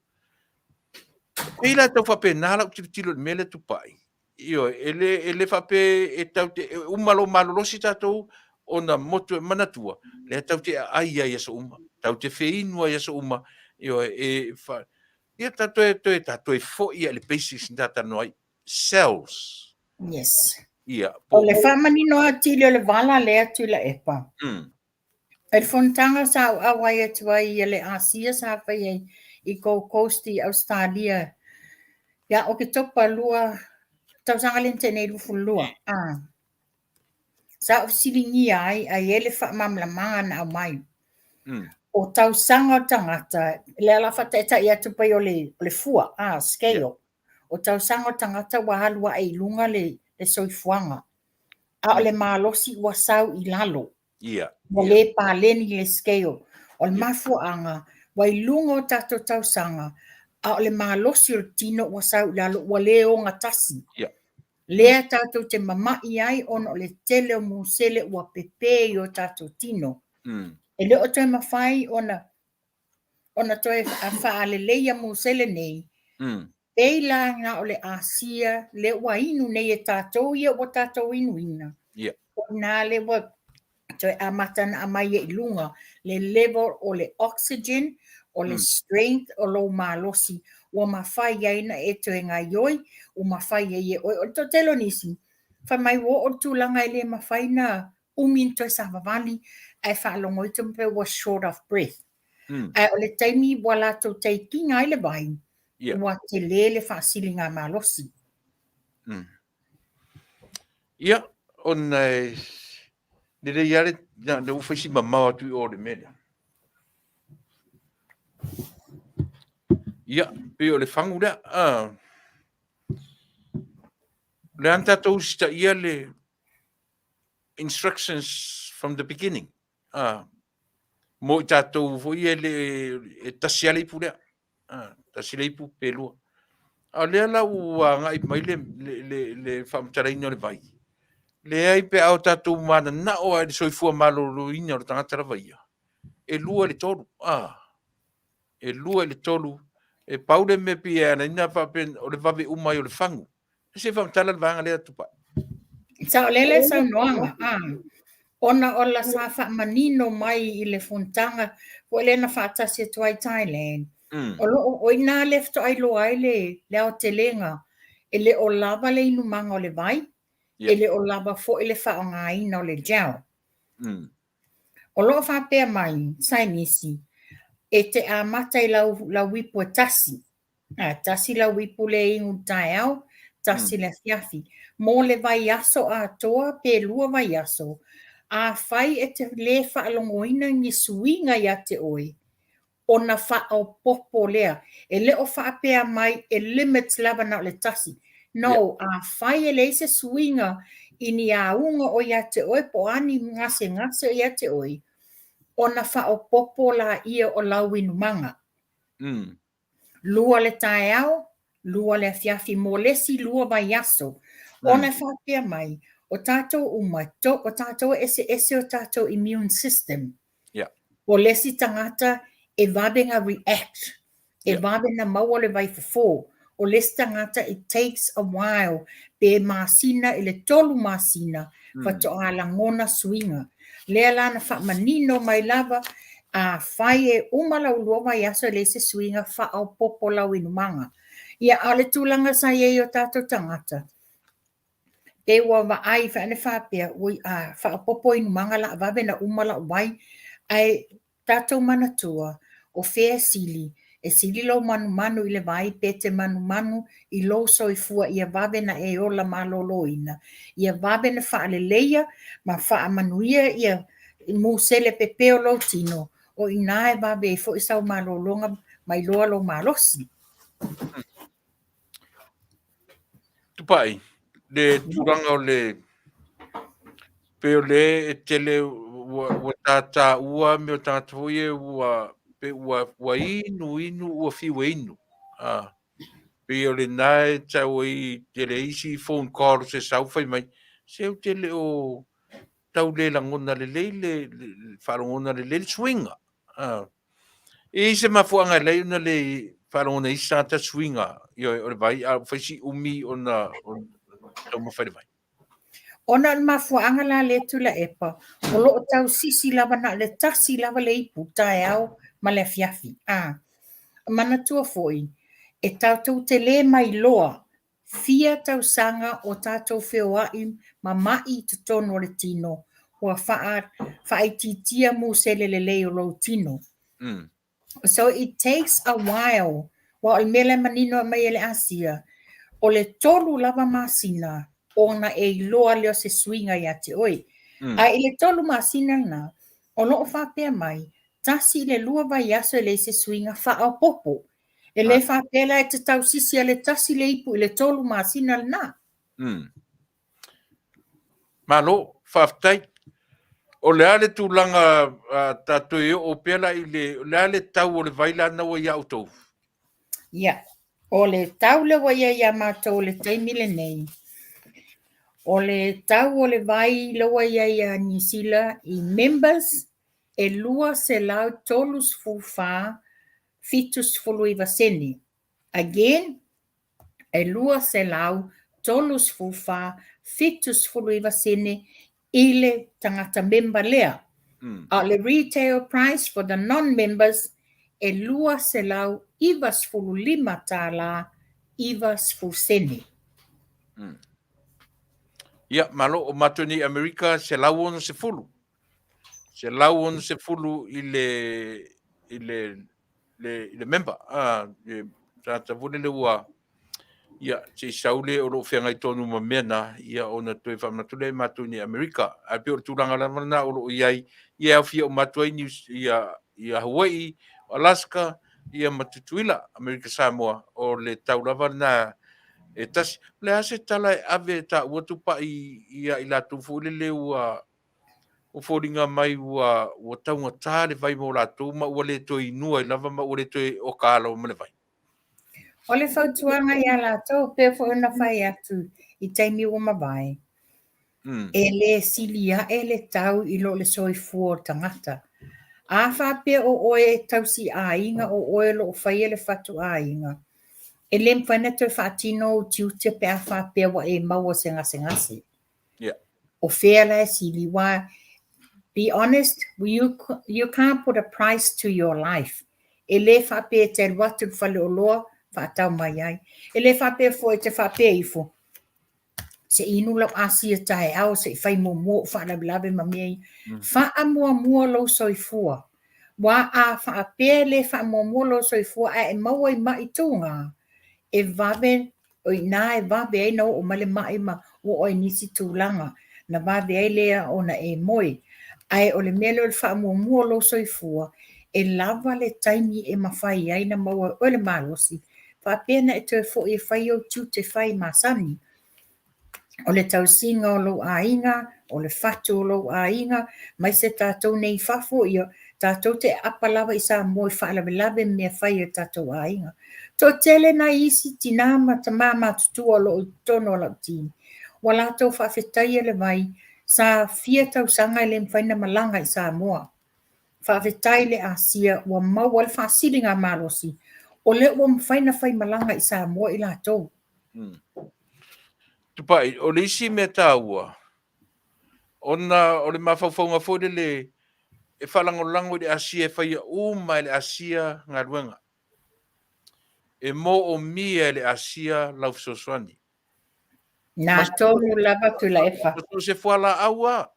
E pei la e tau faapena lau tilotilo i le mea lea Tupai. Ioe, e le, e le faapea e tau te, e uma loa malolosi tatou ona motu e manatua, lea tau te aai ai i aso uma, tau te feinu ai i aso uma, ioe, e fa, ia ta toe, toe, ta toe foi ia i le basics na ta talanoa ai, cells. Yes. Ia, po O le faamanino atili o le vala lea Tuilaepa. I le fonotaga sa ou auai atu ai ia le Asia sa fai ai i Gold Coast i Ausetalia ia Oketopa 2 tausaga lea na tea nei 22. A. Sa ou fesiligia ai, a i ai le faamalamalamaga na aumai. O tausaga o tagata, lea la faataitai atu pei o le, o le fua, a, scale. Yeah. O tausaga o tagata ua alu ae i luga le, le soifuaga. A o le malosi ua sau i lalo. Yeah. Ua le paleni le scale. O le mafuaaga, ua i luga o tatou tausaga, a o le malosi o le tino ua sau i lalo, ua le ogatasi. Yeah. Lea tatou te mama'i ai ona o le tele o musele ua pepe i o tatou tino. E le o toe mafai ona ona toe faaleleia musele nei, pei la na o le asia lea ua inu nei e tatou ia ua tatou inuina. Yeah. O i ina lea ua toe amata ona aumai ai i luga le level o le oxygen, o le strength o lou malosi ua mafai ai ona e toe gaioi, ua mafai ai e oe. O le toatele o nisi, fai mai ua oo i le tulaga e le mafai ona umi ona toe savavali ae faalogo atu pe ua short of breath. Ae o le taimi ua latou take ina ai le vai, ua tele le faasiligamalosi. Ia, ona e lelei lava le, na, na ua fai si mamao atu i o le mea lea. Ia, pei o le fagu lea. Ah. O le a na tatou usitaia le instructions from the beginning. Ah. Mo i tatou foi e le e tasi lava le ipu lea. Ah, tasi le ipu pe lua. A o lea la ua agai mai le, le, le, le faamatalaina o le vai. Leai pe a o tatou mananao lava i le soifua maloloina o le tagata lava ia, e lua i le tolu. Ah, e lua i le tolu. E pau le mea pei e ala ai ona faapea o le vave uma ai o le fagu. Se i faamatala le vaega lea Tupai. Saolele le saunoaga, a, ona o la sa faamanino mai i le fonotaga foi lea na faatasi atu ai Thailand. O lo o, o i ina lea faatoa iloa ai le, le aotelega, e le o lava le inumaga o le vai, e le o lava foi le faaaogaina o le gel. O lo o faapea mai saienisi, e te amata i lau, lau ipu e tasi, A, tasi lau ipu le inu i le taeao, tasi le afiafi. Mo le vaiaso atoa pe lua vaiaso, afai e te le faalogoina ni suiga ia te oe, ona faaopoopo lea. E le o faapea mai e limit lava na o le tasi. No, afai e leai se suiga i ni auga o ia te oe po o a ni gasegase o ia te oe, ona faaopoopo laia o lau inumaga. Lua le taeao, lua le afiafi mo le isi lua vaiaso. Ona e faapea mai, o tatou uma, to, o tatou e eseese o tatou immune system. O le isi tagata e vave na react, e vave na maua le vaifofo. O le isi tagata it takes a while, pe masina i le tolu masina faatoa lagona suiga. Lea la na faamanino mai lava, afai e uma lau lua vaiaso e leai se suiga, faaopoopo lau inumaga. Ia, a o le tulaga sa i ai o tatou tagata, pe ua vaai ane faapea, ui, a faaopoopo inumaga la vave na uma lau vai, ae tatou manatua, o fea e sili, e sili lou manumanu i le vai pe te manumanu i lou soifua ia vave na e ola maloloina, ia vave na faaleleia ma faamanuia ia musele pepe o lou tino, o i ina e vave ai foi sau malologa ma iloa lou malosi. Tupai, le tulaga o le pei o le e tele ua, ua tātāua me o tagata foi e ua pe ua, ua inu inu ua fiu e inu. Ah, pei o lena e tau ai tele isi phone call se sau fai mai se ou te le o tau le lagona lelei le, le, le faalogona lelei le suiga. Ah. E i se mafuaaga e alai ona le faalogona isi tagata suiga ioe o le vai a ua fai si umi ona taumafai le vai. Ona o le mafuaaga la lea Tuilaepa, o lo o tausisi lava na o le tasi lava le ipu taeao ma le afiafi. A manatua foi, e tatou te le mailoa fia tausaga o tatou feoai ma mai i totonu o le tino ua faa, faaitiitia musele lelei o lou tino. So it takes a while. Aua o le mea lea e manino mai e le Asia, o le tolu lava masina ona e iloa lea o se suiga ia te oe. Ae i le tolu masina lena, o lo o faapea mai, 1 i le 2 vaiaso e leai se suiga faaopoopo. E le faapea la e te tausisi a le 1 le ipu i le 3 masina lena. Malo, faafetai. O le a le tulaga tatou e oo pea la i le, o le a le tau o le vai la na ua ia outou? Ia, o le tau lea ua i ai ia matou i le taimi lenei, o le tau o le vai lea ua i ai ia Niu Sila i members e 234 79 sene. Again, e 234 79 sene i le tagata member lea. A o le retail price for the non-members e $295 90 sene. Ia, malo, o matou nei i Amerika, 160. 160 i le, i le, le, i le member. Ah, le tagata foi lele ua, ia, se i sau le o lo o feagai tonu ma mea na, ia, ona toe faamanatu lea i matou nei i Amerika. Ae pei o le tulaga lava lena o lo o i ai, ia e aofia uma atu ai Niu, ia, ia Hawaii, Alaska, ia ma Tutuila, Amerika Samoa, o le tau lava lena e tasi. O le a se tala e ave e taua Tupai ia i latou foi lele ua ua foliga mai ua ua taugata le vai mo latou ma ua le toe inua ai lava ma ua le toe oka lava ma le vai? O le fautuaga ia latou, pei foi ona fai atu i taimi ua mavae, e le sili ae le tau i lo le soifua o le tagata. A faapea o oe e tausi aiga, o oe o lo o faia le fatu aiga, e le mafai ona toe faatino ou tiute pe a faapea ua e maua i se gasegase. Yeah. O fea la e sili, aua be honest, you can't put a price to your life. E le faapea e te alu atu i le faleoloa faatau mai ai. E le faapea foi e te faapea ifo, se i inu lau asia taeao, se i fai muamua ou faalavelave ma mea ia. Faamuamua lou soifua. Aua a faapea e le faamuamua lou soifua ae e maua i ma'i tuga, e vave O i ina e vave ai na oo mai le ma'i ma oo ai nisi tulaga na vave ai lea ona e moe. Ae o le mea lea o le faamuamua o lou soifua, e lava le taimi e mafai ai na maua e oe le malosi, faapea na e toe foi e fai ou tiute fai masani. O le tausiga o lou aiga, o le fatu o lou aiga, aemaise tatou nei i fafo, ia, tatou te aapa lava i Samoa i faalavelave ma mea fai a tatou aiga. Toatele nai isi tina ma tama matutua o lo o i totonu o lau team, ua latou faafetaia le vai, sa fia tausaga e le mafai ona malaga i Samoa. Faafetai i le Asia ua maua ai le faasiligamalosi, o lea ua mafai ona faimalaga i Samoa i latou. Tupai, o le isi mea taua, ona o le mafaufauga foi lele e faalagolago i le Asia e faia uma e le Asia galuega. E moomia e le Asia lau fesoasoani. Na tonu lava Tuilaepa. So se fualaau a,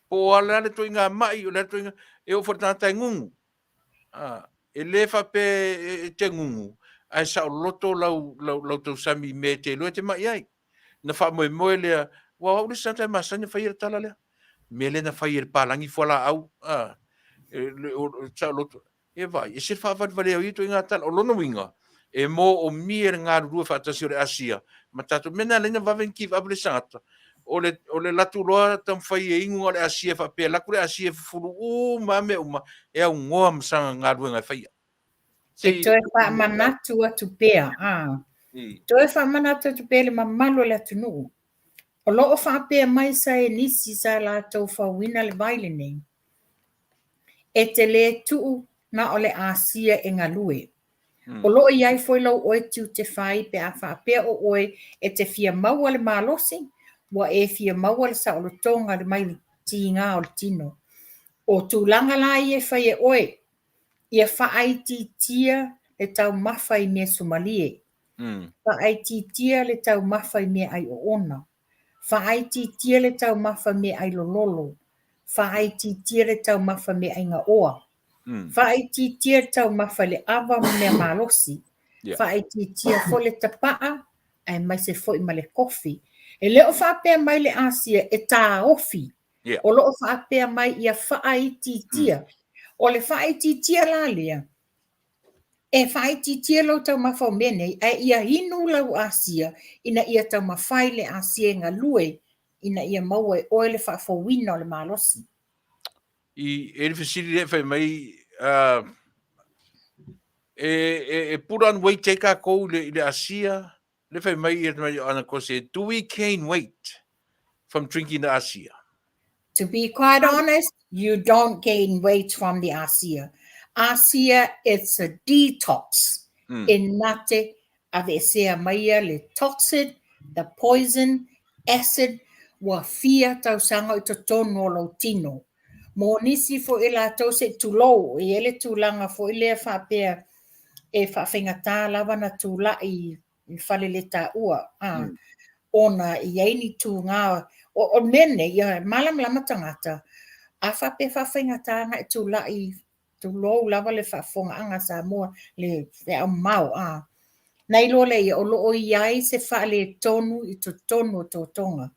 po o le a le ituaiga ma'i, o le a le ituaiga, e oo foi i le tagata e gugu. E le faapea e te gugu, ae saoloto lau, lau, lau tausami i mea e te iloa e te ma'i ai. Na faamoemoe lea, aua o au le isi tagata e masani ona faia le tala lea. Mea lea na fai e le palagi fualaau, a, e, le, o, saoloto. E vaai, e ese le faavalevalea o ia ituaiga tala. O lona uiga, e moomia le galulue faatasi o le Asia ma tatou. Mea na ala ai ona vave ona give up le isi tagata, o le, o le alu atu loa taumafai e inu na o le Asia e faapea e alu atu le Asia e fufulu uma lava mea uma, e aunoa ma sana galuega e faia. E toe faamanatu atu pea, a. Toe faamanatu atu pea i le mamalu o le atunuu. O lo o faapea mai saienisi sa latou fauina le vai lenei, E te le tuu na o le Asia e galue. O lo o i ai foi lou oe tiute fai pe a faapea o oe e te fia maua le malosi, ua e fia maua le saolotoga mai le tiga o le tino. O tulaga la ia e fai e oe, ia faaitiitia le taumafa i mea sumalie. Faaitiitia le taumafa i meaai oona. Faaitiitia le taumafa meaai lololo. Faaitiitia le taumafa meaai gaoa. Faaitiitia le taumafa i le ava ma mea malosi. Faaitiitia foi le tapaa aemaise foi ma le kofi. E le o faapea mai le Asia e taofi. O lo o faapea mai ia faaitiitia. O le faaitiitia la lea, e faaitiitia lou taumafa o mea nei, ae ia inu lau asia ina ia taumafai le asia e galue ina ia maua e oe le faafouina o le malosi. I e le fesili lea e fai mai, uh, e, e, e put on weight ai tatou i le, i le asia, le fai mai ia mai ana kose, do we gain weight from drinking the asia? To be quite honest, you don't gain weight from the asia. Asia, it's a detox. Mm. E nate aveesea maia le toxin, the poison, acid, ua fia tausaga o i totonu o lou tino. Mo nisi foi latou se i tulou, e i ai le tulaga foi lea faapea e faafaigata lava na tulai i faleletaua, a, mm. ona i ai ni tūgā, o, o mea nei, ia malamalama tagata, a faapea faafaigata na e tulai, tulou lava le faafofogaaga a Samoa, le feau mamao, a. Na iloa lea ia, o lo o i ai se faaletonu i totonu o totoga.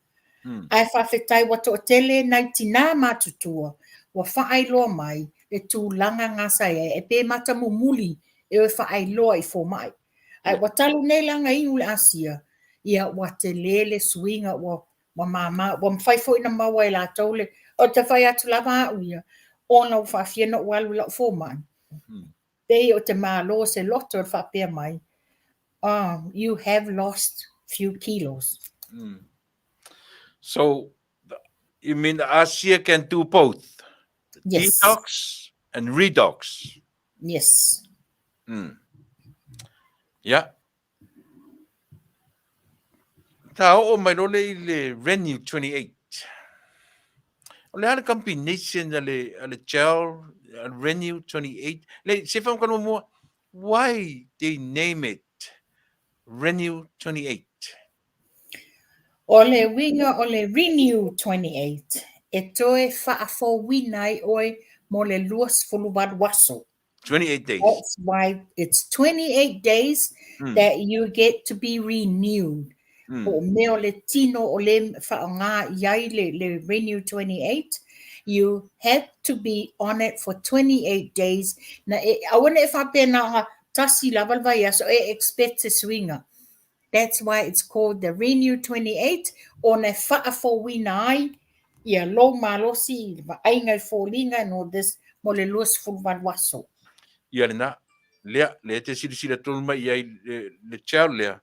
Mm. Ae faafetai ua toatele nai tinā matutua ua faailoa mai le tulaga ga sa i ai, e pe matamumuli e o e faailoa i fomai. Ae ua talu nei la na inu le asia, ia ua tele le suiga ua ua mama, ua mafai foi na maua e latou le, o te fai atu lava au ia, ona ua faafia na ou alu i lau fomai. Mm. Pei o te malo se loto e faapea mai, oh, you have lost few kilos. Mm. So, you mean the Asia can do both? Yes. Detox and redox. Yes. Mm. Yeah. Ta oo mai lole i le Renew 28. O le a le combination a le, a le gel, a Renew 28. Le, se whangu kanu mua, why they name it Renew 28? O le uiga o le Renew 28, e toe faafouina ai oe mo le 28 aso. 28 days. That's why it's 28 days mm. that you get to be renewed. Mm. Po o mea o le tino o le whaonga i ai le, le Renew 28, you have to be on it for 28 days. Na e, aua ne e whapena nga tasi lava le vaiaso e expect se suiga. That's why it's called the Renew 28, ona e faafouina ai ia lou malosi i le vaaiga i foliga and all this mo le 28 aso. Ia lena, lea, lea e te silasila tonu mai i ai le, le gel lea,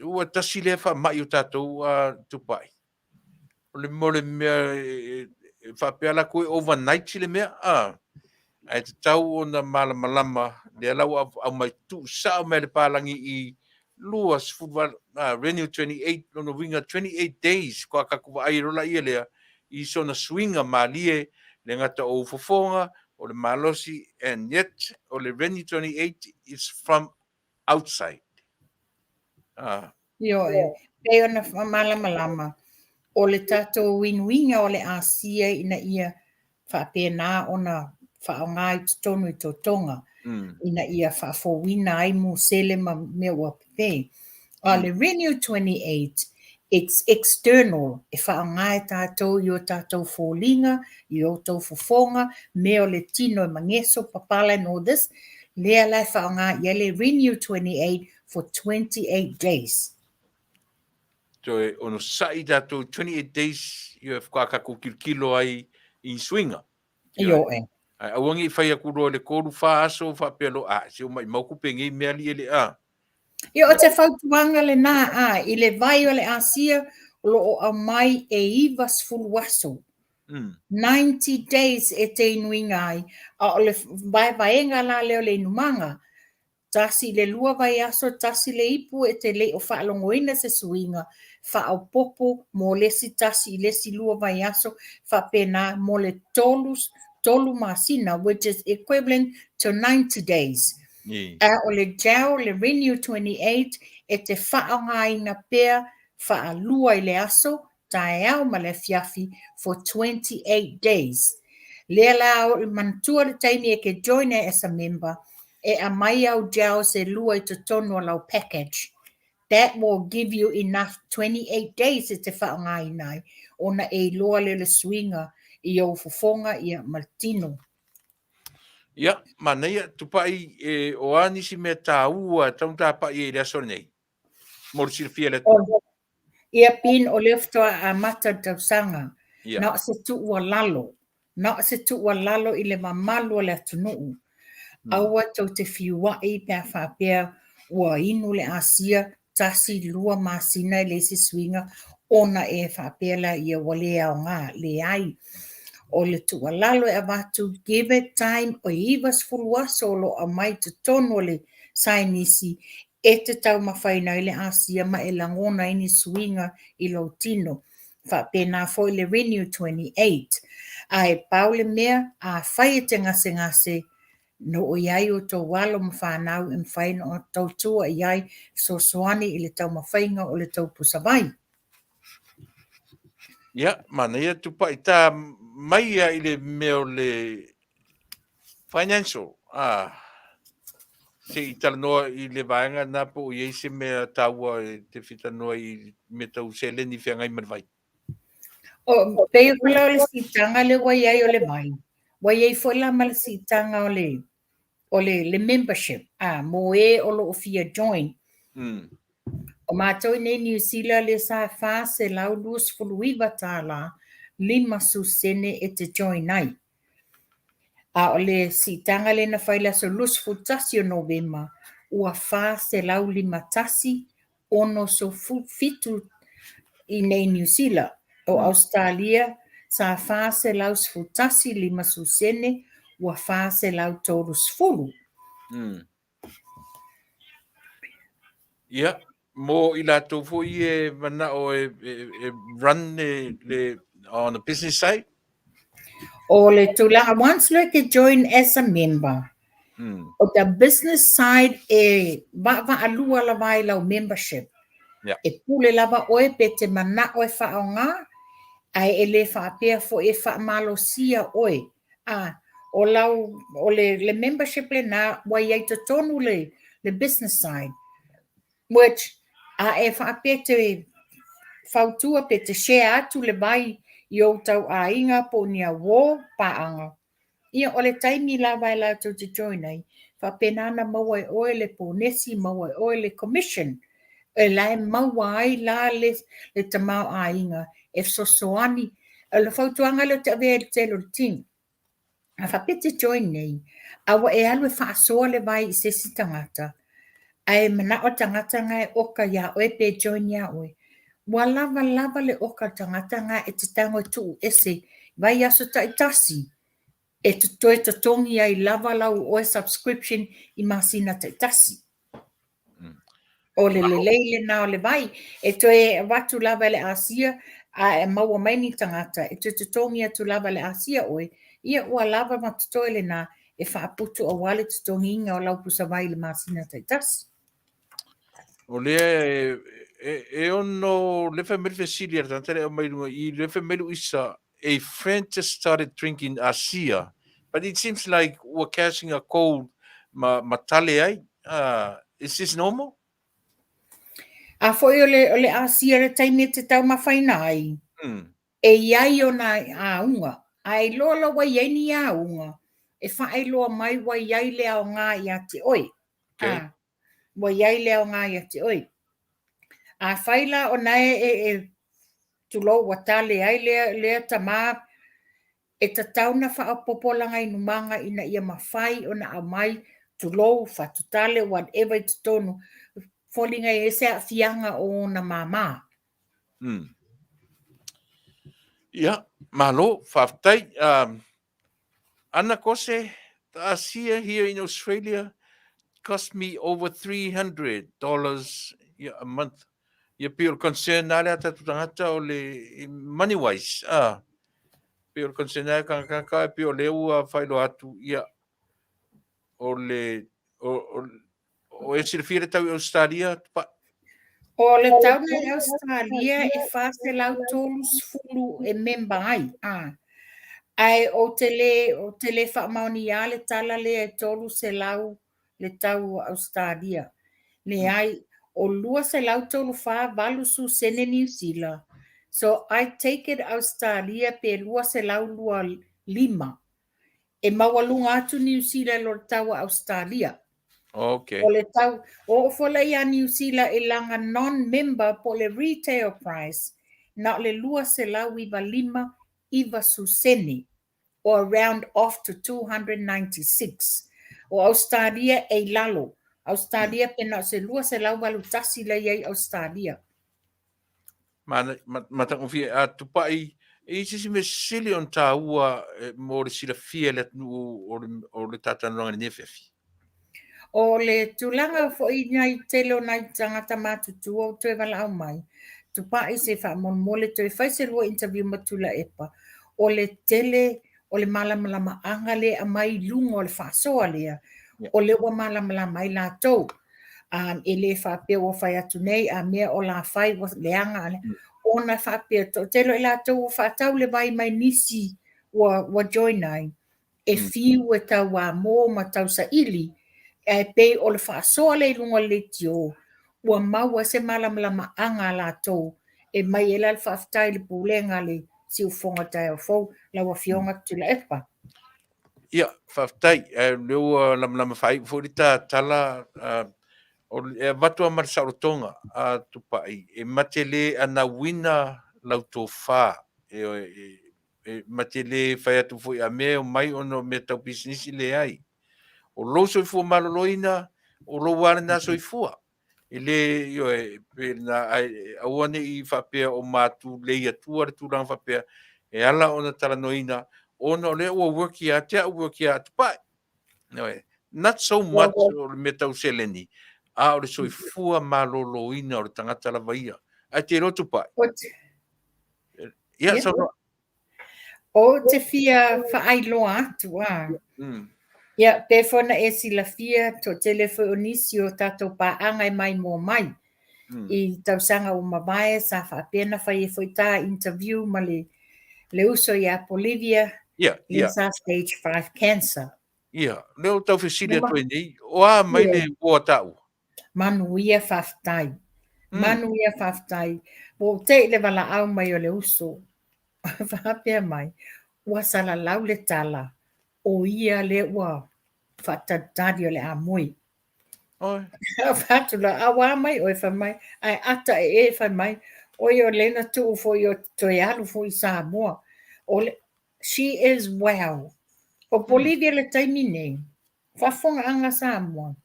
ua tasi lea faamai o tatou uh, tupai. O le mo le mea e, e faapea la koe overnight le mea, a. Ae tatau ona malamalama, lea la ua aumai tuusao mai le palagi i 28, uh, Renew 28, lona uiga 28 days, ko a kaku vaai lola ia lea, i sona suiga malie, le gata o ufofoga, o le malosi, and yet, o le Renew 28 is from outside. Ah. Ioe, pei ona faamalamalama, o le tatou inuiga o le asia ina ia faapena ona faaaoga i totonu i totoga, mm. ina ia faafouina ai musele ma mea ua pepe. A mm. le Renew 28, it's external, e faaaoga e tatou i o tatou foliga, i o outou fofoga, mea o le tino e mageso, papala and all this, lea la e faaaoga i ai le Renew 28 for 28 days. Toe onosai tatou 28 days ia whakakako kilokilo ai i suiga. Ioe. Ai aua nge i whai aku roa le kolu wha aso whapea lo, a, se o mai mau kupe ngei mea li ele a. Ia, o te fautuaga lenā, ā, i le vai o le Asia, o lo o aumai e 90 aso. Mm. 90 days e te inuiga ai, a o le vaevaega la lea o le inumaga, tasi i le lua vaiaso, tasi le ipu e te le i o faalogoina se suiga, faaopoopo mo le isi tasi i le isi lua vaiaso, faapena mo le tolu, tolu masina, which is equivalent to 90 days. A o le gel, le Renew 28, e te faaaogaina pea faalua i le aso, taeao ma le afiafi for 28 days. Lea la o manatua le taimi e ke join ai as a member, e aumai au gels e lua i totonu o lau package. That will give you enough 28 days e te faaaogaina ai, ona e iloa lea o le suiga i ou fofoga ia ma le tino. Ia, manaia, Tupai, e, o a nisi mea tāua e tatau ona tapa'i ai i le aso lenei? Mo le silafia e le atunuu. Ia, Pin, o lea faatoa amata le tausaga. Na o se tuualalo, na o se tuualalo i le mamalu o le atunuu. Aua tou te fiua'i pe a faapea ua inu le asia tasi, lua masina e leai se suiga ona e faapea laia ua le aoga. Leai. O le tuualalo e avatu, give it time, e 90 aso o lo o aumai i totonu o le saienisi e te taumafaina ai le asia ma e lagona ai ni suiga i lou tino. Faapena foi le Renew 28. Ae pau le mea, afai e te gasegase, Noo i ai outou alo ma fanau e mafai ona tautua i ai, fesoasoani i le taumafaiga o le tou pusavai. Ia, manaia tupai ta mai ia i le mea o le financial, ah, se i talanoa i le vaega na po o i ai se mea taua e te fia talanoa i mea tau seleni feagai ma le vai. O, pei o la o le siitaga lea ua i ai o le vai, ua i ai foi la ma le siitaga o le, o le, le membership, a, mo e o lo o fia join. O matou i nei Niu Sila lea sa $429 50 sene e te join ai. A o le siitaga lea na fai i le aso 21 o Novema, ua 451 67 i nei Niu Sila. O Ausetalia sa 411 50 sene ua 430. Ia, mo i latou foi e manao e, e, e run le, le on the business side? O le tulaga, once loa e te join as a member, o the business side e vaavaalua lava ai lau membership. Yeah. E pule lava oe pe te mana'o e faaoga, ae e le faapea foi e faamalosia oe. A, o lau, o le, le membership lena, ua i ai totonu le, le business side. Which, a e faapea te fautua pe te share atu le vai i ou tauaiga po o ni auō paaga, ia o le taimi lava e latou te join ai, faapena ona maua e oe le ponesi, maua e oe le commission, e la e maua ai la le, le tamaoaiga e fesoasoani. O le fautuaga lea ou te avea i le tele o le team, A faapea e te join nei, a ua e alu e faasoa le vai i se isi tagata, ae manao le tagata lena e oka iā oe pe join iā oe, ua lava lava le oka a le tagata lena e te tago e tuu ese i vaiaso taitasi e toe totogi ai lava lau oe subscription i masina taitasi. O le lelei lena o le vai, e toe avatu lava e le asia a e maua mai ni tagata, e toe totogi atu lava e le asia oe, ia ua lava ma totoe lena e faaputu aua le totogiina o lau pusavai i le masina taitasi. O lea e, e, e ono, le fai mai le fesili a le tagata lea e aumai i luga i i, le fai mai Luisa, a friend just started drinking asia, but it seems like ua catching a cold ma, ma tale ai. Is this normal? A foi o le, o le asia le taimi e te taumafaina ai, e i ai ona auga. A e iloa la ua i ai ni auga, e faailoa mai ua i ai le aoga ia te oe. Okay. A, ua i ai le aoga ia te oe. Afai la ona e, e, e tulou ua tale ai lea, lea tama, e tatau ona faaopoopo lana inumaga ina ia mafai ona aumai, tulou, fatutale, whatever i totonu, foliga e i ai se aafiaga o ona māmā. Ia, malo, faafetai. Um, Ana Kose, the Asia here in Australia cost me over $300 a month. Ia pei o le concern na lea tatou tagata o le money wise. Ah, pei o le concern na kaka pei o lea ua faailoa atu ia o le o, o, O e silafia le tau i Ausetalia, Tupai? O le tau nei i Ausetalia e 430 e member ai, a. Ae ou te le, ou te le faamaonia le tala lea e 300 le tau o Ausetalia. Leai, o 234 80 sene Niu Sila. So I take it Ausetalia pe 225. E maualuga atu Niu Sila i lo le tau a Ausetalia. Okay. O le tau, o oo foi la ia Niu Sila i lana non-member po o le retail price, na o le 295 90 sene, or round off to 296. O Ausetalia e i lalo. Ausetalia pe na o se 281 la i ai Ausetalia. Matagofie a Tupai, e i se isi mea sili ona taua mo le silafia e le atunuu o le ta talanoaga i lenei afiafi? O le tulaga foi nai tele o nai tagata matutua ua toe valaau mai, Tupai se faamolemole toe fai se lua interview ma Tuilaepa, o le tele o le malamalamaaga lea e aumai i luga o le faasoa lea, o lea ua malamalama ai latou. Um, e le faapea ua fai atu nei, a mea o la fai ua leaga, ona faapea, toatele o i latou ua faatau le vai mai nisi ua join ai, e fiu e tauamo ma tausaili, ae pei o le faasoa lea i luga o le leitio, ua maua se malamalamaaga a latou e mai ai la le faafetai i le Pulega a le Siufofoga Taeao Fou, lau Afioga Tuilaepa. Ia, faafetai. Ae o lea ua lamalama faaiu foi le ta tala, e avatu lava ma le saolotoga a Tupai, e ma te le anauina lau tofa, e, e ma te le fai atu foi a mea e omai ona o mea tau pisinisi, leai. O lou soifua maloloina, o lou lava lena soifua. E le, ioe, pe na, ae aua ne i faapea o matulei atua le tulaga faapea, e ala ona talanoaina, ona o lea ua work ia te au, work ia Tupai. Ioe, not so much o le mea tau seleni, a o le soifua maloloina o le tagata lava ia. Ae te iloa Tupai. Ia, saunoa. Ou te fia faailoa atu a. Ia, pe foi na e silafia, toatele foi o nisi o tatou paaga e maimoa mai. I tausaga ua mavae, sa faapea na fai ai foi ta interview ma le, le uso ia Bolivia, lea sa stage 5 cancer. Ia, lea o tau fesili atu ai nei, o a mai le uo a taua? Manuia faafetai. Manuia faafetai. Ua ou te i le valaau mai o le uso. Faapea mai, ua salalau le tala, o ia lea ua faatalitali o le a moe. Oi. Fai atu la, a ua a mai oe, fai mai, ae ata e e, fai mai, oi o lea na tuu foi o toe alu foi i Samoa. O le, she is well. O Bolivia le taimi nei, faafofogaaga Samoa.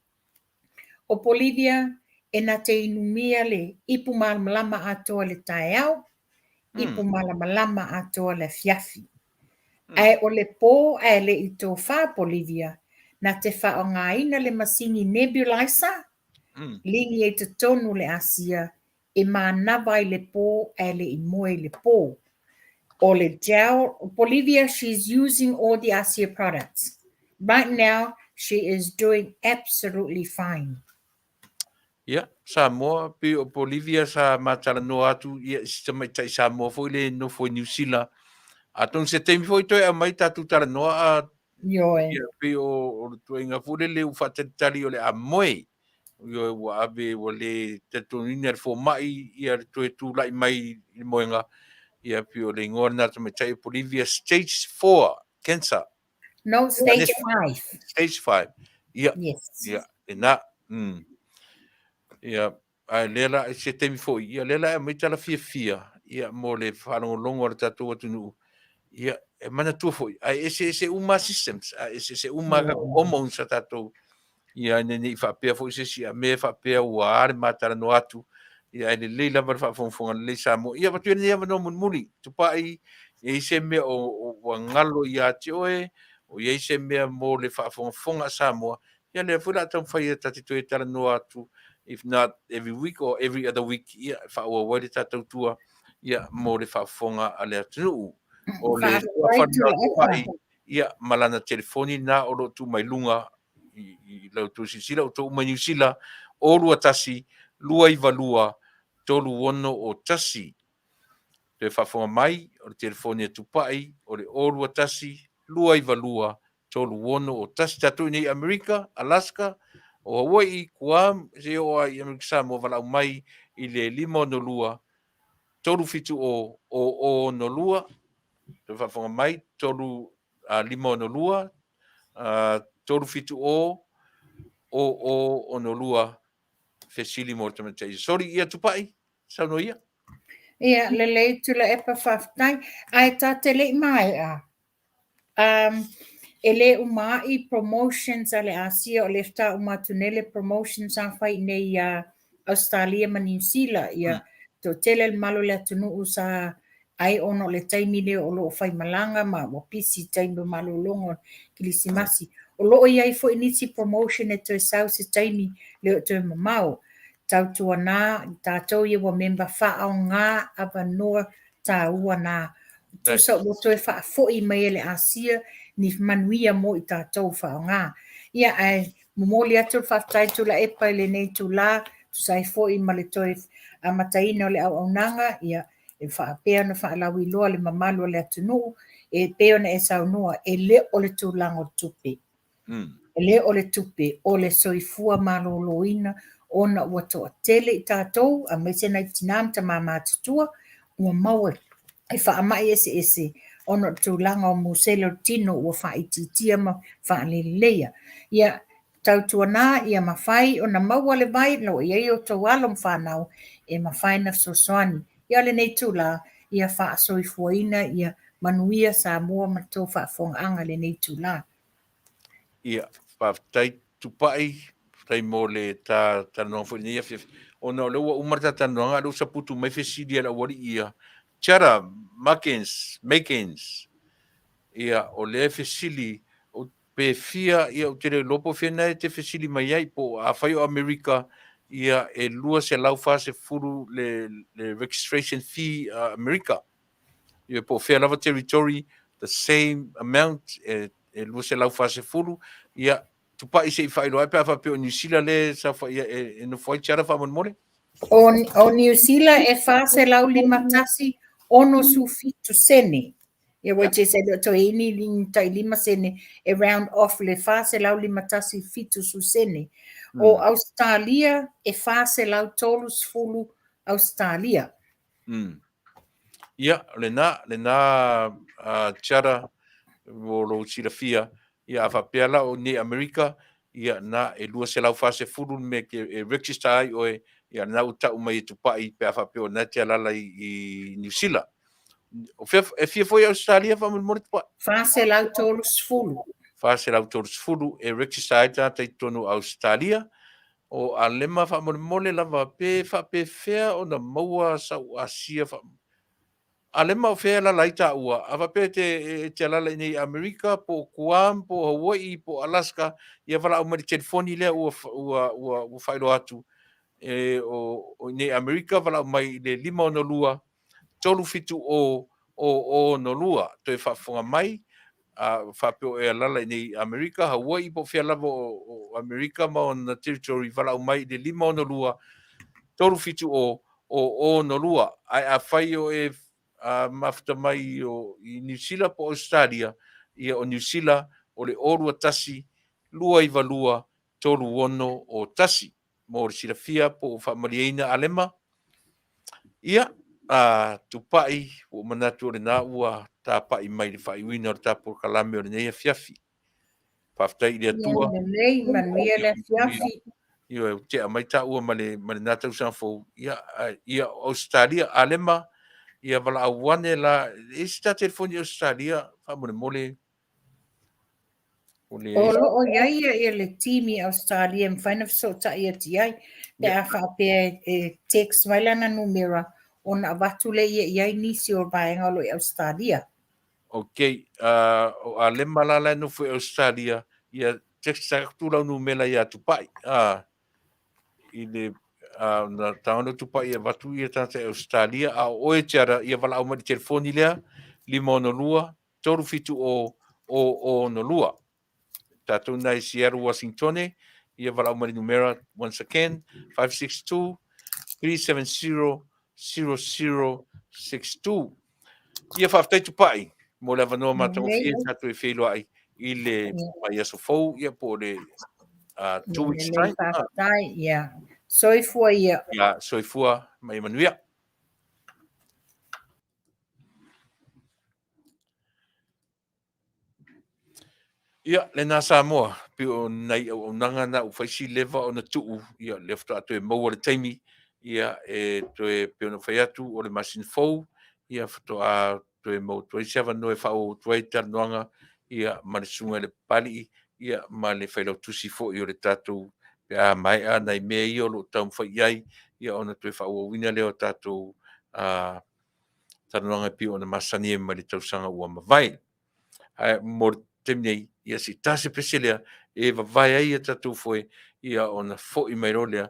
O Bolivia e na te inumia le ipu malamalama atoa le taeao, ipu malamalama atoa le afiafi. Ae o le po ae le i tofa Bolivia, na te faaaogaina le masini nebulizer, ligi ai totonu le asia e manava ai le po ae le i moe i le po. O le gel, Bolivia, she's using all the Asia products. Right now, she is doing absolutely fine. Ia, Samoa, pei o Bolivia sa ma talanoa atu, ia, si tamaitai Samoa foi le nofo i Niu Sila. Atonu se taimi foi toe aumai tatou talanoa a Ioe. Ia, pei o le tuaiga foi lele ua faatalitali o le a moe. Ioe, ua ave, ua le talitonuina e le fomai ia le toe tulai mai i le moega. Ia, pei o le igoa lena tamaitai o Bolivia, stage 4 cancer. No, stage 5. Stage 5. Ia, Yes. ia, lena. Ia, ae lea la, se taimi foi, ia, lea la e aumai tala fiafia, ia, mo le faalogologo a le tatou atunuu, ia, e manatua foi, ae eseese uma systems, ae eseese uma tatou hormones a tatou, ia, ina ne i faapea foi se isi a mea faapea ua a le ma talanoa atu, ia, ae lelei lava le faafogafoga lelei Samoa. Ia, avatu ia lenei avanoa mulimuli, Tupai, e i ai se mea o ua galo ia te oe, o i ai se mea mo le faafogafoga a Samoa, ia lea foi o le a taumafai e ta te toe talanoa atu, if not every week or every other week, ia, e faaauau ai le ta tautua, ia, mo le faafofoga a le atunuu. O le Faafetai Tuilaepa. Ia, ma lana telefoni lena o lo o tuu mai luga i la outou silasila, outou uma i Niu Sila, 021 292 361. Toe faafofoga mai, o le telefoni a Tupai, o le 021 292 361. Tatou i nei i Amerika, Alaska, o Hawaii, Guam, seia oo lava i Amerika Samoa, valaau mai i le 562 370 0062. Toe faafofoga mai, 3, 562 370 00 62 fesili mo le tamaitai. Sorry, ia Tupai, saunoa ia. Ia, lelei Tuilaepa, faafetai. Ae ta te le i maea, e le uma ai promotions a le Asia, o lea faatoa uma atu nei le promotion sa fai i nei ia Ausetalia ma Niu Sila, ia toatele le mamalu o le atunuu sa ai ona o le taimi lea o lo o faimalaga ma ua pisi i taimi o malologa o Kilisimasi. O lo o i ai foi nisi promotion e toe sau se taimi le o toe mamao. Tautuana i tatou ia ua member faaaoga avanoa taua na. Tusa ua toe faafoi mai e le Asia ni manuia mo i tatou faaaoga. Ia ae momoli atu le faafetai Tuilaepa i lenei itula, tusa ai foi ma le toe amataina o le auaunaga, ia e faapea ona faalauiloa le mamalu o le atunuu, e pei ona e saunoa, e le o le tulaga o tupe. E le o le tupe, o le soifua maloloina ona ua toatele i tatou, aemaise nai tina ma tama matutua, ua maua i faamai eseese ona o le tulaga o musele o le tino ua faaitiitia ma faaleleleia. Ia, tautuana ia mafai ona maua le vai o lo o i ai outou alo ma fanau e mafai ona fesoasoani. Ia o lenei itula, ia faasoifuaina ia manuia Samoa ma le tou faafofogaaga i lenei itula. Ia, faafetai Tupai, faafetai mo le ta talanoaga foi i lenei afiafi. Ona o lea ua uma le ta talanoaga, a o lea ua saputu mai fesili a le aualii ia, Chara Makens, Makens, ia, o lea e fesili, pe fia, ia, ou te le iloa po o fea lena e te fesili mai ai, po o afai o Amerika, ia, e $240 le, le registration fee a Amerika. Ia, po o fea lava territory, the same amount, e, e 240, ia, tupai se i faailoa ai pe a faapea o Niu Sila lea e saofai e, e nofo ai Chara faamolemole. O, o Niu Sila e 451 67 sene. Ia which is e le o toe i ni ni tai lima sene e round off le 451 70 sene. O Ausetalia e 430 Ausetalia. Ia, lena, lena uh, Chara, mo lou silafia, ia a faapea la o nei Amerika, ia na e 240 le mea ke, e register ai oe, ia na ua tau mai e Tupai pe a faapea o na te alala i, i Niu Sila. O fea, e fia foi Australia faamolemole Tupai? 430. 430 e register ai tagata i totonu o Australia. O Alema faamolemole lava pe faapefea ona maua sau Asia fa... Alema o fea e alala ai taua? A faapea e te, e te alala i nei Amerika, po o Guam, po o Hawaii, po o Alaska, ia valaau mai le telefoni lea ua, ua, ua, ua faailoa atu. E, o, o i nei Amerika, valaau mai i le 562 370 0062. Toe faafofoga mai, a faapea o e alala i nei Amerika, Hawaii, po o fea lava o, o Amerika ma ona territory, valaau mai i le 562 370 0062. Ae afai o e a, mafuta mai o, i Niu Sila po o Australia, ia o Niu Sila o le 021 292 361. Mo le silafia po o faamalieina Alema, ia, a Tupai, ua ou manatu o lena ua tapai mai le faaiuina o le ta polokalame o lenei afiafi. Faafetai i le Atua. Ia lelei, manuia le afiafi. Ioe, ua tea mai taua ma le, ma lena tausaga fou. Ia, ia, o Ausetalia, Alema, ia valaau ane la, e i ai se ta telefoni i Ausetalia, faamolemole. O lo o i ai ia le team i Australia e mafai ona fesootai atu i ai pe a faapea e text mai lana numera ona avatu lea ia i ai nisi o vaega o lo o i Australia. Ok, uh, o Alema la la e nofo i Australia, ia text atu lau numera ia Tupai. Uh, i le uh, na taona Tupai e avatu ia tagata i Australia, a o oe Tiara, ia valaau mai le telefoni lea, 562 37 o o 62. Tatou na i Seattle, Washingtone, ia valaau mai le numera once again, 562 370 0062. Ia faafetai Tupai mo le avanoa matagofie tatou e feiloai i le vaiaso fou, ia po o le 2 weeks time. Faafetai, ia. Soifua ia. Ia, soifua ma ia manuia. Ia, lena Samoa, pei o nai auaunaga na ua fai si leva ona tuu, ia lea faatoa toe maua le taimi, ia e toe pei ona fai atu o le masina fou, ia faatoa toe maua atu ai se avanoa e faaauau atu ai talanoaga, ia ma le susuga i le Papalii, ia ma le Failautusi foi o le tatou pe a maea nai mea ia o lo o taumafai i ai, ia ona toe faaauauina lea o tatou talanoaga e pei ona masani ai mai le tausaga ua mavae. Ae mo le taimi nei, ia se i ta se pese lea e vavae ai a tatou foe, ia ona foi mai loa lea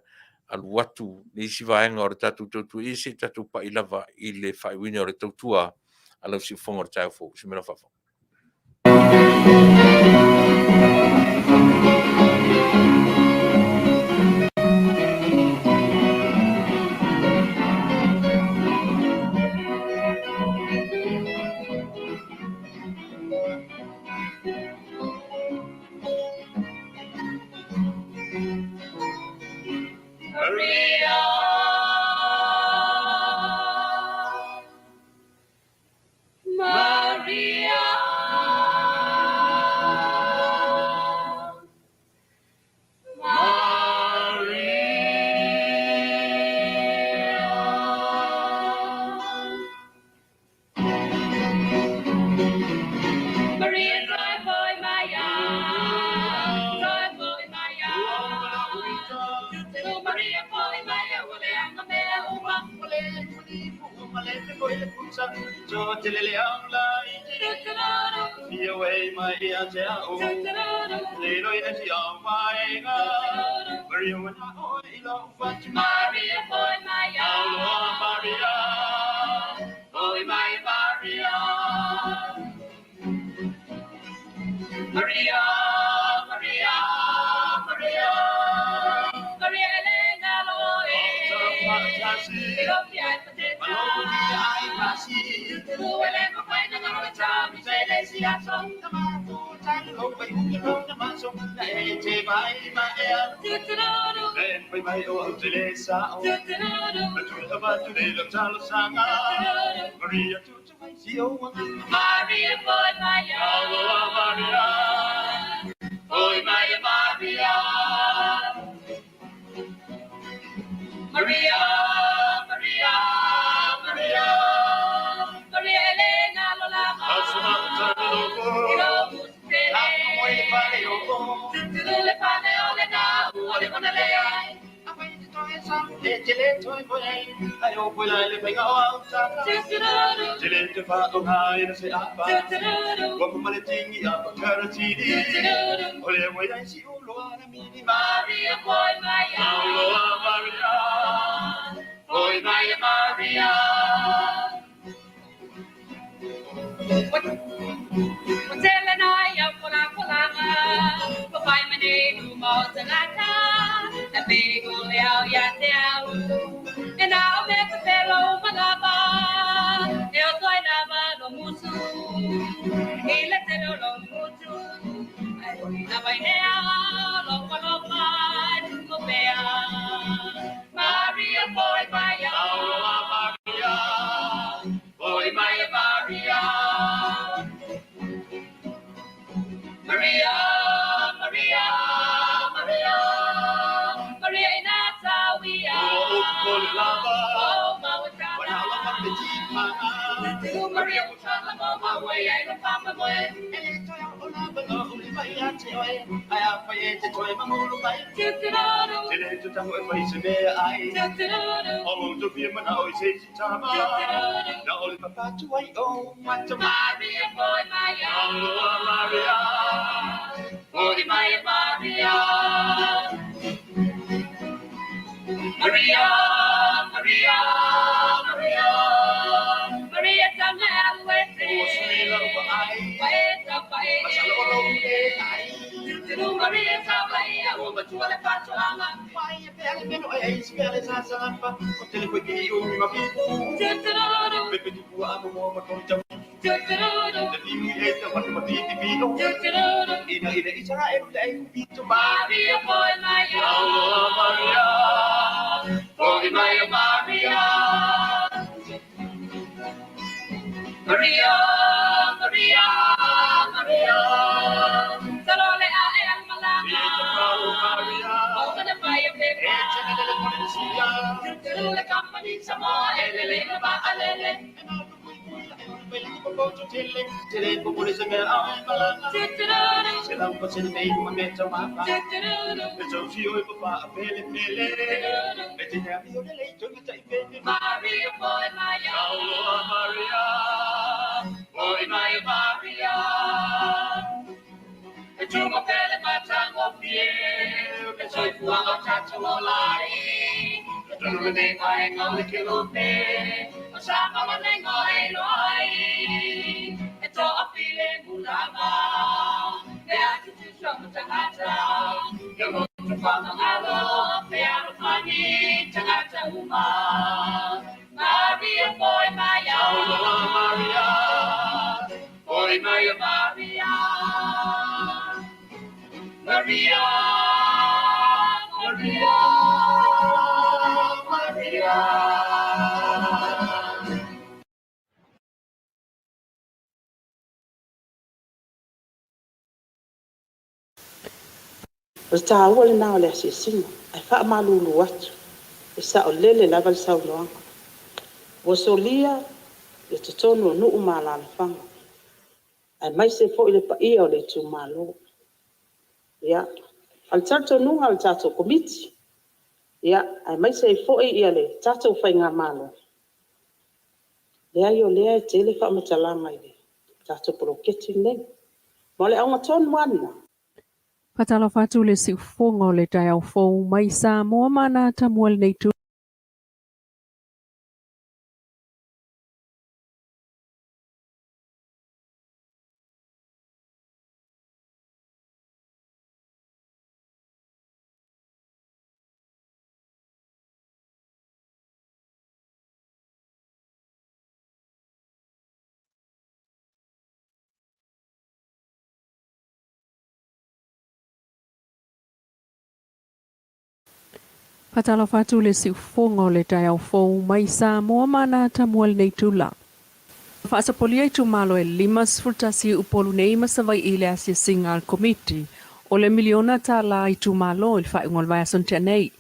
alu atu le isi vaega o le tatou tautua, ia se i tatou pai lava i le faaiuina o le tautua a lau siufofoga o le taeao fou. Se mea faafofoga. Maria, Maria, Maria. Maria, toi foi maia, toi foi maia. Tuturu Maria foi maia, ua le anga mea uma. Tuturu, tuturu, Maria foi maia, foi maia Maria. Maria, Maria, Maria, Maria Elena Loe. Maria foi Maria, foi Maria, Maria. Maria, Maria, Maria, Maria Elena Lolama. Maria, foi Maria, foi Maria, Maria. Maria, foi Maria, foi Maria, Maria. Maria, Maria, Maria, Maria Inatawia. Oh, Mawatana. Maria Utala Mama Way, I don't find my way. Maria, boy, Maria. Boy, Maria, Maria. Maria, Maria, Maria, Maria Tamaluete. Maria Tamaia, uma tua le patuanga. Maria, boy, Maria. Boy, Maria, Maria. Maria, Maria, Maria. Tutulu le kamani Samoa e lelei le vaalele. Maria foi mai Maria, foi mai Maria. E tuma pele matangofie, le soifuaga o tatou ola ai. Totonu lenei vaega o le kelope, o Samoa lenei e iloa ai. E toafilemu lava, le atutusa ma tagata, ia motu faamagalo, fealofani tagata uma. Maria foi mai Maria, foi mai Maria. Maria, Maria, Maria. O le taua lena o le asiasiga, ae faamalulu atu, e saolele lava le saunoaga. Ua solia le totonu o nuu ma alaalafaga, aemaise foi le paia o le itumalo. Ia, o le talitonuga o le tatou Komiti, ia, aemaise ai foi le tatou faigamalo, leai o lea e tele faamatalaga i le tatou poloketi lenei. Ma o le auga tonu lava lena. Faatalofa atu le siufofoga o le taeao fou mai Samoa ma ana atamua i lenei Faatalofa atu le siufofoga o le taeao fou mai Samoa ma ana atamua i lenei itula. Faasopolia itumalo e 51 i Upolu nei ma Savaii i le asiasiga a le Komiti o le miliona tala itumalo i le faaiuga o le vaiaso na tea nei,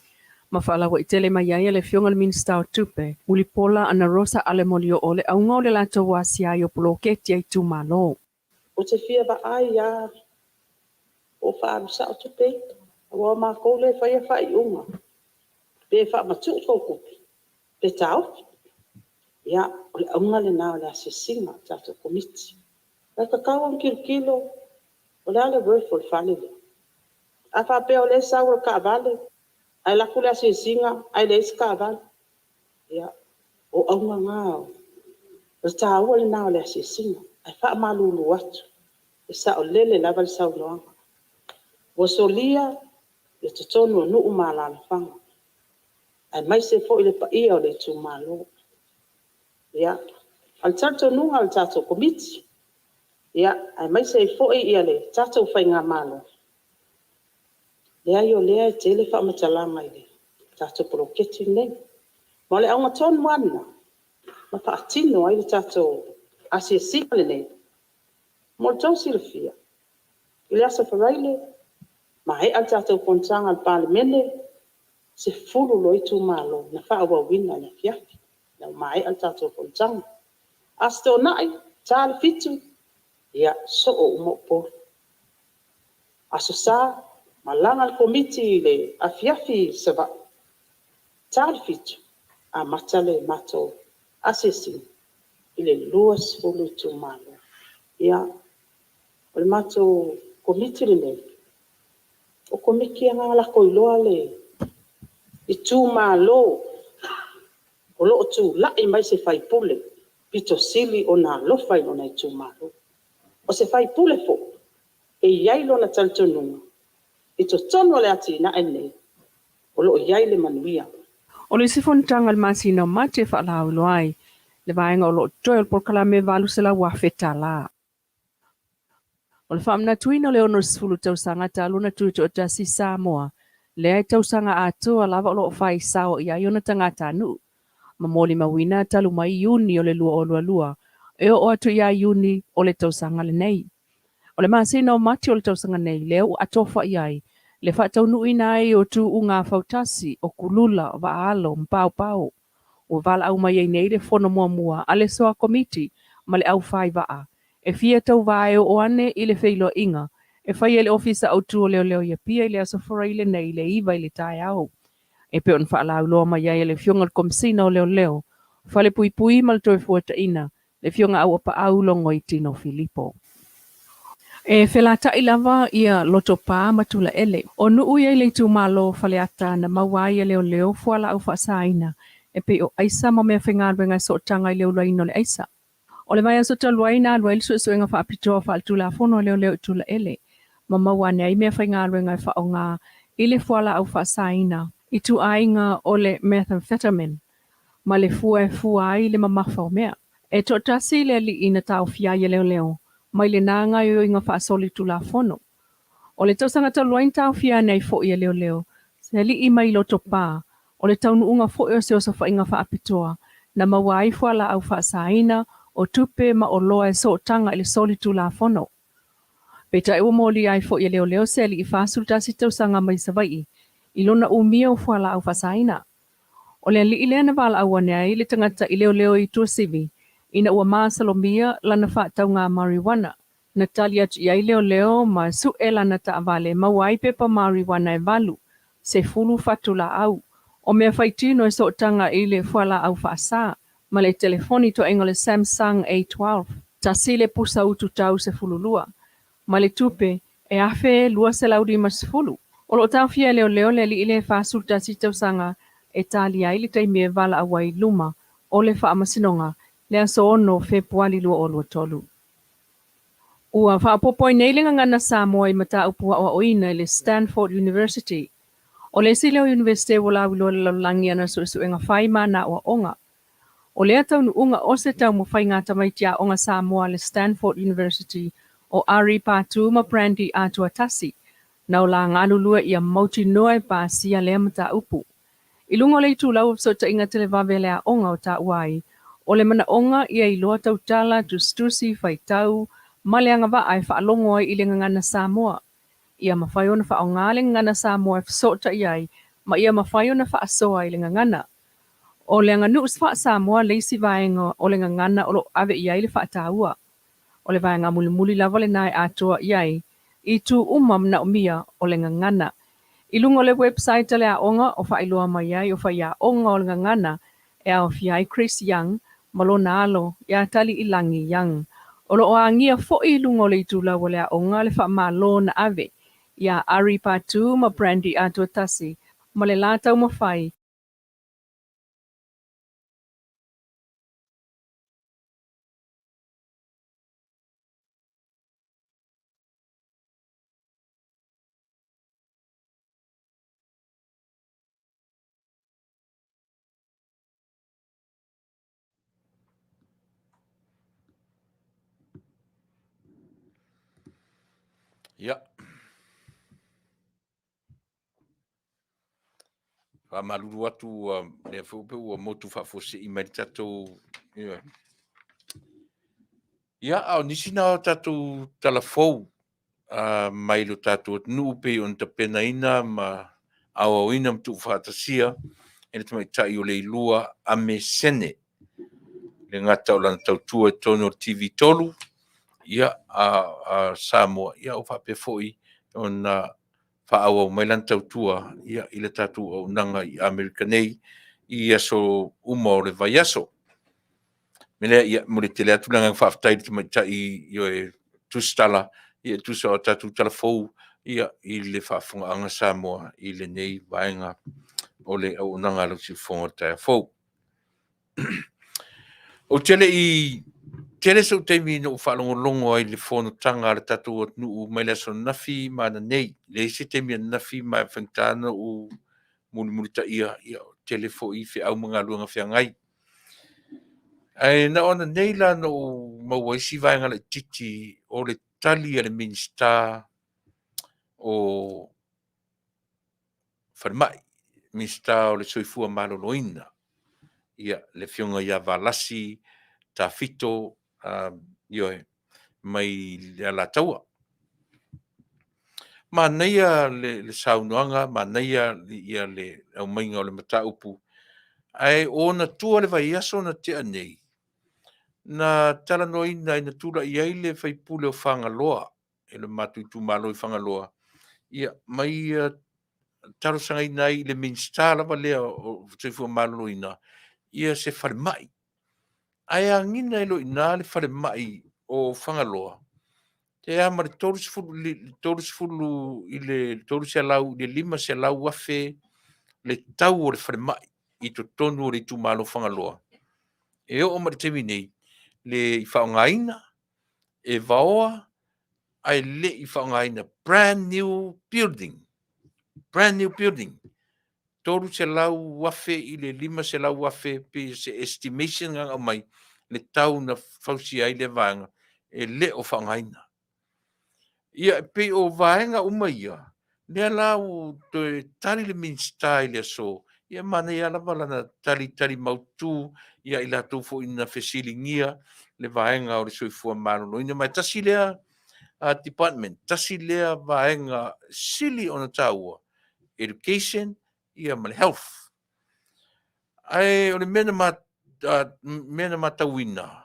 ma faalauaitele mai ai e le Afioga i le Minisita o Tupe, Mulipola Anarosa Alemolio'o le auga o le latou asia ai o poloketi a itumalo. Ou te fia vaai lava po o faaalu sao tupe ia, aua o matou lea e faia faaiuga, pe faamatuu tou tupe, pe taofi. Ia, o le auga lena o le asiasiga a le tatou Komiti. Ae tatau ona tilotilo o le a le worth o le fale lea? A faapea o lea e sau o le taavale, ae alu atu le asiasiga ae leai se taavale. Ia, o auga na, o le taua lena o le asiasiga. Ae faamalulu atu, e saolele lava le saunoaga. Ua solia le totonu o nuu ma alaalafaga, aemaise foi le paia o le itumalo. Ia, o le talitonuga o le tatou Komiti, ia, aemaise ai foi le tatou faigamalo, leai o lea e tele faamatalaga i le tatou poloketi lenei. Ma o le auga tonu lava lena na faatino ai le tatou asiasiga lenei. Mo le tou silafia, i le Aso Faraile, maea le tatou fonotaga a le Palemene, 10 loa itumalo na faaauauina i le afiafi ina ua maea le tatou fonotaga. Aso Toonai, ta le 7, ia, soo uma Upolu. Aso Sa, malaga le Komiti i le afiafi i Savaii, ta le 7, amata le matou asiasiga i le 20 itumalo. Ia, o le matou Komiti lenei, o Komiti lava na latou iloa le itumalo o lo o tulai mai se sui usufono aupito sili ona alofa i lona itumalo. O se sui usufono foi e i ai lona talitonuga i totonu o le atinae lenei o lo o i ai le manuia. O le isi fonotaga i le masina o Mati e faalauiloa ai le vaega o lo o totoe o le polokalame e $800,000. O le faamanatuina o le 60 tausaga talu ona tutoatasi Samoa, lea e tausaga atoa lava o lo o fai sao i ai ona tagatanuu, ma molimauina talu mai Iuni o le 2022 e oo atu ia Iuni o le tausaga lenei. O le masina o Mati o le tausaga nei lea ua atofa i ai le faataunuuina ai o tuuga fautasi o kulula, vaaalo ma paopao. Ua valaau mai ai nei le fono muamua a le Soa Komiti ma le aufai vaa e fia tauva e oo ane i le feiloaiga e faia e le Ofisa Autu o Leoleo i Apia i le Aso Faraile nei i le 9 i le taeao. E pei ona faalauiloa mai ai e le Afioga i le Komesina o Leoleo, Falepuipui ma le Toefuataiga, le Afioga Auapaau Logoitino Filipo. E felataʻi lava ia Lotopa ma Tulaele. O nuu ia i le itumalo o Faleata na maua ai e leoleo fualaau faasaina e pei o aisa ma meafaigaluega e sootaga i le ulaina o le aisa. O le vaiaso talu ai na alu ai le suesuega faapitoa faaletulafono a leoleo i Tulaele ma maua ane ai meafaigaluega e faaaoga i le fualaau faasaina ituaiga o le methamphetamine ma le fua e fua ai le mamafa o mea. E toatasi le alii na taofia ai e leoleo mai lena gaoioiga faasolitulafono. O le tausaga talu ai na taofia ane ai foi e leoleo se alii mai Lotopa, o le taunuuga foi o se osofaiga faapitoa na maua ai fualaau faasaina o tupe ma oloa e sootaga i le solitulafono. Peitai ua molia ai foi e leoleo se alii 41 tausaga mai Savaii i lona umia o fualaau faasaina. O le alii lea na valaau ane ai le tagata i leoleo i Tuasivi ina ua masalomia lana faatauga marijuana. Na tali atu i ai leoleo ma suʻe lana taavale e maua ai pepa marijuana e 80 fatulaau o mea faitino e sootaga i le fualaau faasa ma le telefoni ituaiga o le Samsung A12, tasi le pusa utu tau 12, ma le tupe e $1,250. O lo o taofia e leoleo le alii lea e 41 tausaga e talia ai le taimi e valaau ai i luma o le Faamasinoga le aso 6 Fepuali 2023. Ua faaopoopo ai nei le gagana Samoa i mataupu aoaoina i le Stanford University. O le isi lea o Iunivesite ua lauiloa i le lalolagi i ana suesuega fai ma ana aoaoga. O lea taunuuga o se taumafaiga a tamaiti aoga Samoa a le Stanford University o Ari Patu ma Brandy Atuatasi na o la galulue ia mautinoa e pasia lea mataupu. I luga o le itulau o fesootaiga televave a le aoga o taua ai, o le manaoga ia iloa tautala, tusitusi, faitau, ma le agavaa e faalogo ai i le gagana Samoa. Ia mafai ona faaaoga le gagana Samoa e fesootai ai ma ia mafai ona faasoa i le gagana. O le aganuu faa-Samoa le isi vaega o le gagana o lo o ave i ai le faataua. O le vaega mulimuli lava lena e atoa i ai itu uma manaomia o le gagana. I luga o le website a le aoga o faailoa mai ai o faiaoga o le gagana e aofia ai Chris Young ma lona alo ia Taliilagi Young. O lo o agia foi i luga o le itulau o le aoga le faamalo na ave iā Ari Patu ma Brandy Atuatasi ma le la taumafai Ia. Faamalulu atu ua lea foi pe ua motu faafuasei mai le tatou ia. Ia, a o nisi na o tatou tala fou mai lo tatou atunuu pei ona tapenaina ma aoaoina ma tuufaatasia e le tamaitai o Leilua Ame Sene. Le gata o lana tautua i totonu o le TV3 ia, a Samoa, ia o faapea foi ona faaauau mai lana tautua ia, i le tatou auaunaga i Amerika nei i aso uma o le vaiaso. Me lea, ia, momoli tele atu le agaga faafetai i le tamaitai ioe tusitala, ia, e tusa o tatou tala fou, ia, i le faafofogaaga Samoa i lenei vaega o le auaunaga a lau siufofoga o le taeao fou. Ou te le i tele sou taimi na ou faalogologo ai i le fonotaga a le tatou atunuu mai le aso ananafi ma ananei. Leai se taimi ananafi ma e faigata na ou mulimulitaia, ia, tele foi feau ma galuega feagai. Ae na o ananei la na ou maua ai si vaega laitiiti o le tali a le Minisita o Falemai, Minisita o le Soifua Maloloina, ia, le Afioga ia Valasi Tafito, ioe, mai le Alataua. Manaia le, le saunoaga, manaia ia le aumaiga o le mataupu, ae o ona tua le vaiaso na tea nei, na talanoaina ai, na tulai ai le faipule o Fagaloa, e le matou itumalo i Fagaloa, ia, ma ia talosagaina ai i le Minisita lava lea o Soifua Maloloina ia se falemai. Ae agiga ai loa i ina le falemai o Fagaloa, pe a ma le 30, 30 i le 300 i le 500 afe le tau o le falemai i totonu o le itumalo Fagaloa. E oo mai le taimi nei, le i faaaogaina, e vaoa ae le i faaaogaina. Brand new building, brand new building. 300,000 i le 500,000 pei se estimation na aumai le tau na fausia ai lea vaega e le o faaaogaina. Ia, e pei o vaega uma ia, lea la ua toe tali le Minisita i le aso, ia manaia lava lana tali, tali mautu ia i latou foi na fesiligia le vaega o le soifua maloloina. Ma e tasi lea department, tasi lea vaega sili ona taua, education ia ma le health. Ae o le mea na, mea na matauina,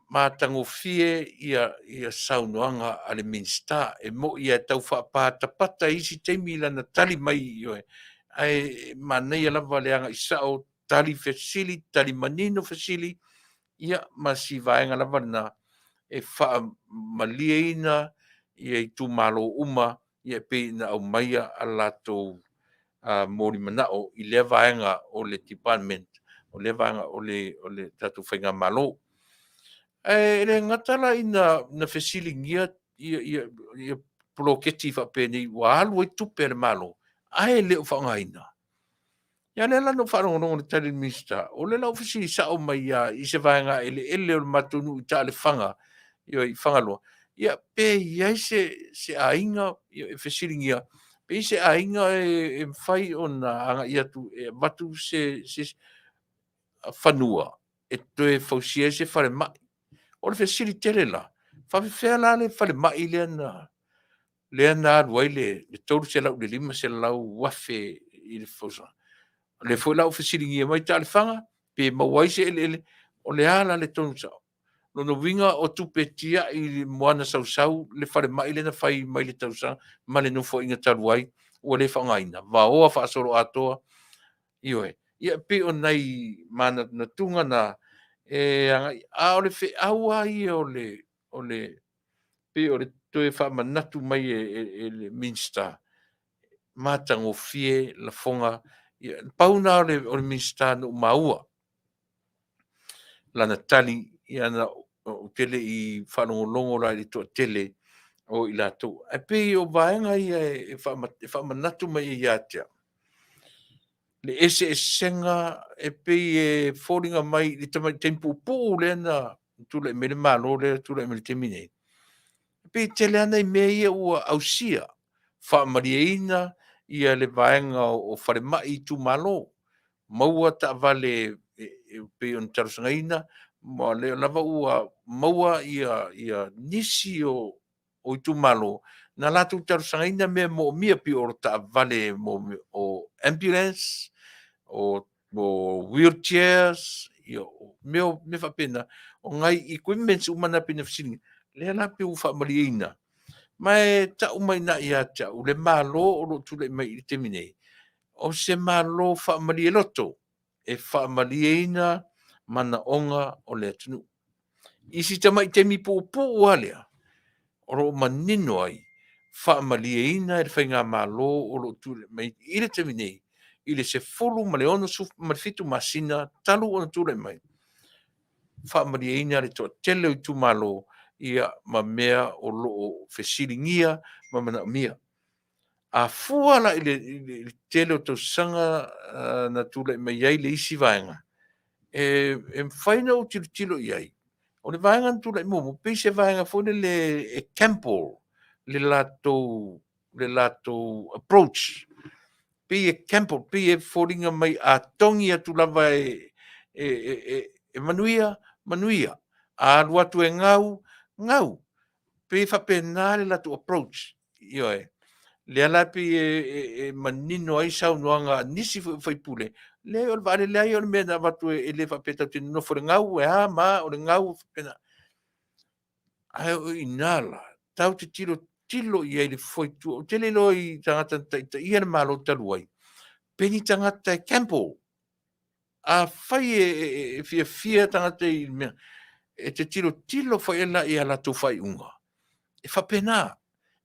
matagofie ia, ia saunoaga a le Minisita. E moi e tau faapatapata i isi taimi lana tali mai, ioe, ae manaia lava le agai sao, tali fesili, tali manino fesili, ia ma si vaega lava lena e faamalieina ia itumalo uma ia e pei ona aumaia a latou molimanao i lea vaega o le department, o lea vaega o le, o le tatou faigamalo. Ae le gata la ina na fesiligia ia, ia, ia poloketi faapenei ua alu ai tupe a le Malo, ae le o faaaogaina. Ia lea la na ou faalogologo i le tali a le Minisita, o lea la ua fesili sao mai lava i se vaega eleele o le matou nuu i Taelefaga, ioe, i Fagaloa, ia pe i ai se, se aiga e fesiligia, pe i ai se aiga e mafai ona agai atu e avatu se, se fanua e toe fausia ai se falemai. O le fesili tele la, faapefea la le falemai lea na lea na alu ai le 300 i le 500 afe i le fausiaga? O lea foi la ua fesiligia mai Taelefaga pe maua ai se eleele, o le a la le tonu sao? Lona uiga o tupe tiai i le moana sausau le falemai lea na fai mai le tausaga ma le nofoaiga talu ai ua le faaaogaina, vaoa faasoloatoa. Ioe. Ia e pei o nai manatunatuga na e agai, a o le feau lava ia o le, o le, pei o le toe faamanatu mai e le Minisita, matagofie lafoga. Ia, pau na o le, o le Minisita na ou maua lana tali, ia na ou te le i faalogologo la i le toatele o i latou. Ae pei o vaega ia e faamanatu mai ai ia te au, le eseesega e pei e foliga mai i le taimi puupuu lea na tulai mai le Malo lea e tulai mai i le taimi nei, e pei e tele lava nai mea ia ua ausia, faamalieina ia le vaega o falemai itumalo, maua taavale e pei ona talosagaina, ma o lea lava ua maua ia, ia nisi o, o itumalo na latou talosagaina mea moomia pei o taavale mo o ambulance, o, o wheelchairs, ia, o mea, mea faapena, o nai equipments uma na pei ona fesiligia, lea la pei ua faamalieina. Ma e tau mai i ina ia te au le Malo o lo o tulai mai i le taimi nei, o se Malo faamalie loto e faamalieina manaoga o le atunuu. I si tamai taimi puupuu lava lea, o lo o manino ai, faamalieina e le Faigamalo o lo o tulai mai i le taimi nei, i le 67 masina talu ona tulai mai, faamalieina le toatele o itumalo ia ma mea o lo o fesiligia ma manaomia. A fua la i le, i le tele o tausaga na tulai mai ai le isi vaega, e, e mafai ona ou tilotilo i ai, o le vaega na tulai muamua, pei se vaega foi lele e gamble le latou, le latou approach. Pei e gamble, pei e foliga mai a togi atu lava e, e, e, e, e manuia, manuia. A alu atu e gau, gau. Pei e faapena le latou approach. Ioe. Lea la pei e, e, e manino ai saunoaga a nisi foi o faipule, leai o le vaalele lava ia o le mea na avatu e, e le faapea tatou te nonofo i le gau, e a ma a, o le gau, faapena. Ae o i ina la, tatou te tilotilo i ai i le foe i tua. Ou te le iloa i tagata na taitaia le Malo talu ai, pe ni tagata e gamble. Afai e, e, e fiafia tagata i mea, e te tilotilo foi la i a latou faaiuga. E faapena,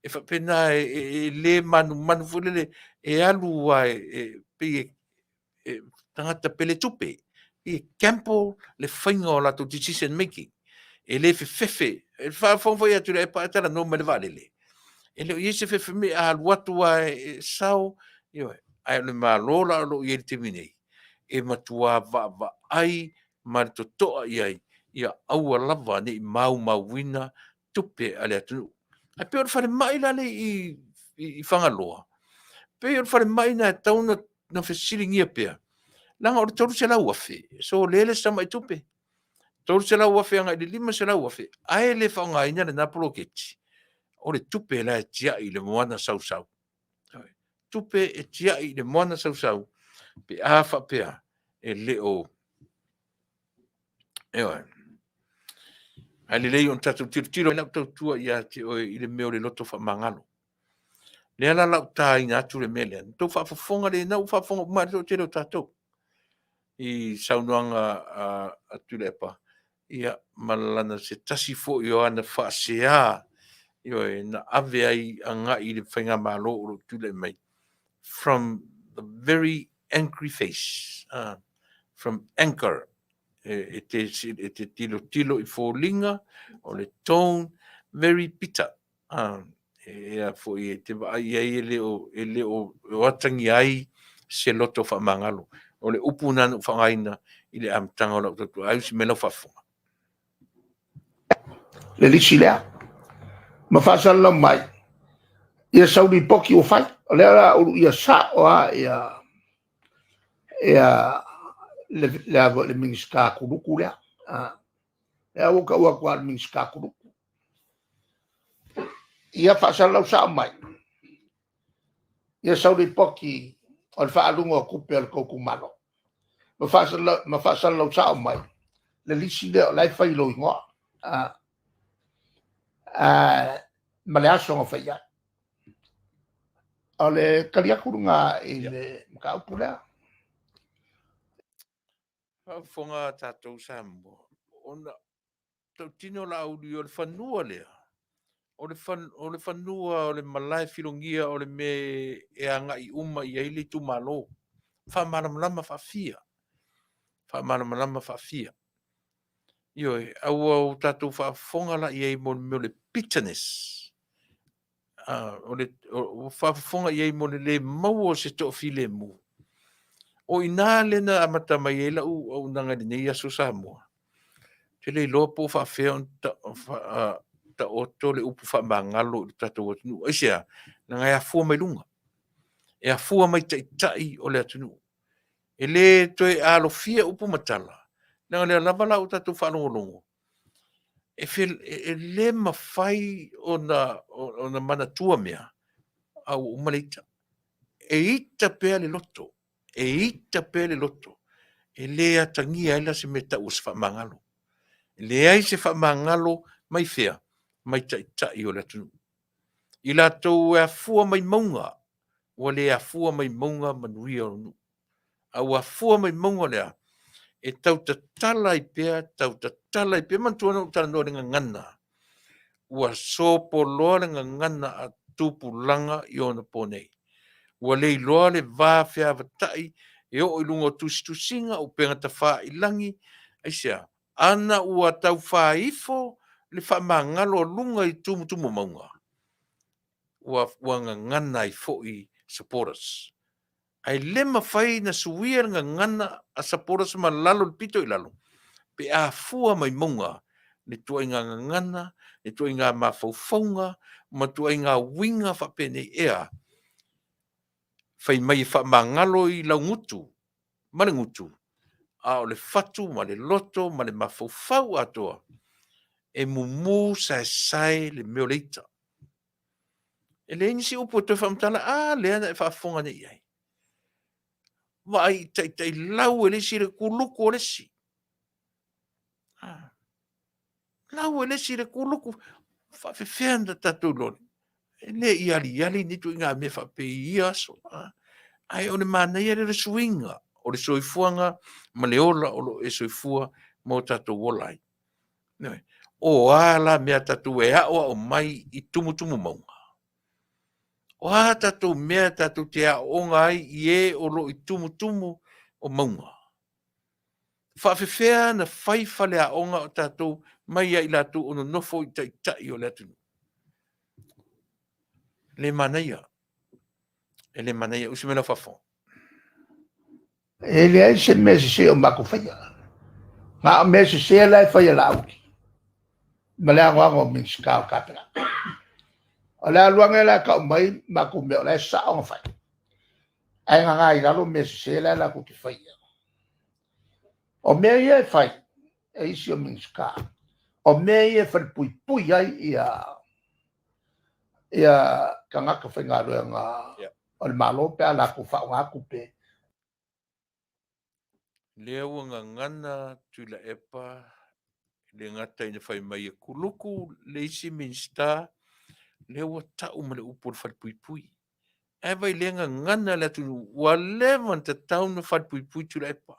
e faapena e, e, e le manumanu foi lele, e alu lava e, e, pei e, e tagata pele tupe. E gamble le faiga o latou decision making. E le fefefe. E faafofoga foi atu le epa e talanoa mai le vaalele. E le o i ai se fefe me a alu atu lava e sao. Ioe. Ae o le Malo la o lo o i ai i le taimi nei, e matua vaavaai ma le totoa i ai, ia aua lava ne i maumauina tupe a le atunuu. Ae pei o le falemai la le i, i, i Fagaloa, pei o le falemai na e tatau ona na fesiligia pea, leaga o le $300,000, so lea le tamai tupe. $300,000 agai i le $500,000, ae le faaaogaina lena poloketi, o le tupe la e tiai i le moana sausau. Tupe e tiai i le moana sausau, pe a faapea e le o Ioe. Ae lelei ona tatou tilotilo i lau tautua ia te oe i le mea o le loto faamagalo. Lea la lau taina atu le mea lea. Na tou faafofoga le na ua faafofoga uma le toatele o tatou i saunoaga a, a Tuilaepa, ia, ma lana se tasi foi o ana faasea, ioe, na ave ai agai i le faigamalo o lo o tulai mai from the very angry face, from anger, e, e, te, e te tilotilo i foliga, o le tone, very bitter. E a foi e te vaai i ai e le o, e le o, o atagia ai se loto faamagalo. O le upu na na ou faaaogaina i le amataga o lau tautua. Ai usi mai lau faafofoga. Le lisi lea ma faasalalau mai ia sau lipoti ua fai. O lea la ulu ia sao a ia ia le le, le Minisita kuluku lea. Ah. Lea ua tau atu a le Minisita kuluku. Ia faasalalau sao mai ia sau lipoti o le faaaluga o tupe a le tou itumalo. Ma faasalalau, ma faasalalau sao mai le lisi lea o la e fai i lou igoa. Ah. Ah, ma le aso na fai ai. O le tali atu lena i le mataupu lea. Faafofoga tatou Samoa, ona tautino la uli o le fanua lea, o le, fan, o le fanua o le malae filogia o le mea e agai uma i ai le itumalo. Faamalamalama faafia. Faamalamalama faafia. Ioe, a ua o tatou faafofoga la i ai mo le mea o le bitterness. O le o, faafofoga i ai mo le le maua o se toafilemu. O i ina lea na amata mai ai lau auaunaga i lenei aso Samoa. Ou te le iloa po o faapefea ona ta, fa, taoto le upu faamagalo i le tatou atunuu. Aisea? Leaga e afua mai luga. E afua mai taitai o le atunuu. E le toe alofia upu ma tala, leaga o lea lava la ua tatou faalogologo, e, fe, e le mafai ona, ona manatua mea, a ua uma le ita. E ita pea le loto, e ita pea le loto, e le atagia ai la se mea tau o se faamagalo. E leai se faamagalo mai fea, mai taitai o le atunuu. I latou e afua mai mauga, ua le afua mai mauga manuia o nuu. A ua afua mai mauga o le a? E tau tatala ai pea, tau tatala ai pea. Manatua na ou talanoa i le gagana. Ua sopoloa le gagana a tupulaga i ona po nei. Ua le iloa le va feavatai e oo i luga o tusitusiga, o upega tafailagai, aisea? Ana ua tau faaifo le faamagalo a luga i tumutumu mauga, ua, ua gagana ai foi supporters. Ae le mafai na suia le gagana a supporters ma lalo le pito i lalo, pe a fua mai mauga le tuaiga gagana, le tuaiga mafaufauga, ma tuaiga uiga faapenei ea, fai mai e faamagalo i lau gutu ma le gutu, a o le fatu ma le loto ma le mafaufau atoa, e mumu saesae le mea o le ita. E leai nisi upu e toe faamatala, a lea na e faafofoga nei i ai. Vaai i taitai lau e le isi le kuluku o le isi. Lau e le isi le kuluku. Faafefea na tatou iloa? E le i aliali ni ituaiga mea faapea i ia aso. Ae o le manaia lea o le suiga o le soifuaga ma le ola o lo o e soifua ma o tatou ola ai. O a la mea tatou e aoao mai i tumutumu mauga? O a tatou mea tatou te aooga ai i e o lo o i tumutumu o mauga? Faafefea na fai faleaoga o tatou mai ia i latou o nonofo i taitai o le atunuu? Le manaia. E le manaia. Usi mai lau faafofoga. E leai se mea sese o matou faia. Na o mea sese la e fai e Laauli ma le anoano o Minisita o le Kapeneta. O le alu ane la e tau mai matou mea o la e sao na fai, ae nana i lalo mea sese la e latou te faia. O mea ia e fai e isi o Minisita, o mea ia e falepuipui ai ia ia tagata faigaluega o le Malo pe a latou faaaoga tupe. Lea ua gagana Tuilaepa e le gata ina fai mai e kuluku le isi Minisita, lea ua tau ma le upu o le falepuipui. Ae vaai lea gagana le atunuu ua leva ona tatau ona falepuipui Tuilaepa.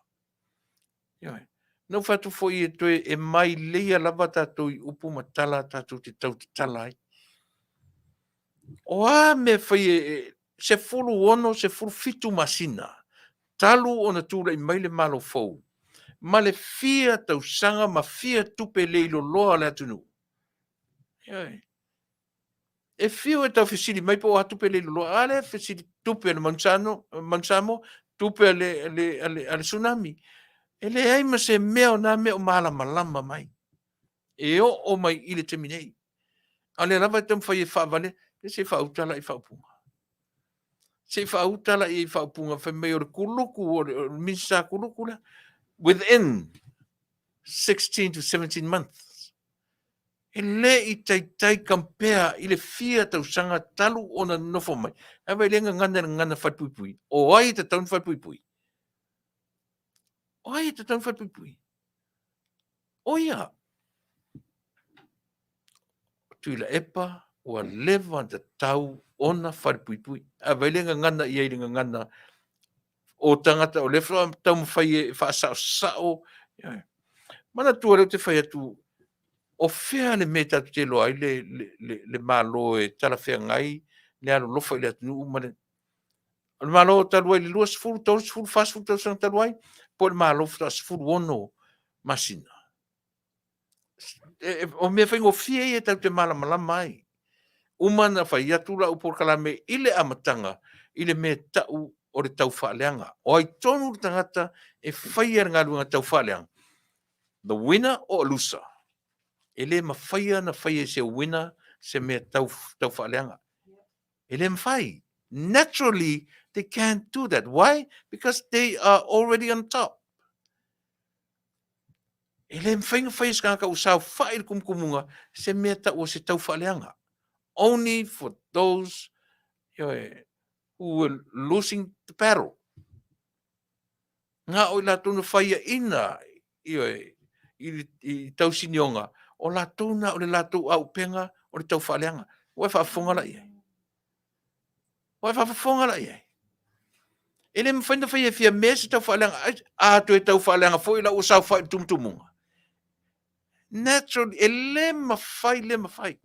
Ioe. Na ou fai atu foi e toe e maileia lava tatou i upu ma tala tatou te tautatala ai. O a mea e fai e 16, 17 masina talu ona tulai mai le Malo fou, ma le fia tausaga ma fia tupe leiloloa a le atunuu. Ioe. E fiu e tau fesili mai po o a tupe leiloloa, a lea fesili tupe a le Manu Samoa, tupe a le Tsunami. E leai ma se mea o na mea o malamalama mai. E oo mai i le taimi nei. A o lea lava e taumafai e faavale, se i faauta la i faaupuga. Se i faauta la i faaupuga fai mai o le kuluku, o le Minisita kuluku lea. Within 16 to 17 months. E le i taitai compare i le fia tausaga talu ona nonofo mai. Ae vaai lea gagana i le gagana falepuipui. O ai e tatau ona falepuipui? O ai e tatau ona falepuipui? O ia. O Tuilaepa ua leva ona tatau ona falepuipui. Ae vaai lea gagana i ai i le gagana o tagata o lea faatoa taumafai e faasaosao. Manatua lea ou te fai atu, o fea le mea tatou te iloa ai le Malo e talafeagai le alolofa i le atunuu ma le O le Malo talu ai i le 20, 30, 40 tausaga talu ai, po o le Malo faatoa 16 masina. O mea faigofie ia tatou te malamalama ai. Uma ona fai atu lau polokalame i le amataga i le mea e tau o le taufaaleaga. O ai tonu le tagata e faia le galuega taufaaleaga? The winner or a loser? E le mafai ona faia e se winner se mea taufaaleaga. E le mafai. Naturally, they can't do that. Why? Because they are already on top. E le mafai ona fai e se tagata ua saofai i le tumutumuga se mea tau o se taufaaleaga. Only for those who were losing the battle. Na o i latou na faiaina ioe, i tausinioga, o latou na o le latou auupega o le taufaaleaga. Ua e faafofoga la i ai? Ua e faafofoga la i ai? E le mafai ona faia e Fiame se taufaaleaga. A toe taufaaleaga foi la ua saofai i le tumutumuga. Naturally, e le mafai, le mafai.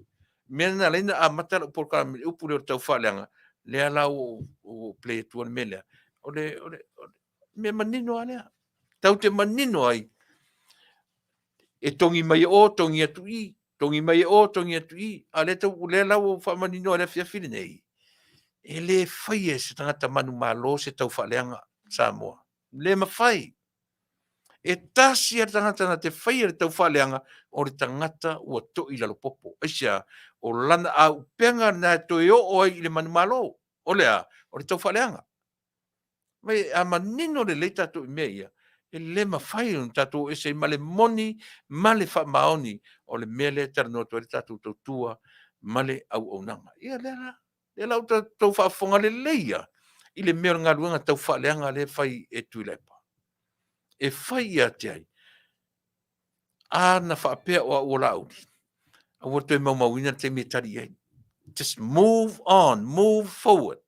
Mea na ala ai ona amata lau polokalame i le upu lea o le taufaaleaga, lea la ua ou play atua le mea lea. O le, o le, o le mea manino lava lea. Tatou te manino ai, e togi mai e o, togi atu i, togi mai e o, togi atu i. A o lea, tau, lea la ua faamanino i le afiafi lenei, e le faia e se tagata manumalo se taufaaleaga Samoa. Le mafai. E tasi lava le tagata na te faia le taufaaleaga, o le tagata ua toi i lalo popo. Aisea? O lana auupega lena e toe oo ai i le manumalo. O le a? O le taufaaleaga. Mai, a manino lelei tatou i mea ia, e le mafai ona tatou o ese ai ma le moni ma le faamaoni o le mea lea e talanoa atu ai le tatou tautua ma le auaunaga. Ia lea la. Lea la ua tou faafofoga lelei lava i le mea o le galuega tau faaleaga lea e fai e Tuilaepa. E fai ia te ai? A na faapea o au o Laauli, aua le toe maumauina le taimi e tali i ai. Just move on, move forward.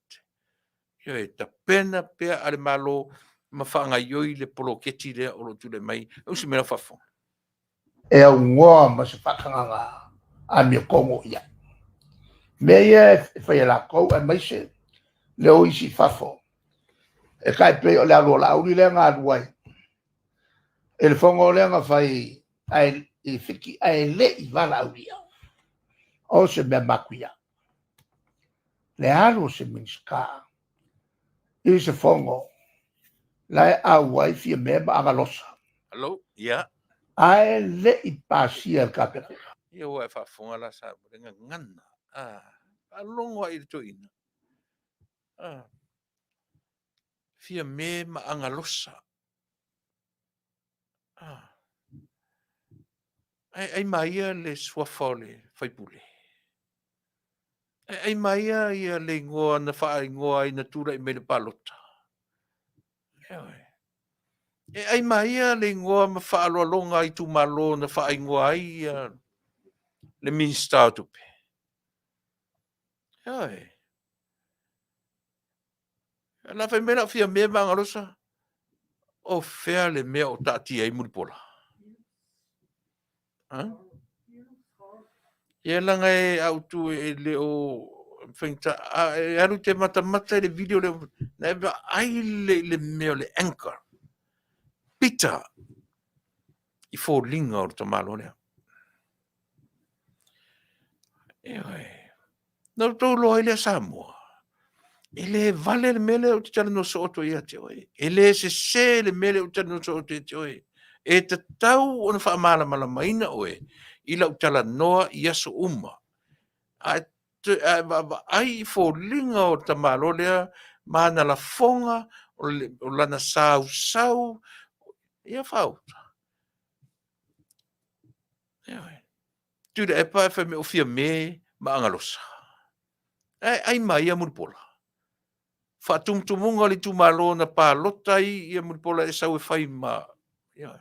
Ioe, tapena pea a le Malo ma faagaioi le poloketi lea o lo o tulai mai. Usi mai lau faafofoga. E aunoa ma se faatagaga amiotonu i ai. Mea ia e fai e latou aemaise le o isi i fafo, e tai pei o le alu o Laauli lea na alu ai i le fono lea na fai i Fiti ae le i valaaulia. O se mea matuia le alu o se Minisita i se fono la e auai Fiame ma Agalosa. Hello, ia. Ae le i pasia e le Kapeneta. Ia ua e faafofoga la sa le gagana. Ah, faalogo ai i le toeaina. Ah. Fiame ma Agalosa. Ah. Ae ai ma ia le suafa o le faipule. Ae ai ma ia ia le igoa na faaigoa ai na tulai mai le palota. Ioe. E ai ma ia le igoa ma faaaloaloga itumalo na faaigoa ai ia le Minisita o Tupe. Ioe. La fai mai lau Fiame ma Agalosa, o fea le mea o taatia ai Mulipola? Ha? Ia laga e au tu e le o faigata, a e alu te matamata i le video lea, na e vaai le, le mea o le anchor. Peter i foliga o le tamaloa lea. Ioe. Na outou iloa ai lea Samoa, e le vale le mea lea ou te talanoa soo atu ai ia te oe. E le sese le mea lea ou te talanoa soo atu ia te oe. E tatau ona faamalamalamaina oe i lau talanoa i aso uma. A e vaavaai i foliga o le tamaloa lea ma ana lafoga, o lana sausau, ia faaauta. Ioe. Tuilaepa ae fai mai o Fiame ma Agalosa. Ae ai ma ia Mulipola. Faatumutumuga o le itumalo na palota ai ia Mulipola e sau e fai ma... Ioe.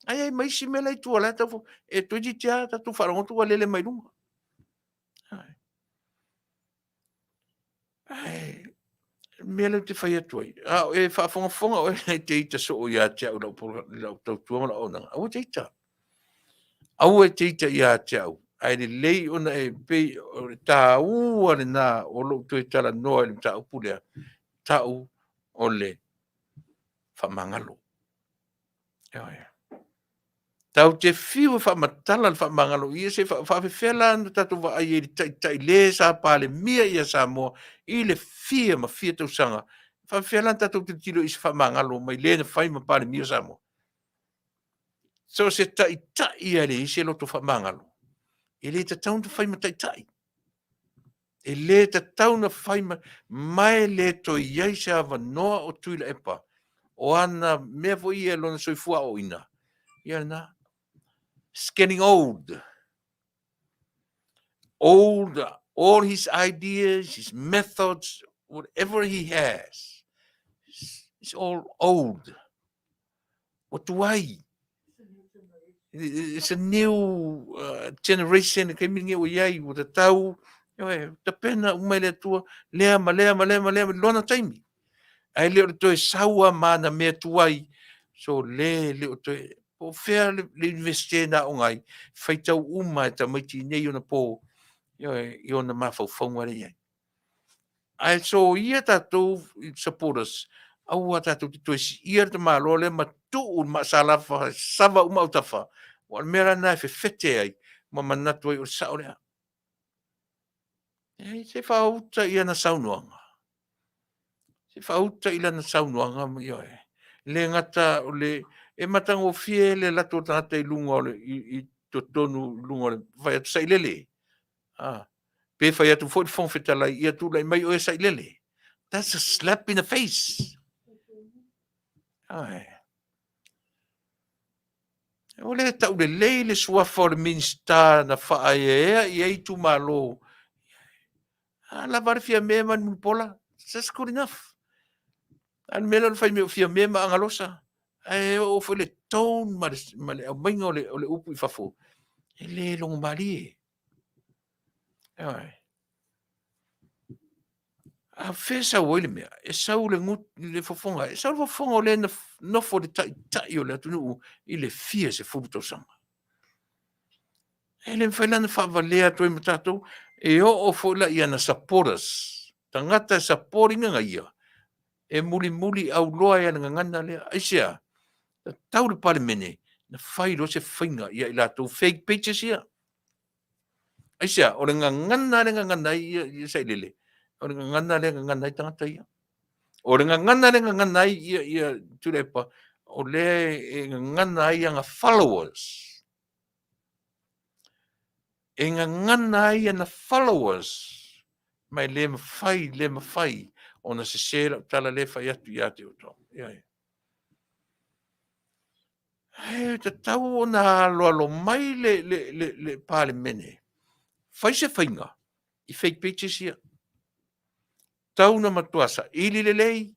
Ae ai ma isi mea la i tua la e tau... E toeitiiti lava tatou faalogo atu ua lele mai luga. Ioe. Ae mea lea ou te fai atu ai, a o e faafogafoga oe e te ita soo ia te au i lau tautua ma lau auaunaga, aua e te ita. Aua e te ita ia te au, ae lelei ona e pei o le taua lena o lou toe talanoa i le mataupu lea, tau o le faamagalo. Ioe. Tatou te fiu e faamatala le faamagalo ia se faafefea la ona tatou vaai ai i le taitai le sa Palemia ia Samoa i le fia ma fia tausaga. Faafefea la ona tatou tilotilo i se faamagalo mai le na fai ma Palemia o Samoa. So o se taitai ia e leai se loto faamagalo, e le tatau ona fai ma taitai. E le tatau ona fai ma, ma e le toe i ai se avanoa o Tuilaepa o ana mea foi ia lona soifua aoaoina, ia lena. It's getting old. Old, all his ideas, his methods, whatever he has, it's all old. Ua tuai. It's a new generation i taimi lenei ua i ai, ua tatau, ioe, tapena uma e le Atua lea ma lea ma lea ma lea i lona taimi. Ae le o le toe sau lava ma ana mea tuai, so le le o toe, po o fea le Iunivesite na aoga ai, faitau uma e tamaiti nei ona po, ioe, i ona mafaufauga lea e i ai. Ae soia tatou supporters, aua tatou te toe siia le tamaloa lea ma tuu le maasalafa e sava uma autafa, aua o le mea la lena e fefete ai ma manatu ai o le sao lea. E se faauta i ana saunoaga. Se faauta i lana saunoaga, ioe. Le gata o le, e matagofie le alu atu o le tagata i luga o le, i totonu i luga o le, fai atu sailele. Ah, pe fai atu foi le Fofoga Fetalai, ia tulai mai oe sailele. That's a slap in the face. Ai. O le tau lelei le suafa o le Minisita na faaeaea i ai itumalo. A lava le Fiame ma le Mulipola, that's good enough. A le mea lea o le fai mai o Fiame ma Agalosa, ae oo foi le tone ma le, ma le aumaiga o le, o le upu i fafo, e le logomalie. Ioe. A fea sau ai le mea? E sau le, le fofoga, e sau le fofoga o le na nofo le taitai o le atunuu i le fia sefulu tausaga. E le mafai la ona faavalea atu ai ma tatou, e oo foi la i ana supporters, tagata e support ina ia, e mulimuli auloa ai le gagana lea. Aisea? Tatau le Palemene na fai loa se faiga ia i latou fake pages ia. Aisea? O le gagana lea e gagana ai ia, ia Sailele, o le gagana lea e gagana ai tagata ia. O le gagana lea e gagana ai ia, ia Tuilaepa, o lea e gagana ai ana followers. E gagana ai ana followers. Ma e le mafai, le mafai ona sese lau tala lea e fai atu ia te outou. Ioe. E tatau ona aloalo mai le, le, le, le Palemene. Fai se faiga i fake pages ia. Tau na matua saili lelei,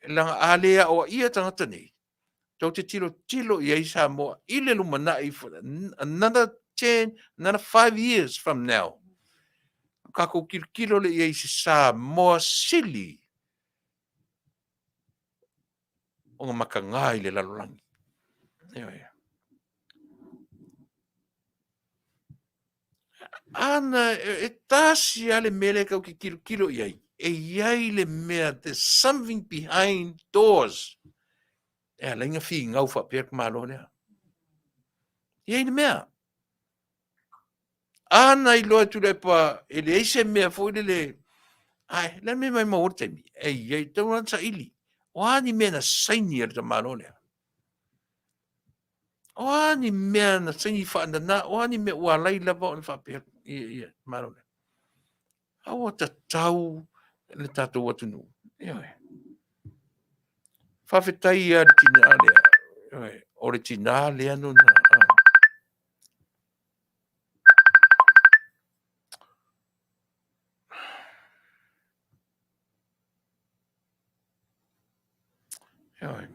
leaga a le aoaia tagata nei, tou te tilotilo i ai Samoa i le lumanai for another 10, another 5 years from now. Tatou tilotilo lea i ai i se Samoa sili ona mataga i le lalolagi. Ioe. Ana, e tasi lava le mea lea tatou te tilotilo i ai, e i ai le mea, there's something behind doors e ala ai ona finau faapea le tamaloa lea. E i ai le mea. Ana iloa e Tuilaepa e leai se mea foi lele, ae le mea mai maua le taimi, e i ai, tau lava saili. O a ni mea na saini a le tamaloa lea? O a ni mea na saini faanana, o a ni mea ua alai lava ona faapea ia, ia, malo lea. A ua tatau le tatou atunuu. Ioe. Faafetai ia le tinā lea. Ioe. O le tinā lea nona. Ah. Ioe.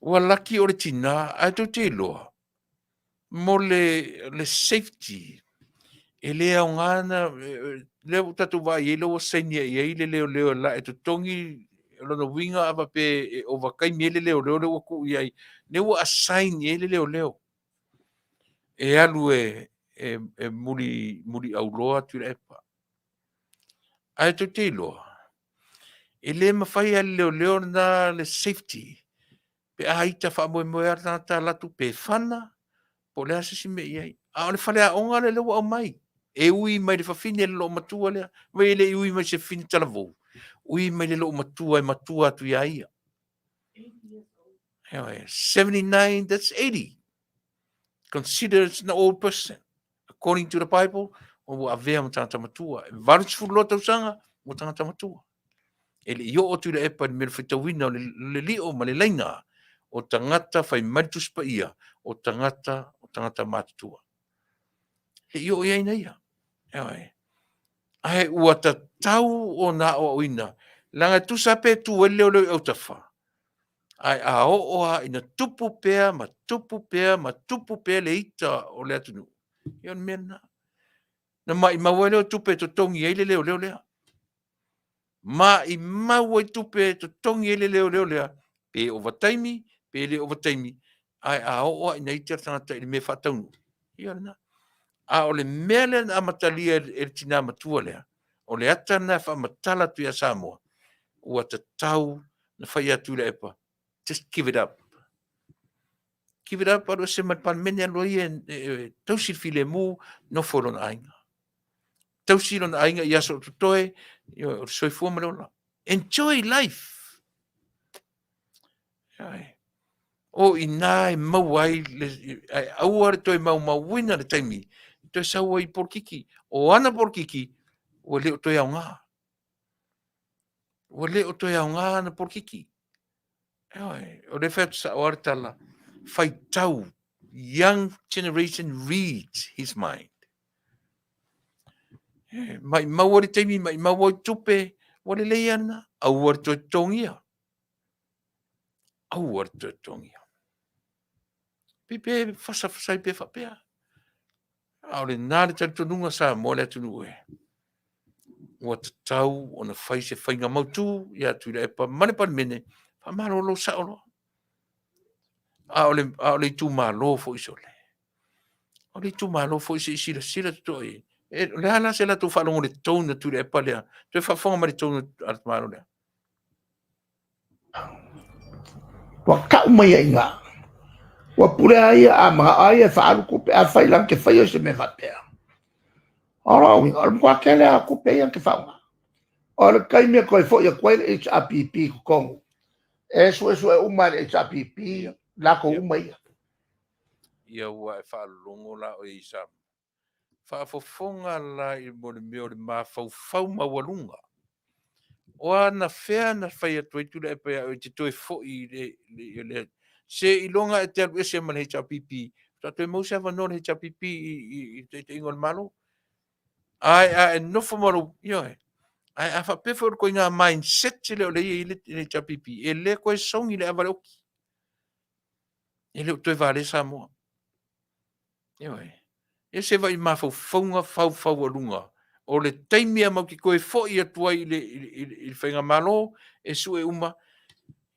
Ua laki o le tinā, ae tou te iloa, mo le, le safety, e le aoga na, lea ua tatou vaai ai lea ua saini i ai le leoleo e la e totogi lona uiga a faapea e ovataimi ai le leoleo lea ua tuu i ai, lea ua assign i ai le leoleo e alu e, e, e muli, muli auloa Tuilaepa. Ae tou te iloa, e le mafai lava e le leoleo lena le safety pe a ita faamoemoe lava le tagata alu atu pe fana po o le a se isi mea i ai. A o le faleaoga lea lea ua aumai, e ui mai le fafine le loomatua lea, vaai e le i ui mai se fafine talavou, ui mai le loomatua e matua atu iā ia. Ioe, 79, that's 80. Considered an old person. According to the Bible, ua avea ma tagata matua. E 82 tausaga, ua tagata matua. E le i oo atu i Tuilaepa i le mea o le faitauina o le, le lio ma le laina o tagata fai mai le Tusi Paia, o tagata, o tagata matutua. E le i oo i ai na ia. Ioe. Ae ua tatau ona aoaoina, leaga e tusa pe tu ai le leoleo i autafa, ae a oo lava ina tupu pea ma tupu pea ma tupu pea le ita o le atunuu, ia o le mea lena. Na maimau ai lea o tupe e totogi ai le leoleo lea. Maimau ai tupe e totogi ai le leoleo lea, pe ovataimi, pe le ovataimi, ae a oo lava ina ita le tagata i le mea faataunuu, ia lena. A o le mea lea na amatalia e le tina matua lea, o le ata lena e faamatala atu ia Samoa, ua tatau na fai atu Tuilaepa, just give it up. Give it up, alu ese mai le Palemene, alu ia e tausi le filemu, nofo i lona aiga. Tausi lona aiga i aso o totoe, o le soifua ma le ola. Enjoy life. Ai. O ina e maua ai, le, ai, aua le toe maumauina le taimi, toe sau ai i polokiki. O ana polokiki, ua le o toe aoga. Ua le o toe aoga ana polokiki. Ioe, o lea e fai atu sao lava le tala, faitau, young generation reads his mind. Maimau ai le taimi, maimau ai tupe, ua lelei lava lena. Aua le toe totogia. Aua le toe totogia. Pei pe fasafasa ai pea faapea. A o lena le talitonuga Samoa le atunuu e. Ua tatau ona fai se faiga mautu ia Tuilaepa ma le Palemene, faamalolo sao loa. A o le, a o le itumalo foi sole. O le itumalo foi se i silasila totoa i ai. E, o le a la se latou faalogo i le tone a Tuilaepa lea? Toe faafofoga mai i le tone a le tamaloa lea. Ua tau mai ai i ina, ua pule lava ia, a manao lava ia e faaalu tupe, afai la na te faia se mea faapea, o lona uiga, o le matua tele lava o tupe ia na te faaaoga. O le taimi e toe foi atu ai le HRPP i totonu, e suesue uma e le HRPP latou uma ia. Ia ua e faalogo la oe i Samoa. Faafofoga la i le mea o le mafaufau maualuga. O anafea na fai atu ai Tuilaepa ia oe e te toe foi i le, i le, seiloga e te alu ese ma le HRPP, faatoa toe maua se avanoa o le HRPP i, i, i le taitaiga o le Malo. Ae a e nofo ma lou, ioe, ae a faapea foi o le ituaiga mindset lea o lea e i ai le HRPP, e le toe sogi le ava i le oti. E le o toe valea Samoa. Ioe. E se vai mafaufauga faufaualuga o le taimi a matou te toe foi atu ai i le, i le, i le faigamalo e sue uma.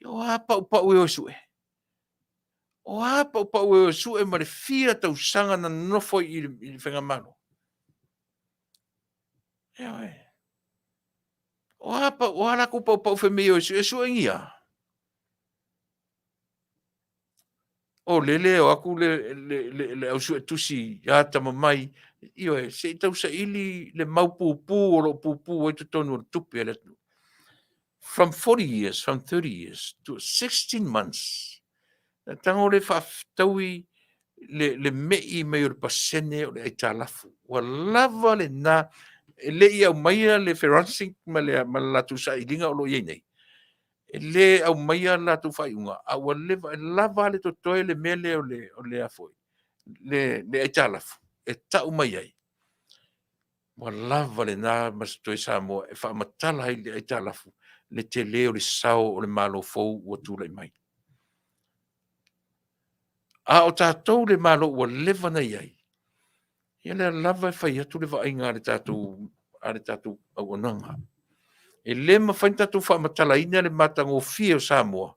O a paupau e o e sue? O a paupau e o e sue ma le fia tausaga na nonofo ai i le, i le faigamalo? Ioe. O a, o a latou paupau fai mai e o e sue, e suengia? O lele o atu le, le, le, le au suetusi ia Atamamai, ioe, se i tausaili le mau pupū o lo o pupū ai totonu o le tupe a le atunuu. From 40 years, from 30 years to 16 months, na tago le faafetaui le, le me'i mai o le pasene o le aitalafu. Ua lava lena, e le i aumaia le forensic ma le, ma le latou sailiga o lo o i ai nei. E le aumaia le latou faaiuga, a ua leva, e lava le totoe le mea lea o le, o le a foi, le, le aitalafu e tau mai ai. Ua lava lena ma se toe Samoa e faamatala ai le aitalafu le tele o le sao o le Malo fou ua tulai mai. A o tatou le Malo ua leva na i ai, ia lea lava e fai atu le vaaiga a le tatou, a le tatou auaunaga. E le mafai ona tatou faamatalaina le matagofie o Samoa,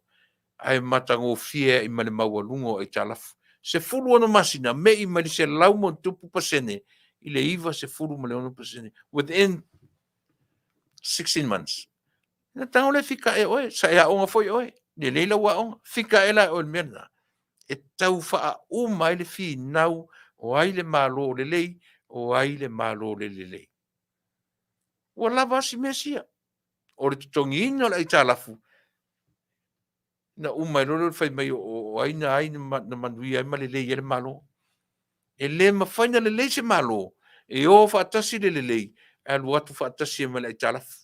ae matagofie ai ma le maualuga o aitalafu. 16 masina, me'i mai le 100+% i le 96% within 16 months. Na tago lea fika e oe, sa e aoga foi oe, lelei lau aoga, fika e la e oe le mea lena. E tau faauma ai le finau o ai le Malo lelei, o ai le Malo le lelei. Ua lava a si mea sia. O le totogiina o le aitalafu, na uma ai loa lea o le fai mai o ai na ai na manuia ai ma lelei ai le Malo. E le mafai ona lelei se Malo e o faatasi le lelei ae alu atu faatasi ai ma le aitalafu.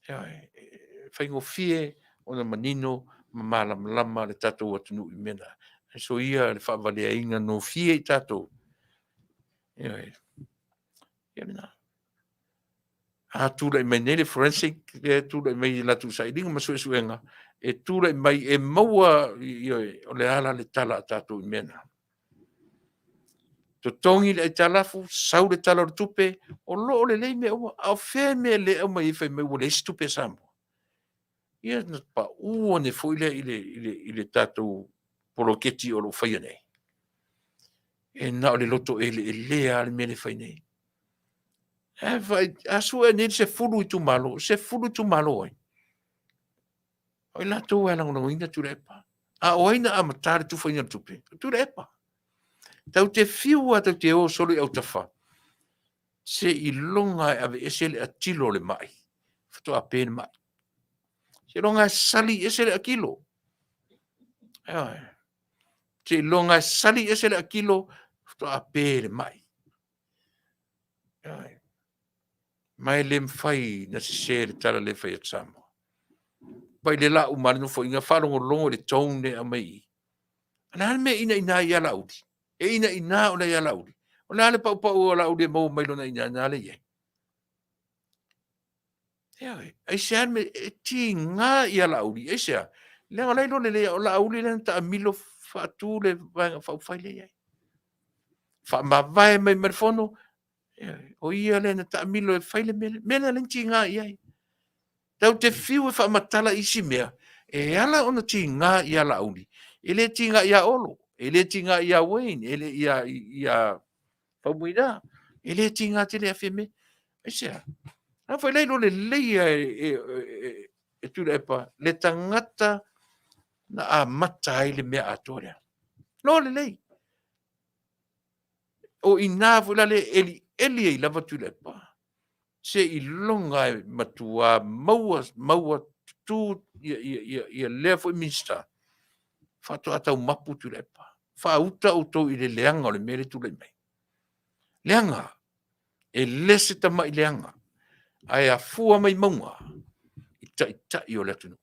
E faigofie ona manino ma malamalama le tatou atunuu i mea na. Ae soia le faavaleaina gofie i tatou. Ioe. Ia lena. A tulai mai nei le forensic lea e tulai mai i latou sailiga ma suesuega, e tulai mai e maua, ioe, o le a la le tala a tatou i mea na. Totogi le aitalafu, sau le Tala o le Tupe, o lo o lelei mea uma. A o fea mea lea e aumai ai fai mai ua leai se tupe a Samoa? Ia ona pau ane foi lea i le, i le, i le tatou poloketi o lo o faia nei. E na o le loto eleelea lava le mea lea e fai nei. A, fai, a sue nei le 10 itumalo, 10 itumalo ai. O i latou e lagolagoina Tuilaepa. A o ai na amata le tufaina o le tupe? O Tuilaepa. Tatou te fiu lava tatou te o solo i autafa, seiloga e aveese le atilo o le mai, faatoa pe le mai. Seiloga e sali ese le atilo. Ioe. Seiloga e sali ese le atilo, faatoa pe le mai. Ioe. Ma e le mafai na sese le tala lea e fai atu Samoa. Vai le la uma le nofoaiga faalogologo i le tone e aumai i. O le a le mea e inaina ai ia Laauli? E inaina ole ia Laauli. O le a le paupau o Laauli e maua mai lona inaina lea i ai? Ioe, aisea le mea e tiga ia Laauli, aisea? Leaga o la e iloa lelei o Laauli lea na taamilo faatu le Vaega Faaupufai lea e i ai. Faamavae mai ma le fono, ioe, o ia lea na taamilo e fai le mea lea, mea lea na tiga i ai. Tatou te fiu e faamatala isi mea, e ala ona tiga ia Laauli, e le tiga ia Olo, e le tiga ia Wayne, e le ia, ia Faumuina, e le tiga tele ia Fiame. Aisea? A foi la iloa lelei e, e, e, e Tuilaepa le tagata na amata ai le mea atoa lea. Iloa lelei. O i ina foi la le elieli ai lava Tuilaepa. Seiloga e matua maua, maua tutu ia, ia, ia, ia lea foi Minisita, faatoa tau mapu Tuilaepa. Faauta outou i le leaga o le mea lea e tulai mai. Leaga, e le se tamai leaga, ae afua mai mauga i taitai o le atunuu.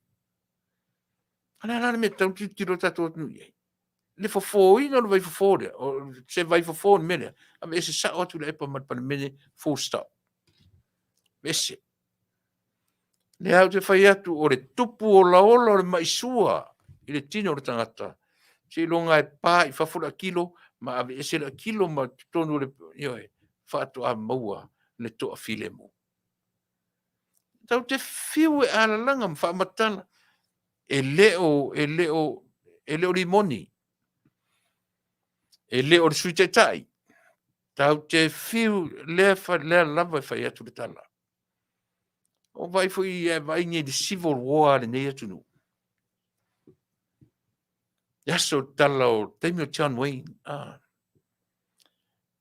O le a la le mea e tatau ona tilotilo le tatou atunuu i ai? Le fofoina o le vaifofo lea, o se vaifofo o le mea lea, aveese sao lava Tuilaepa ma le Palemene, full stop. Aveese. Lea ou te fai atu, o le tupu olaola o le mai sua i le tino o le tagata, seiloga e pa i fafo le akilo ma aveese le akilo ma totonu o le, ioe, faatoa maua le toafilemu. Tatou te fiu e alalaga ma faamatala, e le o, e le o, e le o Limoni, e le o le Sui Taitai. Tatou te fiu, lea, lea lava e fai atu le tala. O vaai foi e vaai nei i le civil war a lenei atunuu. Le aso tala o taimi o John Wayne. Ah.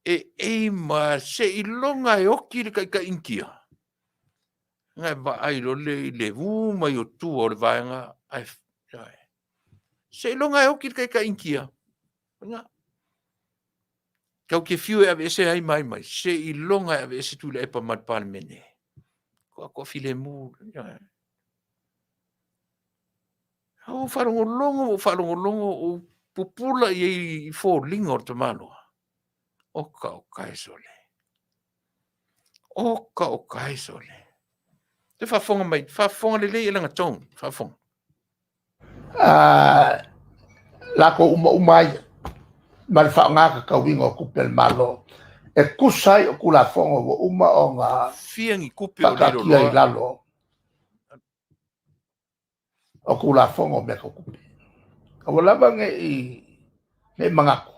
E aim seiloga e oki le taitai Initia. Nga e vaai loa le i le ū mai o tua o le vaega ae seiloga e oki le taitai Initia. Nga. Tau te fiu e aveese ai ma ai mai, seiloga e aveese Tuilaepa ma le Palemene. Toatoa filemu. Ou faalogologo, ou faalogologo, ou pupula i ai i foliga o le tamaloa. Oka oka e sole. Oka oka e sole. Te faafofoga mai, faafofoga lelei e lagatonu, faafofoga. Latou uma uma ai ma le faaaoga tatauina o tupe a le Malo e tusa ai o Tulafono ua uma ona Fia ni tupe o faataatia i Leiloloa. lalo o Tulafono o mea tau tupe. Aua lava ne i ne i manatu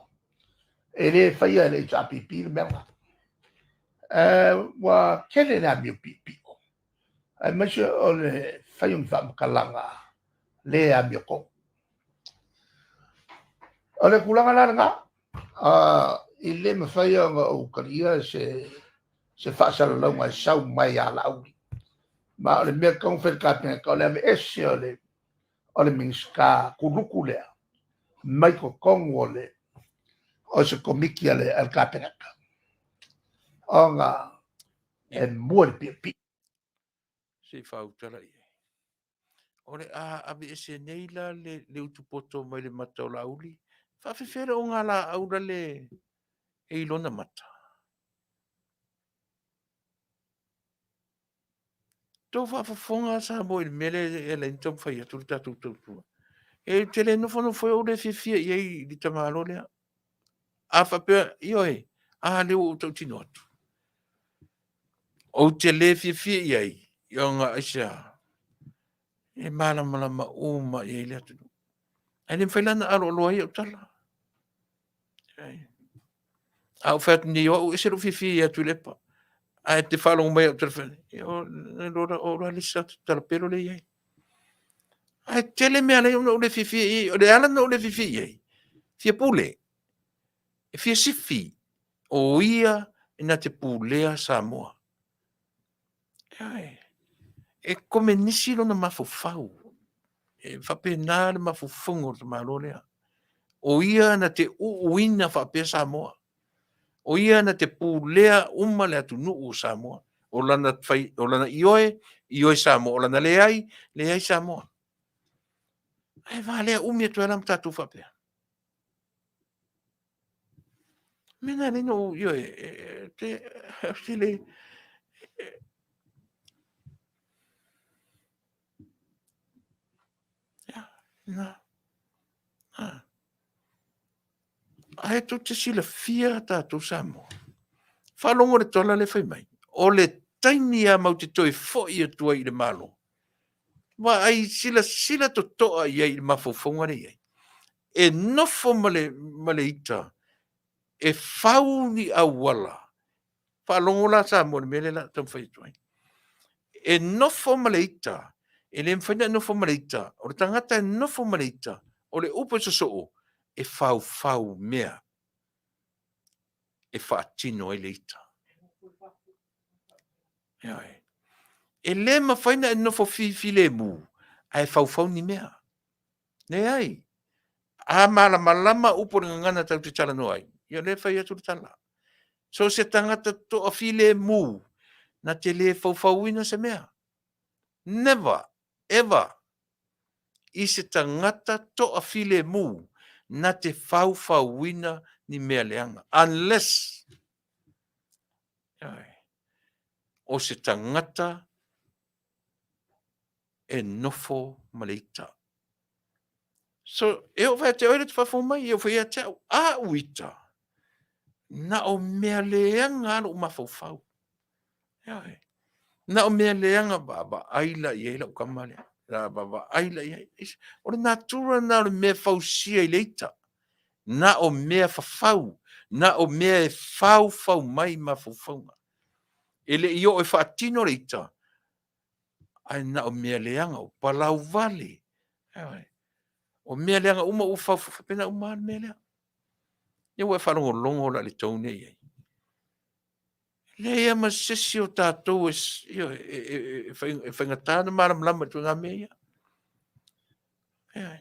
e le faia e le HRPP le mea lena. Ua tele le amio piopio aemaise o le fai o ni faamatalaga le amiotonu. O le tulaga la lena, i le mafai ona ou talia se se faasalalauga e sau mai ia Laauli. Ma o le mea e tatau ona fai e le Kapeneta, o le aveese o le o le Minisita kuluku lea mai totonu o le o se komiti a le Kapeneta, ona e mua i le piopio. Se i faautala i ai. O le a aveese nei la le, le utupoto mai le mata o Laauli. Faafefea le ogalaau la le e i lona mata? Tou faafofoga Samoa i le mea lea e ala ai ona taumafai atu le tatou tautua. E te le nofonofo ai ou le fiafia i ai i le tamaloa lea. A faapea, ioe, a lea ua ou tautino atu. Ou te le fiafia i ai, ona aisea, e malamalama uma i ai le atunuu. Ae le mafai la ona aloaloa ai au tala. A ou fai atu nei o au, ese lou fiafia ia Tuilaepa. Ae te faalogo mai au telefoni, o la le isi talapelo lea i ai. Ae tele mea alai ona ou le fiafia i ai. O le ala na ou le fiafia i ai, fia pule, e fia sifi, o ia e na te pulea Samoa. E komenisi lona mafaufau. E faapena le mafaufauga o le tamaloa lea. O ia na te uuina faapea Samoa. O ia na te pulea uma le atunuu o Samoa. O lana, fai, o lana ioe, ioe Samoa. O lana leai, leai Samoa. Ae valea umi atu ai la ma tatou faapea. Mea na lena o ioe, te, te le, ia, na, na. Ae tou te silafia tatou Samoa. Faalogo le tala le fai mai. O le taimi a mau te toe foi atu ai i le Malo. Vaai silasila totoa i ai i le mafaufauga lea i ai. E nofo ma le, ma le ita e fau ni auala. Faalogo la Samoa i le mea lea la taumafai atu ai. E nofo ma le ita, e le mafai ona e nofo ma le ita. O le tagata e nofo ma le ita, o le upu e sosoo, e faufau mea e faatino ai le ita. Ioe. E le mafai ona e nofo fifilemu ae faufau ni mea. Leai. A malamalama upu o le gagana tatou te talanoa ai, ia o lea e fai atu le tala. So o se tagata toafilemu na te le faufauina se mea. Never, ever i se tagata toafilemu na te faufauina ni mea leaga. Unless o se tagata e nofo ma le ita. So, e oo fai te oe le te faafofoga mai, e oo foi ia te au, a u ita, na o mea leaga a lou mafaufau. Ioe. Na o mea leaga vaavaai la i ai lau tama lea. La vaavaai la i ai. O le natura na o le mea fausia i le ita. Na o mea fafau, na o mea e faufau mai mafaufauga. E le i oo e faatino le ita, ae na o mea leaga, o palau vale. Ioe. O mea leaga uma ua faapena uma lava le mea lea. Ia ua e faalogologo la i le tone e i ai. Leai lava ma se isi o tatou e, ioe, e faigata ona malamalama i ituaiga mea ia. Ioe.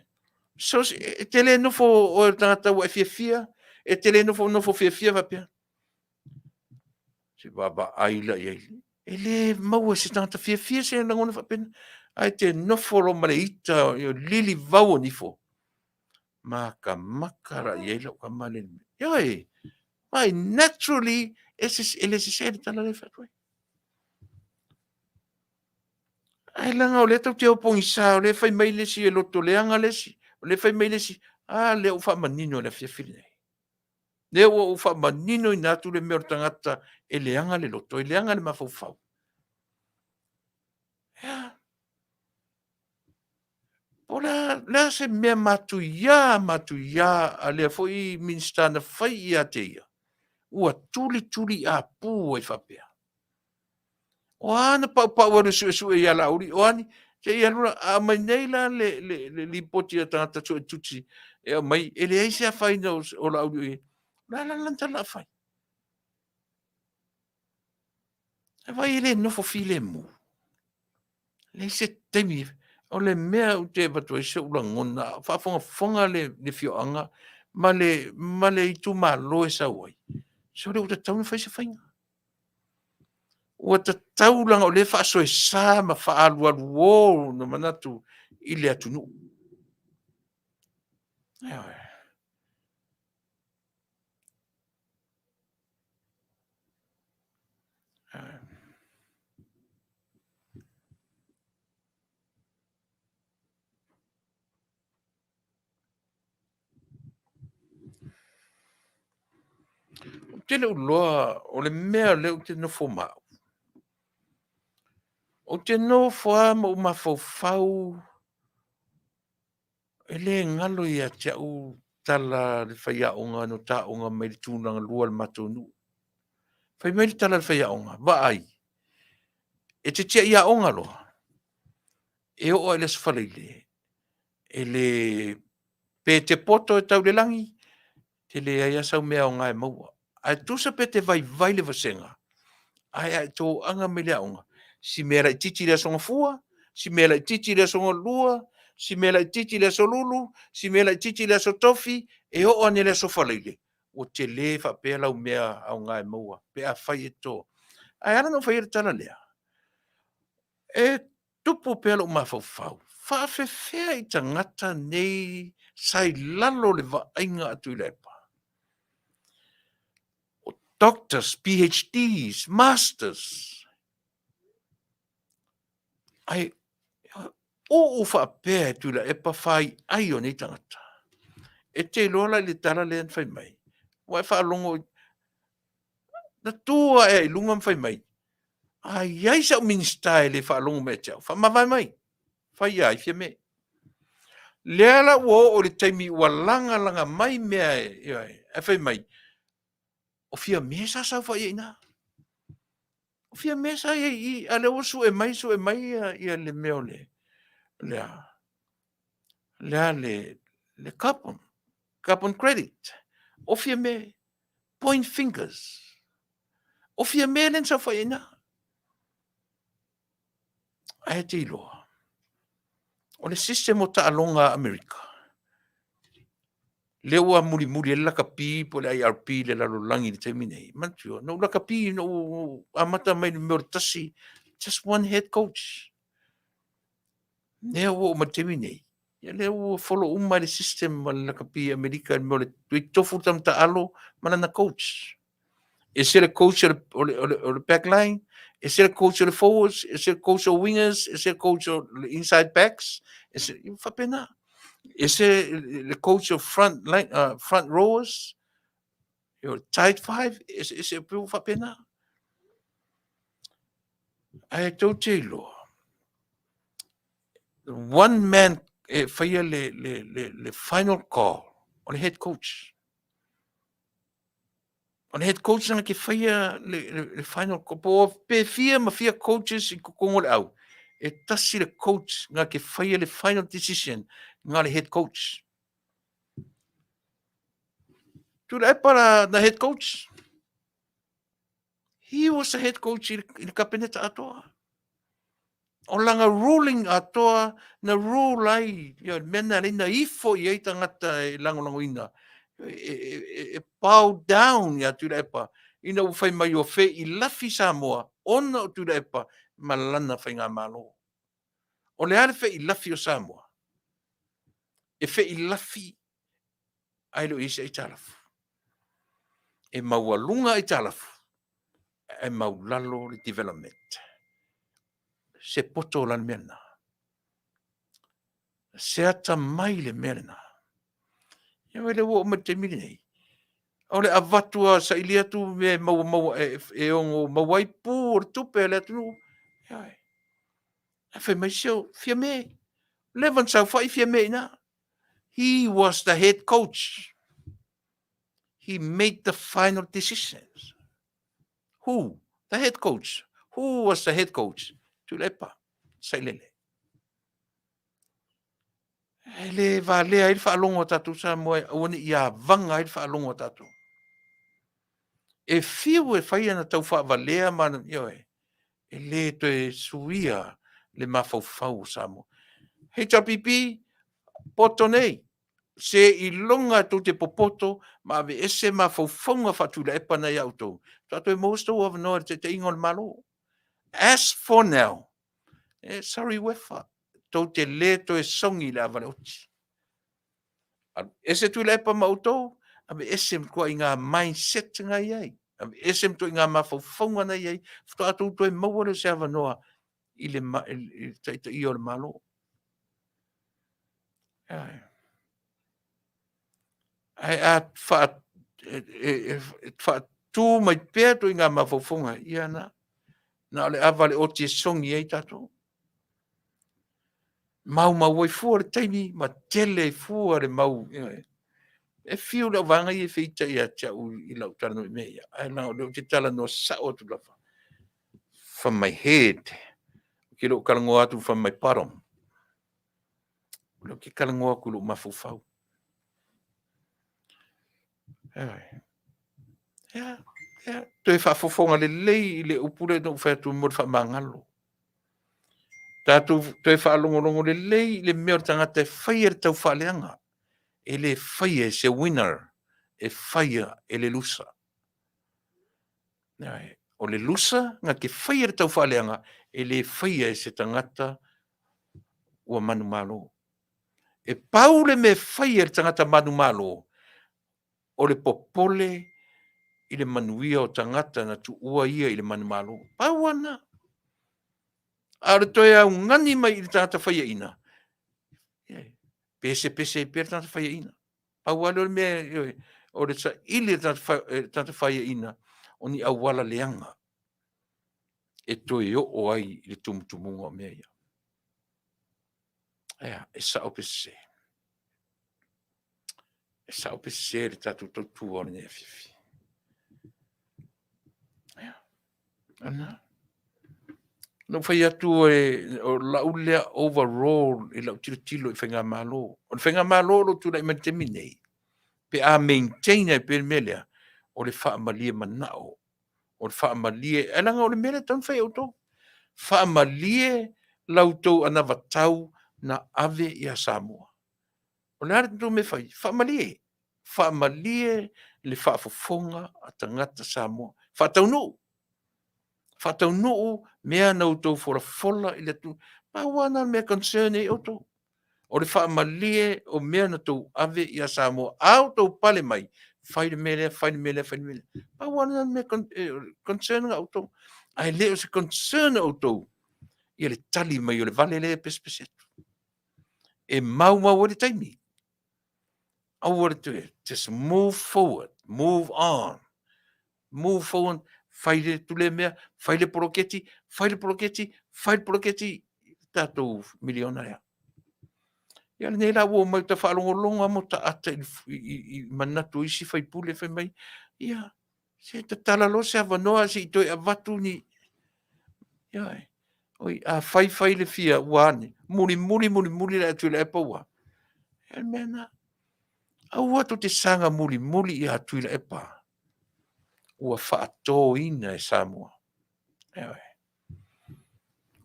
So, e te le nofo oe o le tagata ua e fiafia, e te le nofo nofo fiafia faapea, se vaavaai la i ai. E le maua e se tagata fiafia se lagona faapena. Ae te nofo loa ma le ita, lili vau o nifo. Makamaka la i ai lau tama lea. Ioe, vai, naturally, e, se, e le sese le tala lea e fai atu ai. Ae leaga o lea tou te o pogisa, o lea e fai mai le isi e loto leaga le isi, o lea e fai mai le isi, a lea ua faamanino i le afiafi lenei. Lea ua ou faamaninoina atu le mea o le tagata e leaga le loto, e leaga le mafaufau. Ea, po o le a, le a se mea matuia, matuia a lea foi Minisita na fai ia te ia, ua tulituliapu ai faapea. O a na paupau alu e suesue ia Laauli, o a ni, se i alu la, a aumai nei la le, le, le lipoti a tagata suetusi e aumai, e leai se afaina o, o Laauli o i ai. O le a la lana tala a fai? E vai e le nofo filemu. Leai se taimi. O le mea ou te avatu ai so'u lagona, a o faafogafoga le, le afioaga ma le, ma le itumalo e sau ai, sole ua tatau ona fai se faiga. Ua tatau leaga o lea e faasoesa ma faaalualuo ona manatu i le atunuu. Ioe. Ou te le o iloa o le mea lea ou te nofo ma au. Ou te nofo lava ma ou mafaufau e le galo ia te au tala a le faiaoga na ota aoga mai le tulaga lua o le matou nuu. Fai mai le tala a le faiaoga, vaai, e te tiai aoga loa, e oo lava i le Aso Faraile, e le, pe te poto e tau i le lagi, te leai lava sau mea aoga e maua. Ae tusa pe te vaivai le vasega, ae a e toaga mai le aoga, si mea laitiiti i le Aso Gafua, si mea laitiiti i le Aso Galua, si mea laitiiti i le Aso Lulu, si mea laitiiti i le Aso Tofi, e oo ane i le Aso Faraile, ua tele faapea lau mea aoga e maua pe afai e to. Ae ala ona ou faia le tala lea, e tupu pea lou mafaufau, faafefea i tagata nei sa i lalo o le vaaiga a Tuilaepa? Doctors, PhDs, Masters. Ai, uu faapea e Tuilaepa fai ai o nei tagata. E te iloa la i le tala lea na fai mai. Ua e faalogo na tu ae i luga ma fai mai, a i ai sau Minisita e le faalogo mai ia te au, faamavae mai, fai ia ai Fiame. Lea la ua oo i le taimi ua lagalaga mai mea e, ae fai mai, o Fiame sa saofai ai i ina. O Fiame sa i ai i i, a lea ua sue mai, sue mai ia, ia le mea o le, le a, le a le, le carbon, carbon credit. O Fiame, point fingers. O Fiame lea na saofai ai i ina. Ae te iloa, o le system o taaloga a Amerika, lea ua mulimuli ai le lakapi po o le IRP i le lalolagi i le taimi nei. Manatua, na ou lakapi, na ou amata mai i le mea o le tasi, just one head coach. Lea ua oo mai i le taimi nei, ia lea ua follow uma le system a le lakapi i Amerika i le mea o le totofi le tama taalo ma lana coach. Ese le coach o le, o le, o le, o le back line, ese le coach o le forwards, ese le coach o wingers, ese le coach o le inside backs, ese, faapena. Ese le coach o front, line, front rowers, o tight five, ese, ese, faapena. Ae tou te iloa, one man e faia le, le, le, le final call, o le head coach. O le head coach na ke faia le, le, le final call. Po pe fia ma fia coaches i totonu o le au, e tasi le coach na ke faia le final decision nga le head coach. Tuilaepa la na head coach. He was the head coach i le kapeneta atoa. O lana ruling atoa na rule ai, ia, le mea na lei na ifo i ai tagata e lagolagoina, e, e, e, e bow down ia Tuilaepa ina ua fai mai o fe i lafi Samoa ona o Tuilaepa ma lana faigamalo. O le a le fe i lafi o Samoa? E fe i lafi ae le o i ai se aitalafu. E maualuga aitalafu, ae maulalo le development. Se poto la le mea lena. Se atamai le mea lena. Ia wai le ua oo mai le taimi lenei. O le avatu a saili atu mea e maua maua e, e ono maua ai pu o le tupe a le atunuu. Ia wai. Ae fai mai sio, Fiame. Leva na saofai Fiame i ina. He was the head coach. He made the final decisions. Who? The head coach. Who was the head coach? Tuilaepa. Sailele. E le valea ai le faalogo a tatou Samoa e aua ne i avaga ai le faalogo a tatou. E fiu e fai ana tau faavalea ma ana, ioe, e le toe suia le mafaufau o Samoa. HRPP, poto nei, se iloga tou te popoto ma aveese mafaufauga faatuilaepa na ia outou, faatoa toe maua se tou avanoa i le taitaiga o le Malo. As for now, eh, sorry Uefa, tou te le toe sogi i le ava le oti. Ese Tuilaepa ma outou, aveese ma ituaiga mindset na i ai, aveese ma ituaiga mafaufauga na i ai, faatoa tou toe maua lea o se avanoa i le, i le taitaia o le Malo. Ae a fa, e, e, e, faatu mai pea ituaiga mafaufauga, ia na, na o le ava le oti e sogi ai tatou. Maumau ai fua le taimi ma tele ai fua le mau. E fiu le auvaega ia e feita ia te au i lau talanoa i mea ia. Ae leaga o lea ou te talanoa sao atu lava. From my head. Ou te le o talanoa atu from my bottom. O lea ou te talanoa atu i lou mafaufau. Ia, ia, toe faafofoga lelei i le upu lea na ou fai atu mo le faamagalo. Tatou toe faalogologo lelei i le mea o le tagata e faia le taufaaleaga. E le faia e se winner, e faia e le loser. O le loser na te faia le taufaaleaga, e le faia e se tagata ua manumalo. E pau le mea e faia e le tagata manumalo, o le popole i le manuia o tagata na tuua ia i le manumalo. Pau lava lena. A o le toe augani mai i le tagata faiaina, pesepese ai pea le tagata faiaina. Pau lava lea o le mea, o le saili e le tagata faiaina o ni auala leaga e toe oo ai i le tumutumuga o mea ia. Ea, e sao pe sese? E sao pe sese le tatou tautua o lenei afiafi? Ea, ana. Na ou fai atu o lau lea overall i lau tilotilo i faigamalo. O le faigamalo o lo o tulai mai i le taimi lenei, pe a maintain ai pea le mea lea, o le faamalie manao, o le faamalie, ae leaga o le mea lea e tatau ona fai e outou. Faamalie la outou anavatau na ave ia Samoa. O le a le tou mea e fai? Faamalie, faamalie le faafofoga a tagata Samoa. Faataunuu, faataunuu mea na outou folafola i le atunuu. Pau lava lena o le mea e concern ai outou, o le faamalie o mea na outou ave ia Samoa. A outou pale mai, fai le mea lea, fai le mea lea, fai le mea lea. Pau lava lena o le mea e concern ai outou. Ae le o se concern o outou ia le tali mai o le vale lea e pesepese atu. E maumau ai le taimi. Aua le toe, just move forward, move on. Move forward, fai le atu lea mea, fai le poloketi, fai le poloketi, fai le poloketi, tatou miliona lea. Ia lenei la ua omai ta faalogologo lava ma taata i manatu o isi faipule fai mai, ia, se tatala loa se avanoa se i toe avatu ni... Ioe. Oi, a fai fai le fia ua ane, mulimuli mulimuli la e Tuilaepa ua. E le mea lena. Aua tou te saga mulimuli ia Tuilaepa ua faatoina e Samoa. Ioe.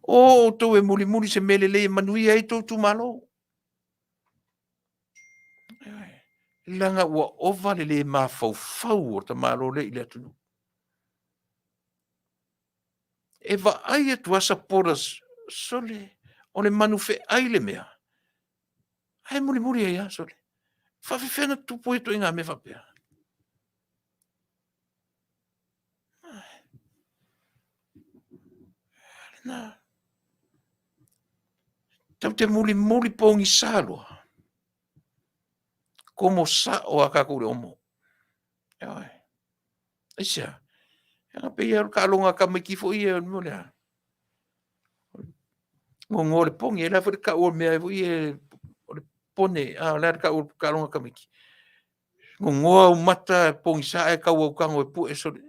O outou e mulimuli se mea lelei e manuia ai tou itumalo. Ioe. Leaga ua ova le le mafaufau o le tamaloa lea i le atunuu. E vaai atu lava supporters, sole, o le manufeai le mea, ae mulimuli ai lava, sole. E faapefea ona tupu ia ituaiga mea faapea? Lena. Tatou te mulimuli pogisa loa, komo sao lava tatou i le omo. Ioe. Aisea? Leaga pei lava o le taaloga a tamaiti foi ia, o le a? Gogo le pone, o le a foi le tau o le mea foi ia, o le pone, a o le a le tau o le taaloga a tamaiti? Gogoa au mata pogisa ae tau au tago e pue sole.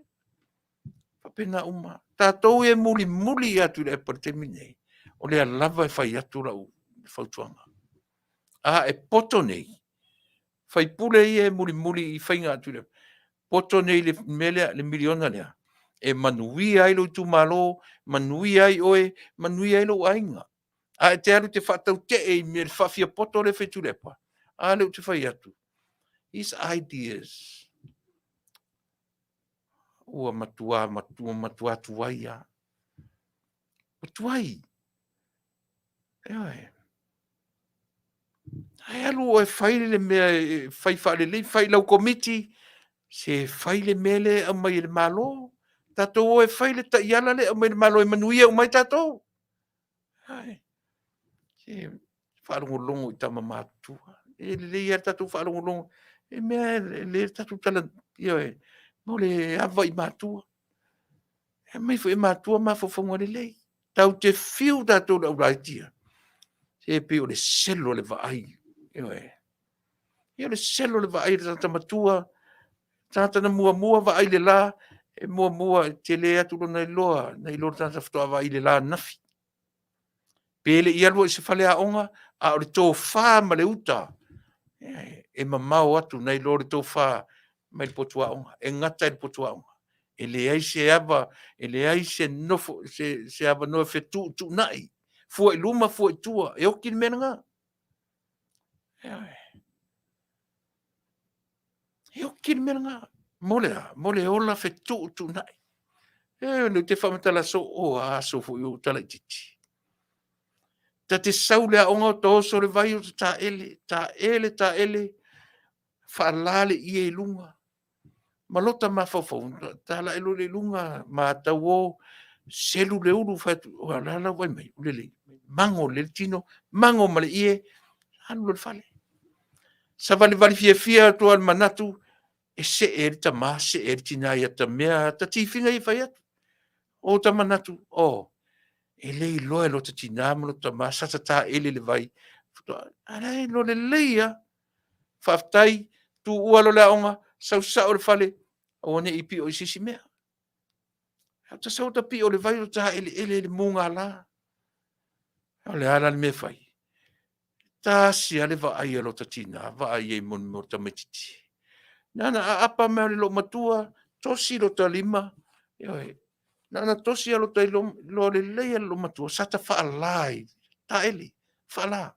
Faapena uma. Tatou ia e mulimuli ia Tuilaepa i le taimi lenei, o lea lava e fai atu lau fautuaga. A e poto nei, faipule ia e mulimuli i faiga a Tuilaepa, poto nei i le mea lea, le miliona lea, e manuia ai lou itumalo, manuia ai oe, manuia ai lou aiga. Ae e te alu e te faatautee i mea le faafiapoto lea e fai e Tuilaepa, a lea ou te fai atu, his ideas ua matua, ua matua tuai lava. Ua tuai. Ioe. Ae alu oe fai le mea e fai faalelei, fai i lau komiti, se fai le mea lea e aumai e le Malo. Tatou o e fai le taiala lea e aumai e le Malo e manuia uma ai tatou. Ae, se faalogologo i tama matutua. E lelei lava le tatou faalogologo. E mea e lelei le tatou tala, ioe, mo le ava i matua. E aumai foi e matua mafaufauga lelei. Tatou te fiu tatou le aulaiti ia, se pei o le selo o le vaai, ioe. Ia o le selo o le vaai a le tagata matua, tagata na muamua vaai i le la, e muamua e tele atu lona iloa nai lo le tagata faatoa vaai i le la ananafi. Pe le i alu i se faleaoga, a o le tofa ma le uta, e mamao atu nai lo le tofa mai le potu aoga, e gata i le potu aoga. E leai se ava, e leai se nofo, se avanoa e fetuutuunai, fua i luma, fua i tua, e oti le mea lena. E oti le mea lena. Mo le a? Mo le ola fetuutuunai. E, o lea ou te faamatala soo, o a aso foi o ou talaitiiti. Ta te sau i le aoga o ta oso i le vai o ta taele, taele, taele, faala le ie i luga. Ma lota mafaufau, talai loa i luga, matau o, selu le ulu, fai atu, o la la ua mai, lelei, mago lelei le tino, mago ma le ie, alu loa i le fale. Savalivali fiafia atu lava i le manatu, e see ai le tama, see ai le tina i ata mea, ata tifiga ia e fai atu. O ta manatu, oh, e le iloa e lota tina ma lota tama, sa ta taele i le vai, a la e iloa lelei lava. Faafetai, tuua loa le aoga, sau sao i le fale, aua ne i pio i se isi mea. Ae ta sau ta pio i le vai o taeleele i le mugala. O le a la le mea e fai? Tasi lava le vaai a lota tina, vaai ai mo le mea o le tamaitiiti. Na ona aapa mai lava o le loomatua, tosi lota lima, ioe, na ona tosi lava o lota iloa lelei lava e le loomatua, sa ta faala i taele, faala.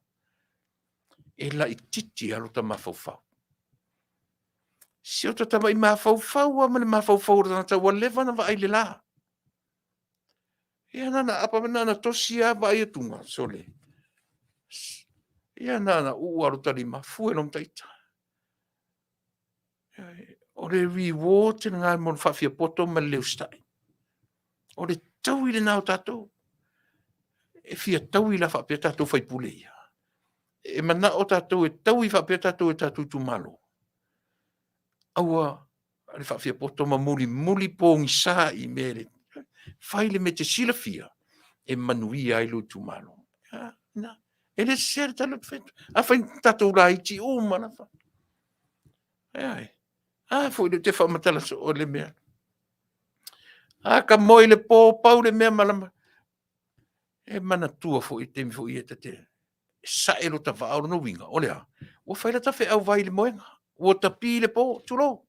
E laitiiti lava lota mafaufau. Si ota tamai mafaufau lava ma le mafaufau o le tagata ua leva ona vaai i le la. Ia na ona aapa na ona tosi lava vaai atu, sole, ia na ona uu lava o lota lima, fue loa ma ita. O le reward lena mo le faafiapoto ma le le usitai. O le taui lena o tatou. E fia taui la faapea tatou sui usufono ia? E manao tatou e taui faapea tatou e tatou itumalo? Aua le faafiapoto ma mulimuli pogisa i mea e fai le mea e te silafia e manuia ai lou itumalo. E le sese le tala ou te fai atu. Afai tatou laiti uma lava. A foi lea ou te faamatala soo le mea. A ta moe i le po, pau le mea malama. E manatua foi le taimi foi ia ta te sae lota vaa, o lona uiga, o le a? Ua fai lata feau vai i le moega, ua tapi le po, tulou.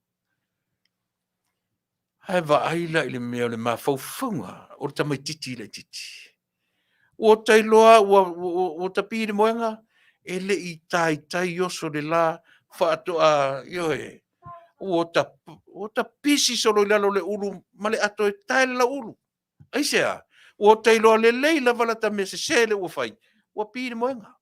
Ae vaai la i le mea o le mafaufauga o le tamaitiiti laitiiti. Ua ta iloa ua tapi le moega, e le i taitai oso le la faatoa, ioe, ua ta pisi solo i lalo o le ulu ma le ato e tae le lauulu. Aisea? Ua ta iloa lelei lava lata mea sese lea ua fai, ua pi le moega.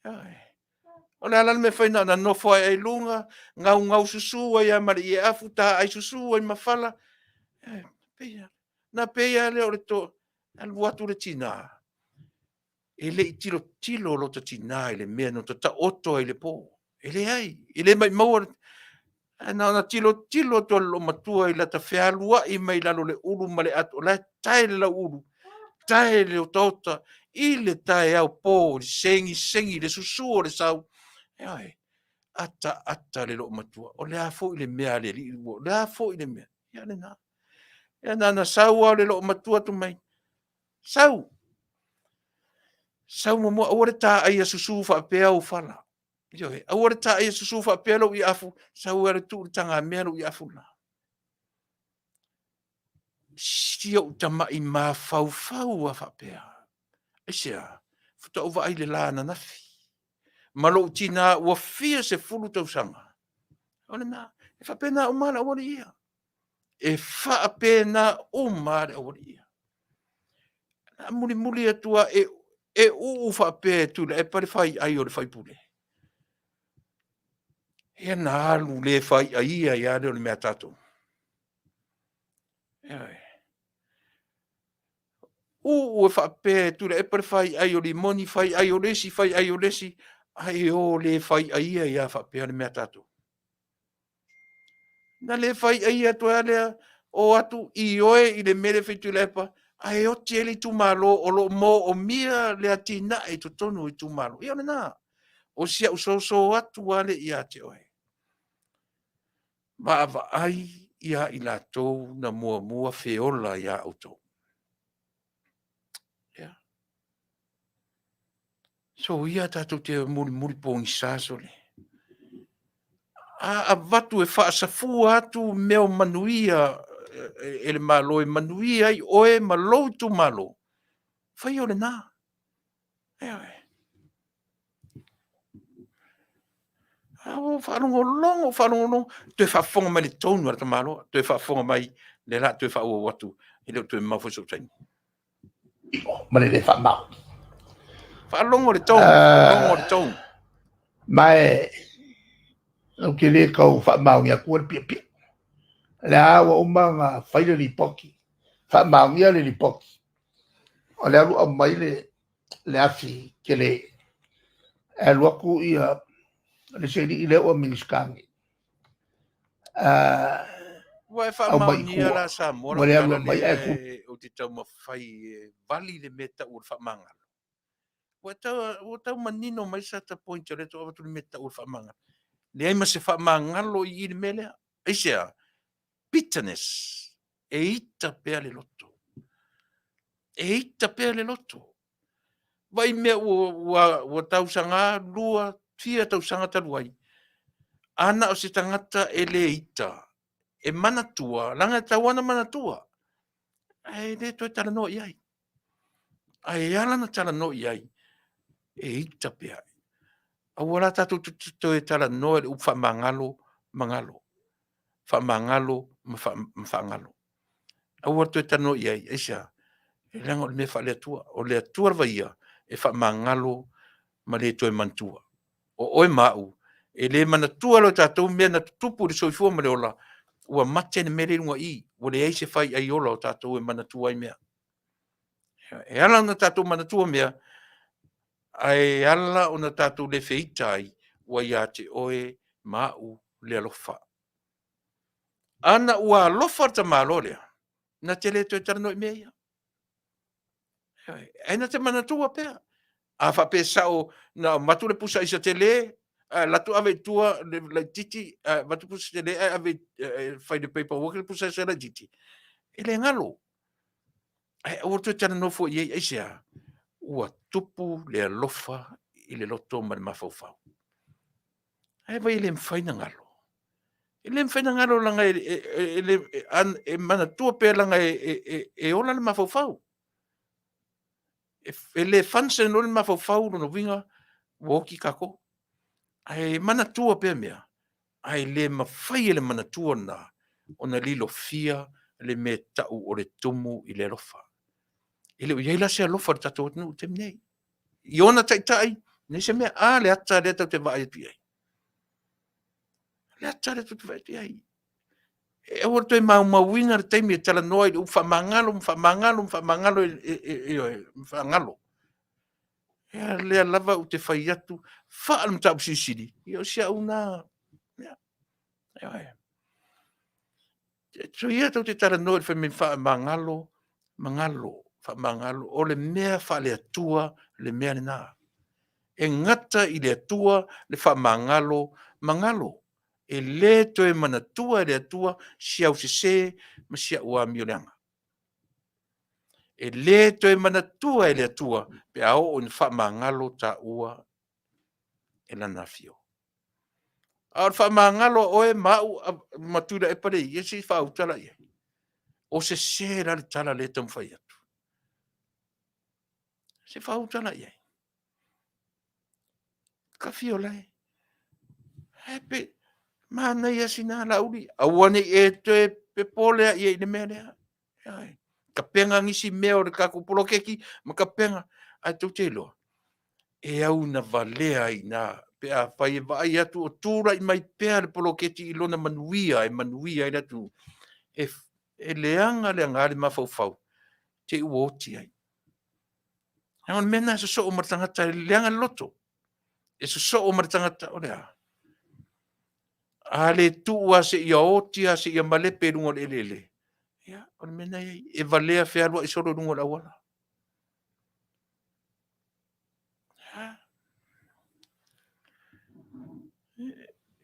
O le a la le mea e fai na ona nofo ae ai i luga, gaugau susu ai lava ma le ieafu, taai susu ai ma fala. Ona pei lava lea o le alu atu le tina, e le i tilotilo lota tina i le mea na taoto ai i le po. E leai, e le maumau. Ae na ona tilotilo atu lava o le loomatua i lata fealuai mai lalo o le ulu ma le ato, o la e tae le lauulu, tae le otaota i le taeao po i le segisegi, le susu o le sau. Ioe, ataata le loomatua. O le a foi le mea a le alii, o le a foi le mea, ia lena. Ia na ona sau lava o le loomatua atu mai, sau, sau muamua, aua le taaia susu faapea ou fala. Ioe, aua le taaia susu faapea lou ieafu, sau e alu e tuu i le tagamea lou ieafu lena. Si ou tamai mafaufau lava faapea. Aisea? Faatoa ou vaai i le la ananafi. Ma lou tina ua fia sefulu tausaga. O lena, e faapena uma lava le aualii ia. E faapena uma lava le aualii ia. A mulimuli atu lava e, e uu faapea e Tuilaepa le faiai o le faipule. Ia na alu le faiaia ai lava lea o le mea a tatou. Ioe. Uu e faapea e Tuilaepa le faiai o Limoni, faiai o le isi, faiai o le isi, ae o le faiaia ai lava faapea le mea a tatou. Na le faiaia atu ai lava lea, o atu ioe i le mea lea e fai e Tuilaepa, ae oti ai le itumalo o lo o moomia le atinae i totonu o itumalo. Ia o lena. O si au soso atu lava lea ia te oe. Vaavaai ia i latou na muamua feola ia outou. Yeah. So ia tatou te mulimuli pogisa sole. A avatu e faasafua atu mea o manuia e le Malo e manuia ai oe ma lou itumalo, faia o lena. Ioe. A ua faalogologo, faalogologo, toe faafofoga mai le tonu a le tamaloa, toe faafofoga mai lea la toe faaauau atu, e le o toe mamao foi sou taimi. Ma le le faamau. Faalogo le tonu, faalogo le tonu. Ma e, ou te le tau faamaoni atua le piapia. Lea ua uma ona fai le lipoti, faamaonia le lipoti, o le alu aumai le le afi tele e alu atu ia le isi alii lea ua Minisita nei, Ua e aumai i faamaonia tua, la Samoa ua lau le alu tala aumai lea ae tu. ou te taumafai e vali le mea e tau o le faamagalo. Ua tau, ua tau manino mai Sata Point o lea ua avatu le mea e tau o le faamagalo. Leai ma se faamagalo i i le mea lea. Aisea? Bitterness. E ita pea le loto. E ita pea le loto. Vai mea ua, ua, ua tausaga, lua, fia tausaga talu ai. Ana o se tagata e le ita, e manatua, leaga e tatau lava ona manatua, ae le toe talanoa i ai. Ae ala ona talanoa i ai, e ita pea. Aua la tatou te toe talanoa i le upu faamagalo ma galo. Faamagalo ma, fa, ma faagalo. Aua le toe talanoa i ai, aisea? Leaga o le mea faale-Atua. O le Atua lava ia e faamagalo ma le toe manatua. O oe ma au, e le manatua loa e tatou mea na tutupu i le soifua ma le ola, ua mate le mea lea i luga i i, ua leai se faiai ola o tatou e manatua ai mea. E ala ona tatou manatua mea, ae ala ona tatou le feita ai, ua ia te oe ma au le alofa. Ana ua alofa le tamaloa lea, na te le toe talanoa i mea ia. Ae na te manatua pea. A faapea sao na avatu le pusa aisa tele, ae alu atu ave i tua le laitiiti, ae avatu pusa tele ae ave fai i le paperwork le pusa aisa laitiiti, e le galo. Ae aua le toe talanoa fua i ai, aisea? Ua tupu le alofa i le loto ma le mafaufau. Ae vai e le mafai ona galo. E le mafai ona galo leaga e manatua pea leaga e ola le mafaufau. E le function loa le mafaufau, lona uiga ua oti tatou. Ae manatua pea mea, ae le mafai e le manatua lena ona lilofia le mea e tau o le tumu i le alofa. E le o i ai la se alofa i le tatou atunuu i le taimi nei. I ona taitai, leai se mea. A le ata lea tatou te vaai atu i ai? Le ata lea tatou te vaai atu i ai. E aua le toe maumauina le taimi e talanoa i le upu faamagalo ma faamagalo ma faamagalo, ioe, ma faagalo. Ia lea lava ou te fai atu faale-mataupu silisili, ia o si au na mea. Ioe. Soia tou te talanoa i le fai mai faamagalo, magalo, faamagalo. O le mea faale-Atua le mea lena. E gata i le Atua le faamagalo magalo. E le toe manatua e le Atua si au sese ma si au amio leaga. E le toe manatua e le Atua pe a oo ina faamagalo taua e Lana Afio. A o le faamagalo a oe ma au ma Tuilaepa le ia, se i faauta la i ai. O sese la le tala lea e taumafai atu. Se faauta la i ai. Ka fia o lae. Ae pe manaia sina Laauli, aua ne i e toe pepole ai i le mea lea. Tapena nisi mea o le tatou poloketi ma tapena, ae tou te iloa, e au na valea ai i ina pe afai e vaai atu o tulai mai pea le poloketi i lona manuia e manuia ai le atunuu, e, e leaga leaga le mafaufau te i ua oti ai. O le mea lena e sosoo ma le tagata e leaga le loto. E sosoo ma le tagata, o le a? A le tuu lava seia oti lava seia malepe i luga o le eleele, ia, o le mea lena e i ai. E valea fealuai solo i luga o le auala.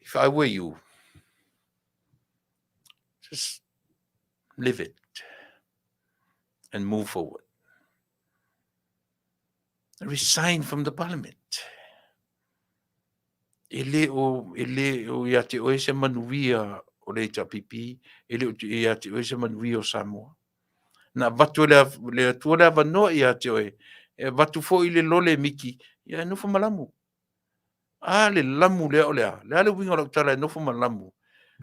If I were you, just live it and move forward. Resign from the parliament. E le o, e le o ia te oe se manuia o le HRPP, e le o ia te oe se manuia o Samoa. Na avatu e le, le Atua le avanoa ia te oe, e avatu foi le lole miki, ia e nofo ma lamu. A le lamu lea o le a? Le a le uiga o lau tala e nofo ma lamu?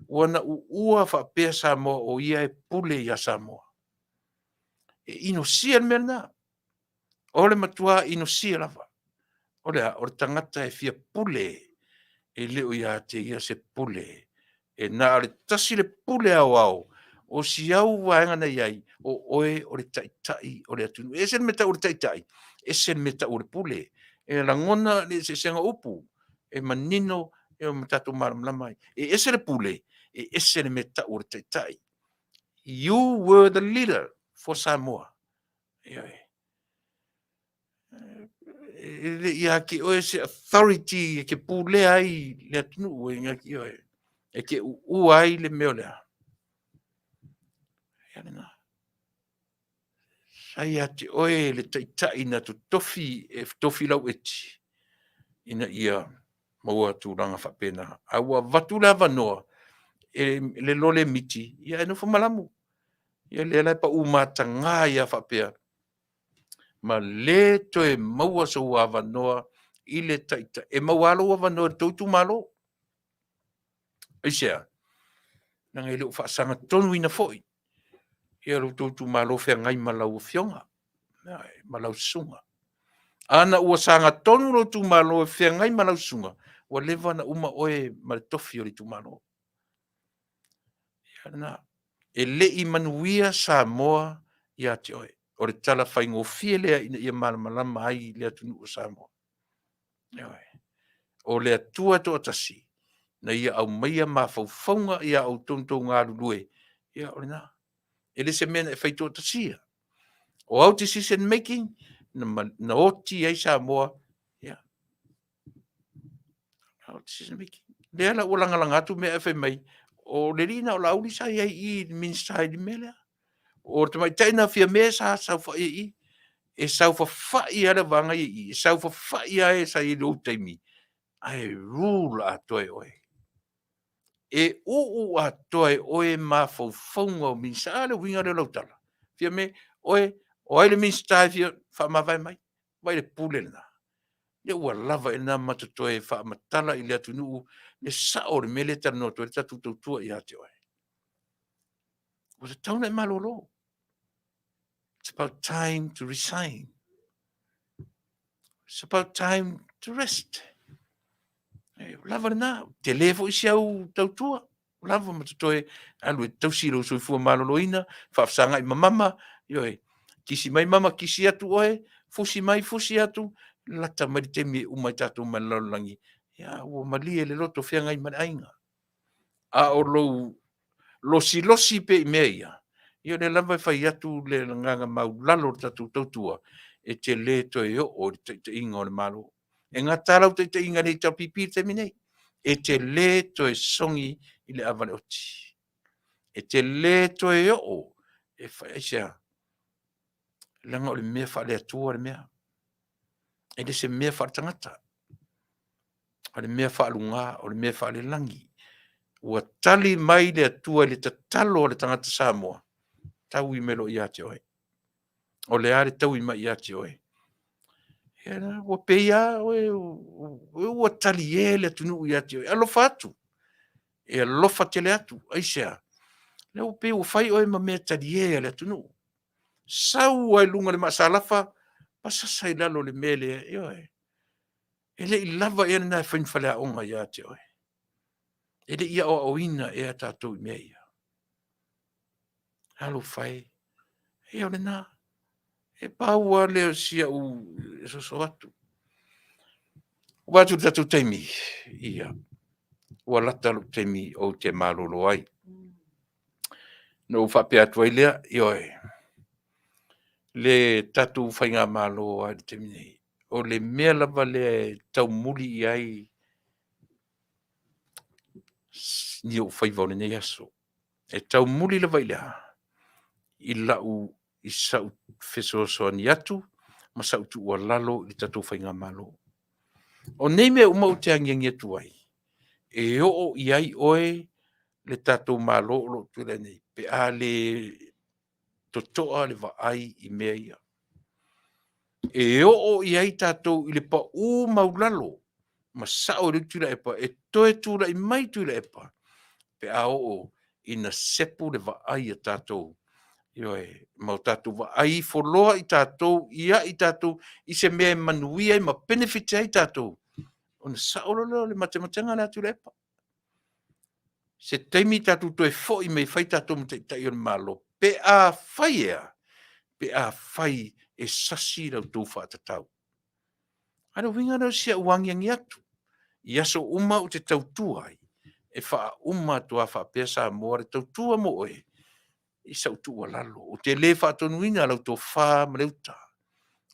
Ua na uua faapea Samoa o ia e pule iā Samoa. E inosia le mea lena. O le matua inosia lava. O le a? O le tagata e fia pule, e le o ia te ia se pule. E na o le tasi le pule aoao o si au vaega na i ai, o oe o le taitai o le atunuu. E ese le mea tau o le taitai, ese le mea tau o le pule. E lagona le eseesega o upu, e manino e ma tatou malamalama ai. E ese le pule, e ese le mea tau o le taitai. You were the leader for Samoa. Ioe. E le ia te oe se authority e te pulea ai le atunuu e ngā ki oe. E te uua ai le mea o lea. Ia lena. Sa ia te oe le taitai na totofi e tofi lau eti ina ia maua tulaga faapena. A ua avatu le avanoa e le lole miti, ia e nofo malamu. Ia lea la e pau mataga ia faapea, ma le toe maua sou avanoa i le taitai. E maua lava lou avanoa i le tou itumalo. Aisea? Leaga e le o faasagatonuina foi ia lo outou itumalo feagai ma lau afioga ma lau susuga. Ana ua sagatonu lou itumalo e feagai ma lau susuga, ua leva ona uma oe ma le tofi o le itumalo. Ia lena. E le i manuia Samoa ia te oe. O le tala faigofie lea ina ia malamalama ai le atunuu o Samoa. Ioe. O le Atua e toatasi, na ia aumaia mafaufauga ia outou na tou galulue, ia o lena. E le se mea na e fai toatasia. O au decision making, na, na oti ai Samoa, ia. Au decision making. Lea la ua lagalaga atu mea ae fai mai, o le alii na o Laauli sa i ai i i le Minisita i le mea lea. O le tamaitai na Fiame sa saofai ai i i. E saofafai lava le vaega ia i i, e saofafai lava e sa i ai i lou taimi, ae rule atoa e oe. E uu atoa e oe mafaufauga o Minisita. A le uiga lea o lau tala. Fiame, oe, o ai le Minisita e fia faamavae mai? Vaai le pule lena. Lea ua lava ea lena ma te toe faamatala i le atunuu le sao o le mea lea e talanoa atu ai le tatou tautua ia te oe. Ua tatau ona e malolo. It's about time to resign. It's about time to rest. E, lava lena, tele foi si au tautua, lava ma totoe alu e tausi lou soifua maloloina, faafesagai ma mama, ioe, kisi mai mama, kisi atu oe, fusi mai, fusi atu, lata mai le taimi e uma ai tatou ma le lalolagi, ia, ua malie le loto feagai ma le aiga. A o lou losilosi pea i mea ia, ia o lea lava e fai atu le agaga maulalo o le tatou tautua, e te le toe oo i le taitaiga o le Malo. E gata lau taitaiga i le HRPP i le taimi nei. E te le toe sogi i le ava le oti. E te le toe oo e fai aisea. Leaga o le mea faale-Atua le mea. E le se mea faale-tagata. O le mea faaluga, o le mea faalelagi. Ua tali mai le Atua i le tatalo a le tagata Samoa, taui mai loa ia te oe. O le a le taui mai ia te oe? Ia, ua pei lava oe, ua talie le atunuu ia te oe. Alofa atu, e alofa tele atu. Aisea? Lea ua pei ua fai oe ma mea talie a le atunuu. Sau lava i luga o le maasalafa, pasasa i lalo o le mea lea, ioe. E le i lava ea lena e fai ma faleaoga ia te oe? E le i aoaoina ea tatou i mea ia? Alofa e, ia o lena. E pau lava lea o si au soso atu. Ua atu le tatou taimi, ia, ua lata lou taimi ou te malolo ai. Na ou faapea atu ai lea, ioe, le tatou faigamalo lava i le taimi nei, o le mea lava lea e taumuli i ai ni ou faiva o lenei aso. E taumuli lava i le a? I lau i sau fesoasoani atu ma sau tuualalo i le tatou faigamalo. O nei mea uma ou te agiagi atu ai, e oo i ai oe le tatou Malo o lo o tulai nei, pe a le totoa le vaai i mea ia. E oo i ai tatou i le pau maulalo ma sao i le Tuilaepa e toe tulai mai Tuilaepa pe a oo ina sepu le vaai a tatou, ioe, ma o tatou vaai ifo loa i tatou ia i tatou i se mea e manuia ai ma benefit ai tatou, ona sao loa lea o le matematega lea a Tuilaepa. Se taimi tatou toe foi mai fai tatou ma taitai o le Malo, pe a fai e a? Pe a fai e sasi la outou faatatau. A o le uiga lea o si au agiagi atu, i aso uma ou te tautua ai, e faauma atu lava faapea Samoa le tautua mo oe i sau tuualalo. Ou te le faatonuina lau tofa ma le uta,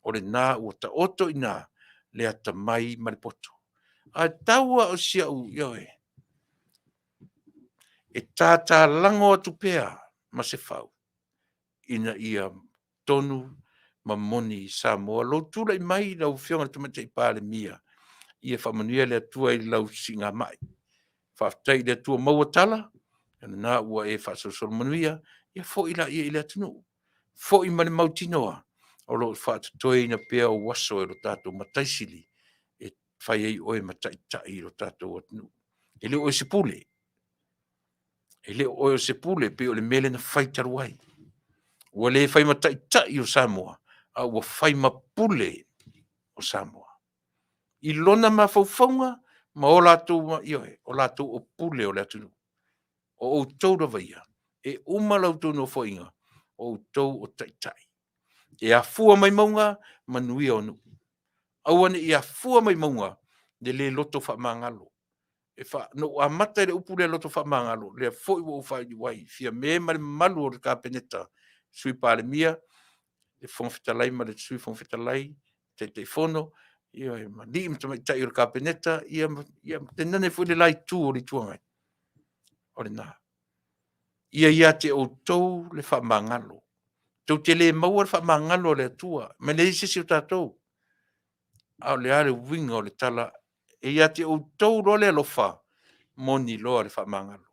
o lena ua taoto i ina le atamai ma le poto. Ae tau lava o si au, ioe, e tatalago atu pea ma se fau ina ia tonu ma moni Samoa. Lou tulai mai lau Afioga i le Tamaitai Palemia, ia faamanuia le Atua i lau siigamai. Faafetai i le Atua ua maua tala, o lena ua e faasolosolo manuia, ia foi laia i le atunuu. Foi ma le mautinoa o lo o faatotoeina pea ou aso e lo tatou Matai Sili e fai ai oe ma taitai o lo tatou atunuu. E le o oe o se pule, e le o oe o se pule pei o le mea lea na fai talu ai. Ua le fai ma taitai o Samoa, a ua fai ma pule o Samoa. I lona mafaufauga ma o latou, ioe, o latou o pule o le atunuu. O outou lava ia, e uma la outou nofoaiga, o outou o taitai. E afua mai mauga, manuia o nuu. Aua ne i afua mai mauga le le loto faamagalo. Na ou amata i le upu lea loto faamagalo, lea foi ua ou faaiu ai, Fiame ma le mamalu o le Kapeneta, Sui Palemia, le Fofoga Fetalai ma le Sui Fofoga Fetalai, Taitaifono, ioe, ma alii ma tamaitai o le Kapeneta, ia tainane foi le la Itu o le Itu Agai, o lena. Ia ia te outou le faamagalo. Tou te le maua le faamagalo a le Atua, ma e leai se isi o tatou. A o le a le uiga o le tala? E ia te outou loa le alofa, moni loa le faamagalo.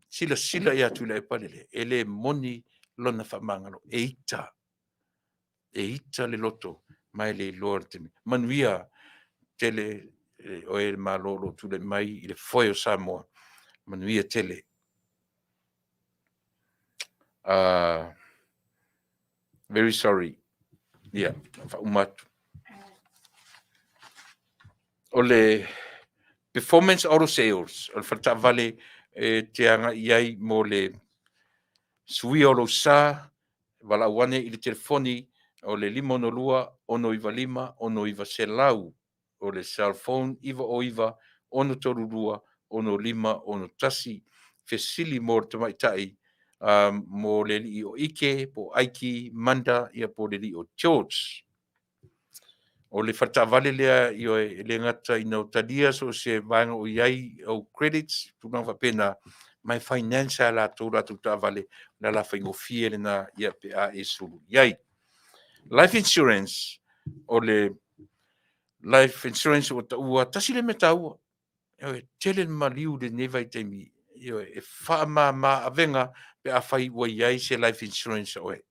Silasila ia Tuilaepa lele, e le moni lona faamagalo, e ita, e ita le loto ma e le iloa le taimi. Manuia tele oe le Malo o lo o tulai mai i le foe o Samoa. Manuia tele. Very sorry. Ia, faauma atu. O le Performance Auto Sales, o le faletaavale e te agai i ai mo le suia o lou sa, valaau ane i le telefoni o le 562 695 6900, o le cell phone 909 632 6561. Fesili mo le tamaitai mo le alii o Ike po o Aiki Manda ia po o le alii o George. O le faletaavale lea, ioe, e le gata ina talia so o se vaega o i ai au credits, tulaga faapena, ma e finance lava e latou latou taavale, o le ala faigofie lena ia pe a e sulu i ai. Life insurance, o le life insurance ua taua, tasi lea mea taua, ioe, tele le maliu i lenei vaitaimi, ioe, e faamama avega pe afai ua i ai se life insurance a oe.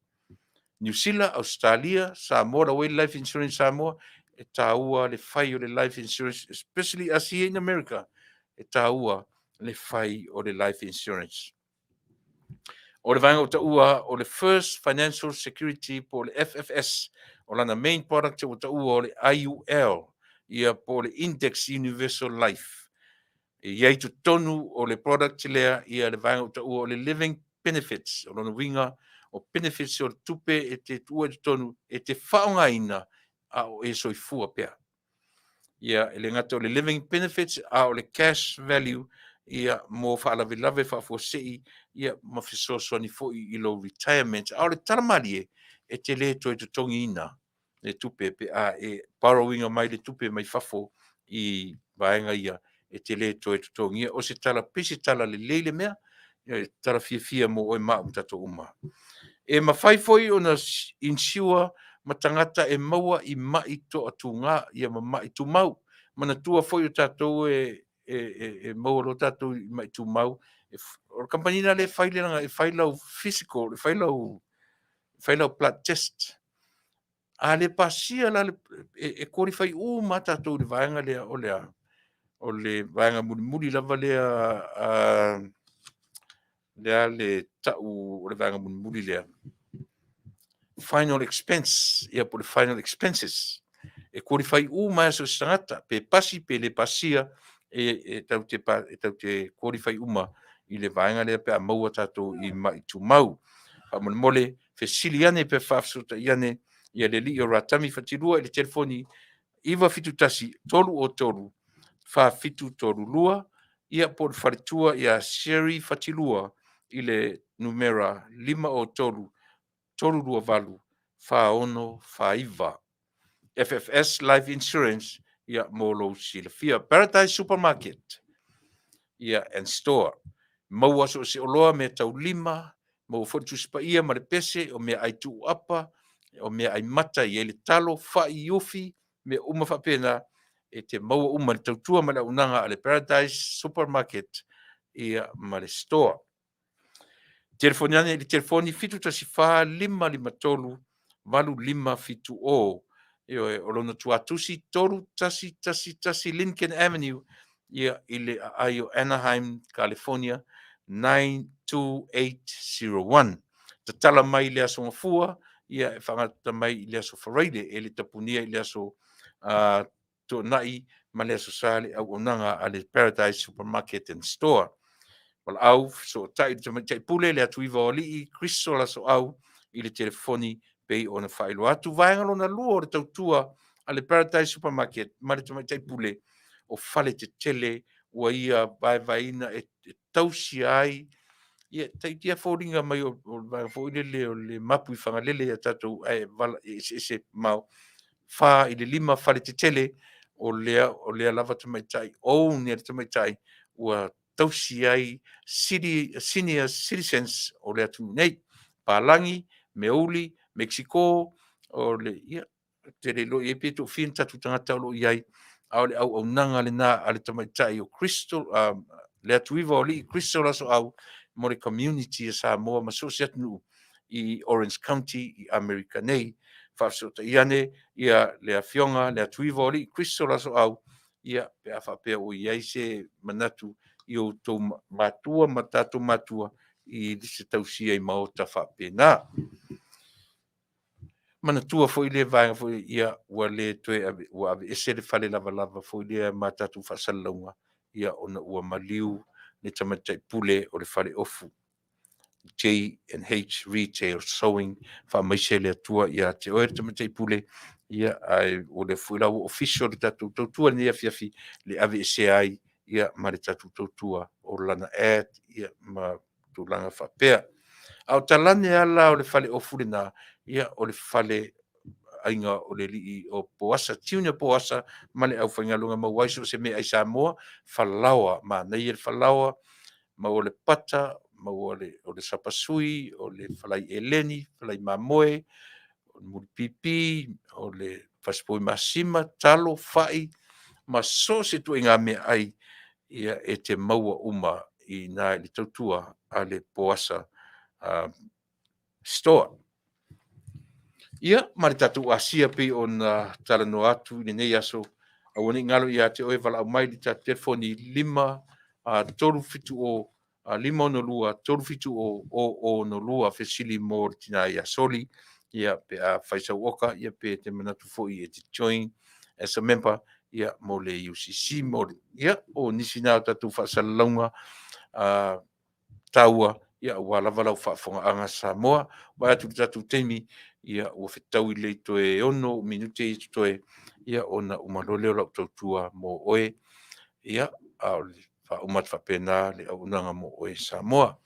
Niu Sila, Ausetalia, Samoa, la ua i ai le life insurance Samoa, e taua le fai o le life insurance, especially us here in America, e taua le fai o le life insurance. O le vaega ua taua o le First Financial Security po o le FFS, o lana main product ua taua o le IUL, ia po o le Index Universal Life. E i ai totonu o le product lea ia le vaega ua taua o le Living Benefits. O lona uiga, o benefits o le tupe e te tuua i totonu e te faaaogaina a o e soifua pea. Ia, e le gata o le living benefits, a o le cash value, ia, mo faalavelave faafuasei, ia, ma fesoasoani foi i lou retirement. A o le tala malie, e te le toe totogiina le tupe pe a e borrow-ina mai le tupe mai fafo i vaega ia, e te le toe totogia. O se tala, pei se tala lelei le mea, e tala fiafia mo oe ma au ma tatou uma. E mafai foi ona insure ma tagata e maua i mai toatuga ia ma mai tumau. Manatua foi o tatou e e maua loa tatou i mai tumau, o le kamupani lena lea e fai le e fai lau physical, e fai lau blood test. A le pasia la e qualify uma lava tatou i le vaega lea o le a? O le vaega mulimuli lava lea, lea le tau o le vaega mulimuli lea, final expense, ia po o le final expenses. E qualify uma lava so o se tagata, pe pasi pe le pasia. e tatou te e tatou te qualify uma i le vaega lea pe a maua tatou i ma'i tumau. Faamolemole, fesili ane pe faafesootai ane ia le alii o Ratami Fatilua i le telefoni 971 303 4732, ia po o le faletua ia Sherry Fatilua i le numera 503 328 4649. FFS Life Insurance, ia mo lou silafia. Paradise Supermarket, ia and Store. Maua so o se oloa mea taulima, maua foi le Tusi Paia ma le pese, o meaai tuuapa, o meaai mata e i ai le talo, fai, ufi, mea uma faapena, e te maua uma i le tautua ma le auaunaga a le Paradise Supermarket, ia ma le Store. Telefoni ane i le telefoni 714 553 8570. Ioe, o lona tuatusi 3111 Lincoln Avenue, ia i le aai o Anaheim, California 92801. Tatala mai le aso Gafua, ia e faagata mai i le aso Faraile, e le tapunia i le aso Toonai ma le Aso Sa le auaunaga a le Paradise Supermarket and Store. Valaau fesootai i le Tamaitai Pule, le Atuiva o Alii, Crystal Asoau i le telefoni pei ona faailoa atu. Vaega lona lua o le tautua a le Paradise Supermarket ma le Tamaitai Pule, o fale tetele ua ia vaevaeina e tausia ai ia taitia foliga mai o le vaega foi lele o le mapu i Fagalele ia tatou ae vala eseese mamao 4 i le 5 fale tetele o lea lava tamaitai own e le tamaitai ua tausi ai senior citizens o le atunuu nei. Palagi, Meauli, Mexico, o le, ia, te le iloa i ai pe toafia ni tatou tagata o lo o i ai, a o le auaunaga lena a le tamaitai o Crystal, le Atuiva o Alii Crystal Asoau mo le community a Samoa ma so o se atunuu i Orange County i Amerika nei. Faafesootai ane ia le afioga le Atuiva o Alii Crystal Asoau, ia pe a faapea ua i ai se manatu i outou matua ma tatou matua i se tausia i maota faapena. Manatua foi le vaega foi ia ua le toe ave, ua aveese le fale lavalava foi lea ma tatou faasalalauga, ia ona ua maliu le tamaitai pule o le faleofu J&H Retail Sewing. Faamaise le Atua ia te oe le tamaitai pule, ia ae o lea foi la ua official le tatou tautua i lenei afiafi le aveesea ai ia ma le tatou tautua o lana ad ia ma tulaga faapea. A o talane lava la o le faleofu lena, ia o le fale aiga o le alii o Poasa, Junior Poasa ma le aufaigaluega maua ai so o se meaai Samoa, falaoa, manaia le falaoa, maua le pata, maua le, o le sapasui, o le falai eleni, falai mamoe, o le mulipipi, o le fasipovi masima, talo, fai, ma so o se ituaiga meaai ia e te maua uma i ina i le tautua a le Poasa Store. Ia, ma le tatou Asia pei ona talanoa atu i lenei aso, aua ne i galo ia te oe, valaau mai i le tatou telefoni 5 370 562 370 062, fesili mo le tina ia Soli, ia pe a fai sau oka, ia pe te manatu foi e te join as a member, ia mo le UCC, mo le, ia, o nisi na o tatou faasalalauga taua, ia aua lava lau faafofogaaga Samoa. Vaai atu i le tatou taimi, ia ua fetaui lelei toe 6 minute ia totoe, ia ona uma loa lea o lau tautua mo oe, ia a o le faauma atu faapena le auaunaga mo oe Samoa.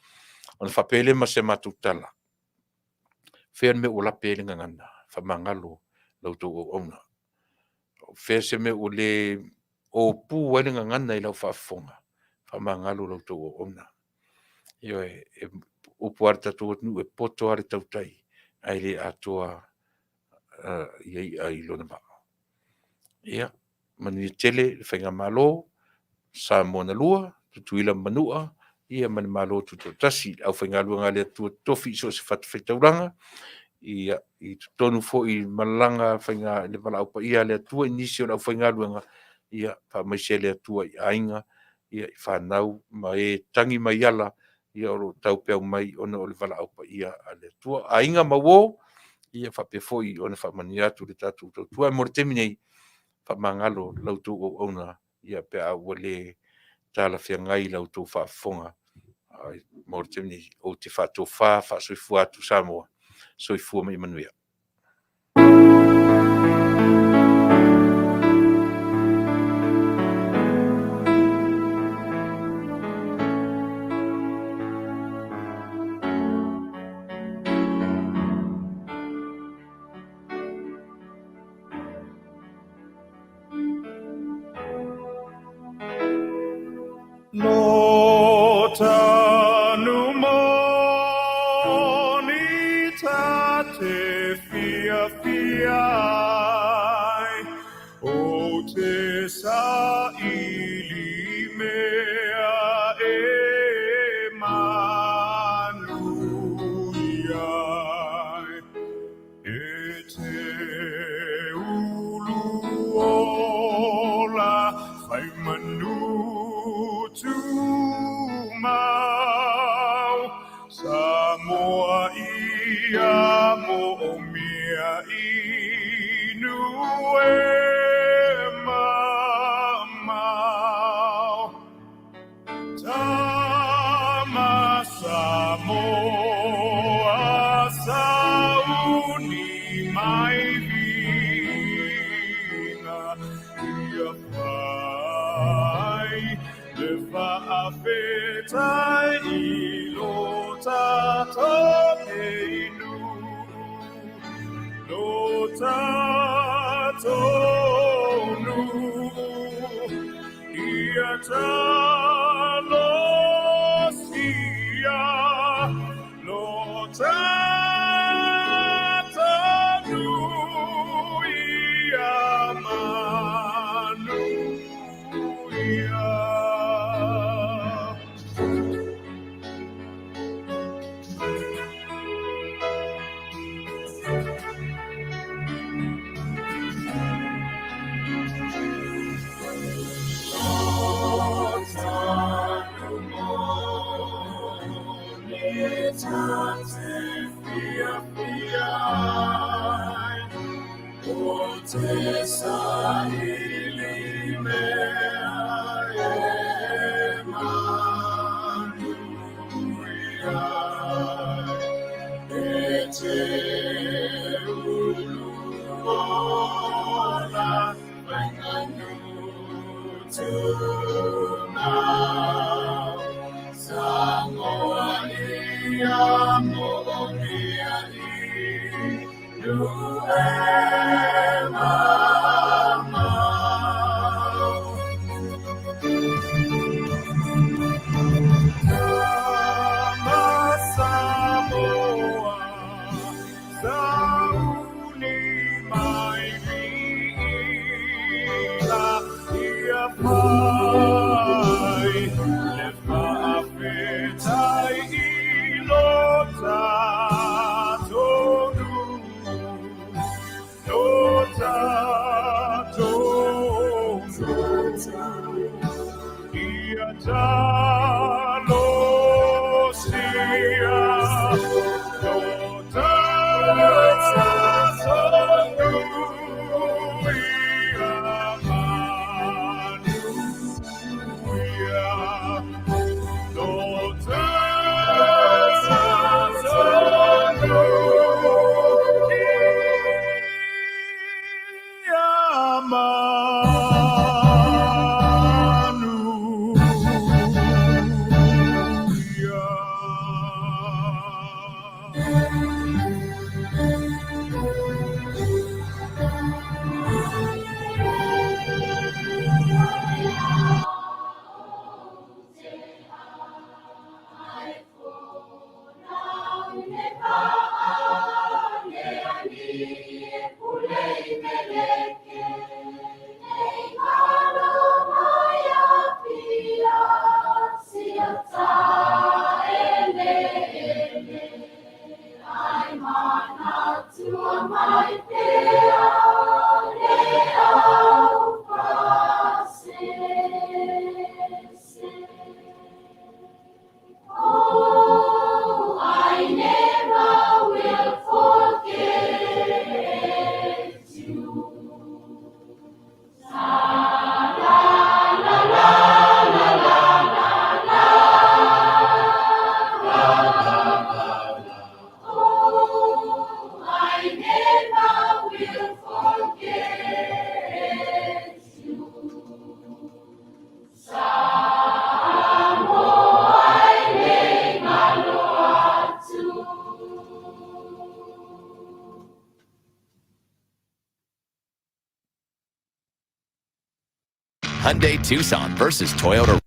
Ona faapea lea ma se matou tala, fea le mea ua lape ai le gagana, faamagalo la outou auauna. O fea se mea ua le opu ai le gagana i lau faafofoga, faamagalo la outou auauna. Ioe, e upu lava le tatou atunuu, e poto lava le tautai, ae le atoa ia i'a i lona vaa. Ia, manuia tele le Faigamalo, Samoa na lua, Tutuila ma Manua, ia ma le Malo Tutoatasi, le aufaigaluega a le Atua totofi i so o se fatafaitaulaga, ia, i totonu foi i malaga faiga i le valaau paia a le Atua i nisi o le aufaigaluega, ia faamaise le Atua i aiga, ia i fanau ma e tagi mai ala, ia o lo o taupeau mai ona o le valaau paia a le Atua. Aiga ma uo, ia faapea foi ona faamanuia atu le tatou tautua. Ae mo le taimi nei, faamagalo la outou auauna. ia pe a ua le talafeagai la outou faafofoga. Ae mo le taimi nei, ou te faatofa faasoifua atu Samoa, soifua ma ia manuia. Lo tanu moni ta te fiafia ai, o te saili mea e manuia ai. E te ulu ola fai manu tumau, Samoa ia moomia inu e mamao. Tama Samoa sauni mai viiga ia fai le faafetai i lo tatou inu, lo tatou nuu ia talosia lo tatou nuu ia manuia. Te saili mea e manuia ai, e te ulu ola faiganu tumau, Samoa ia moomia. Hyundai Tucson versus Toyota.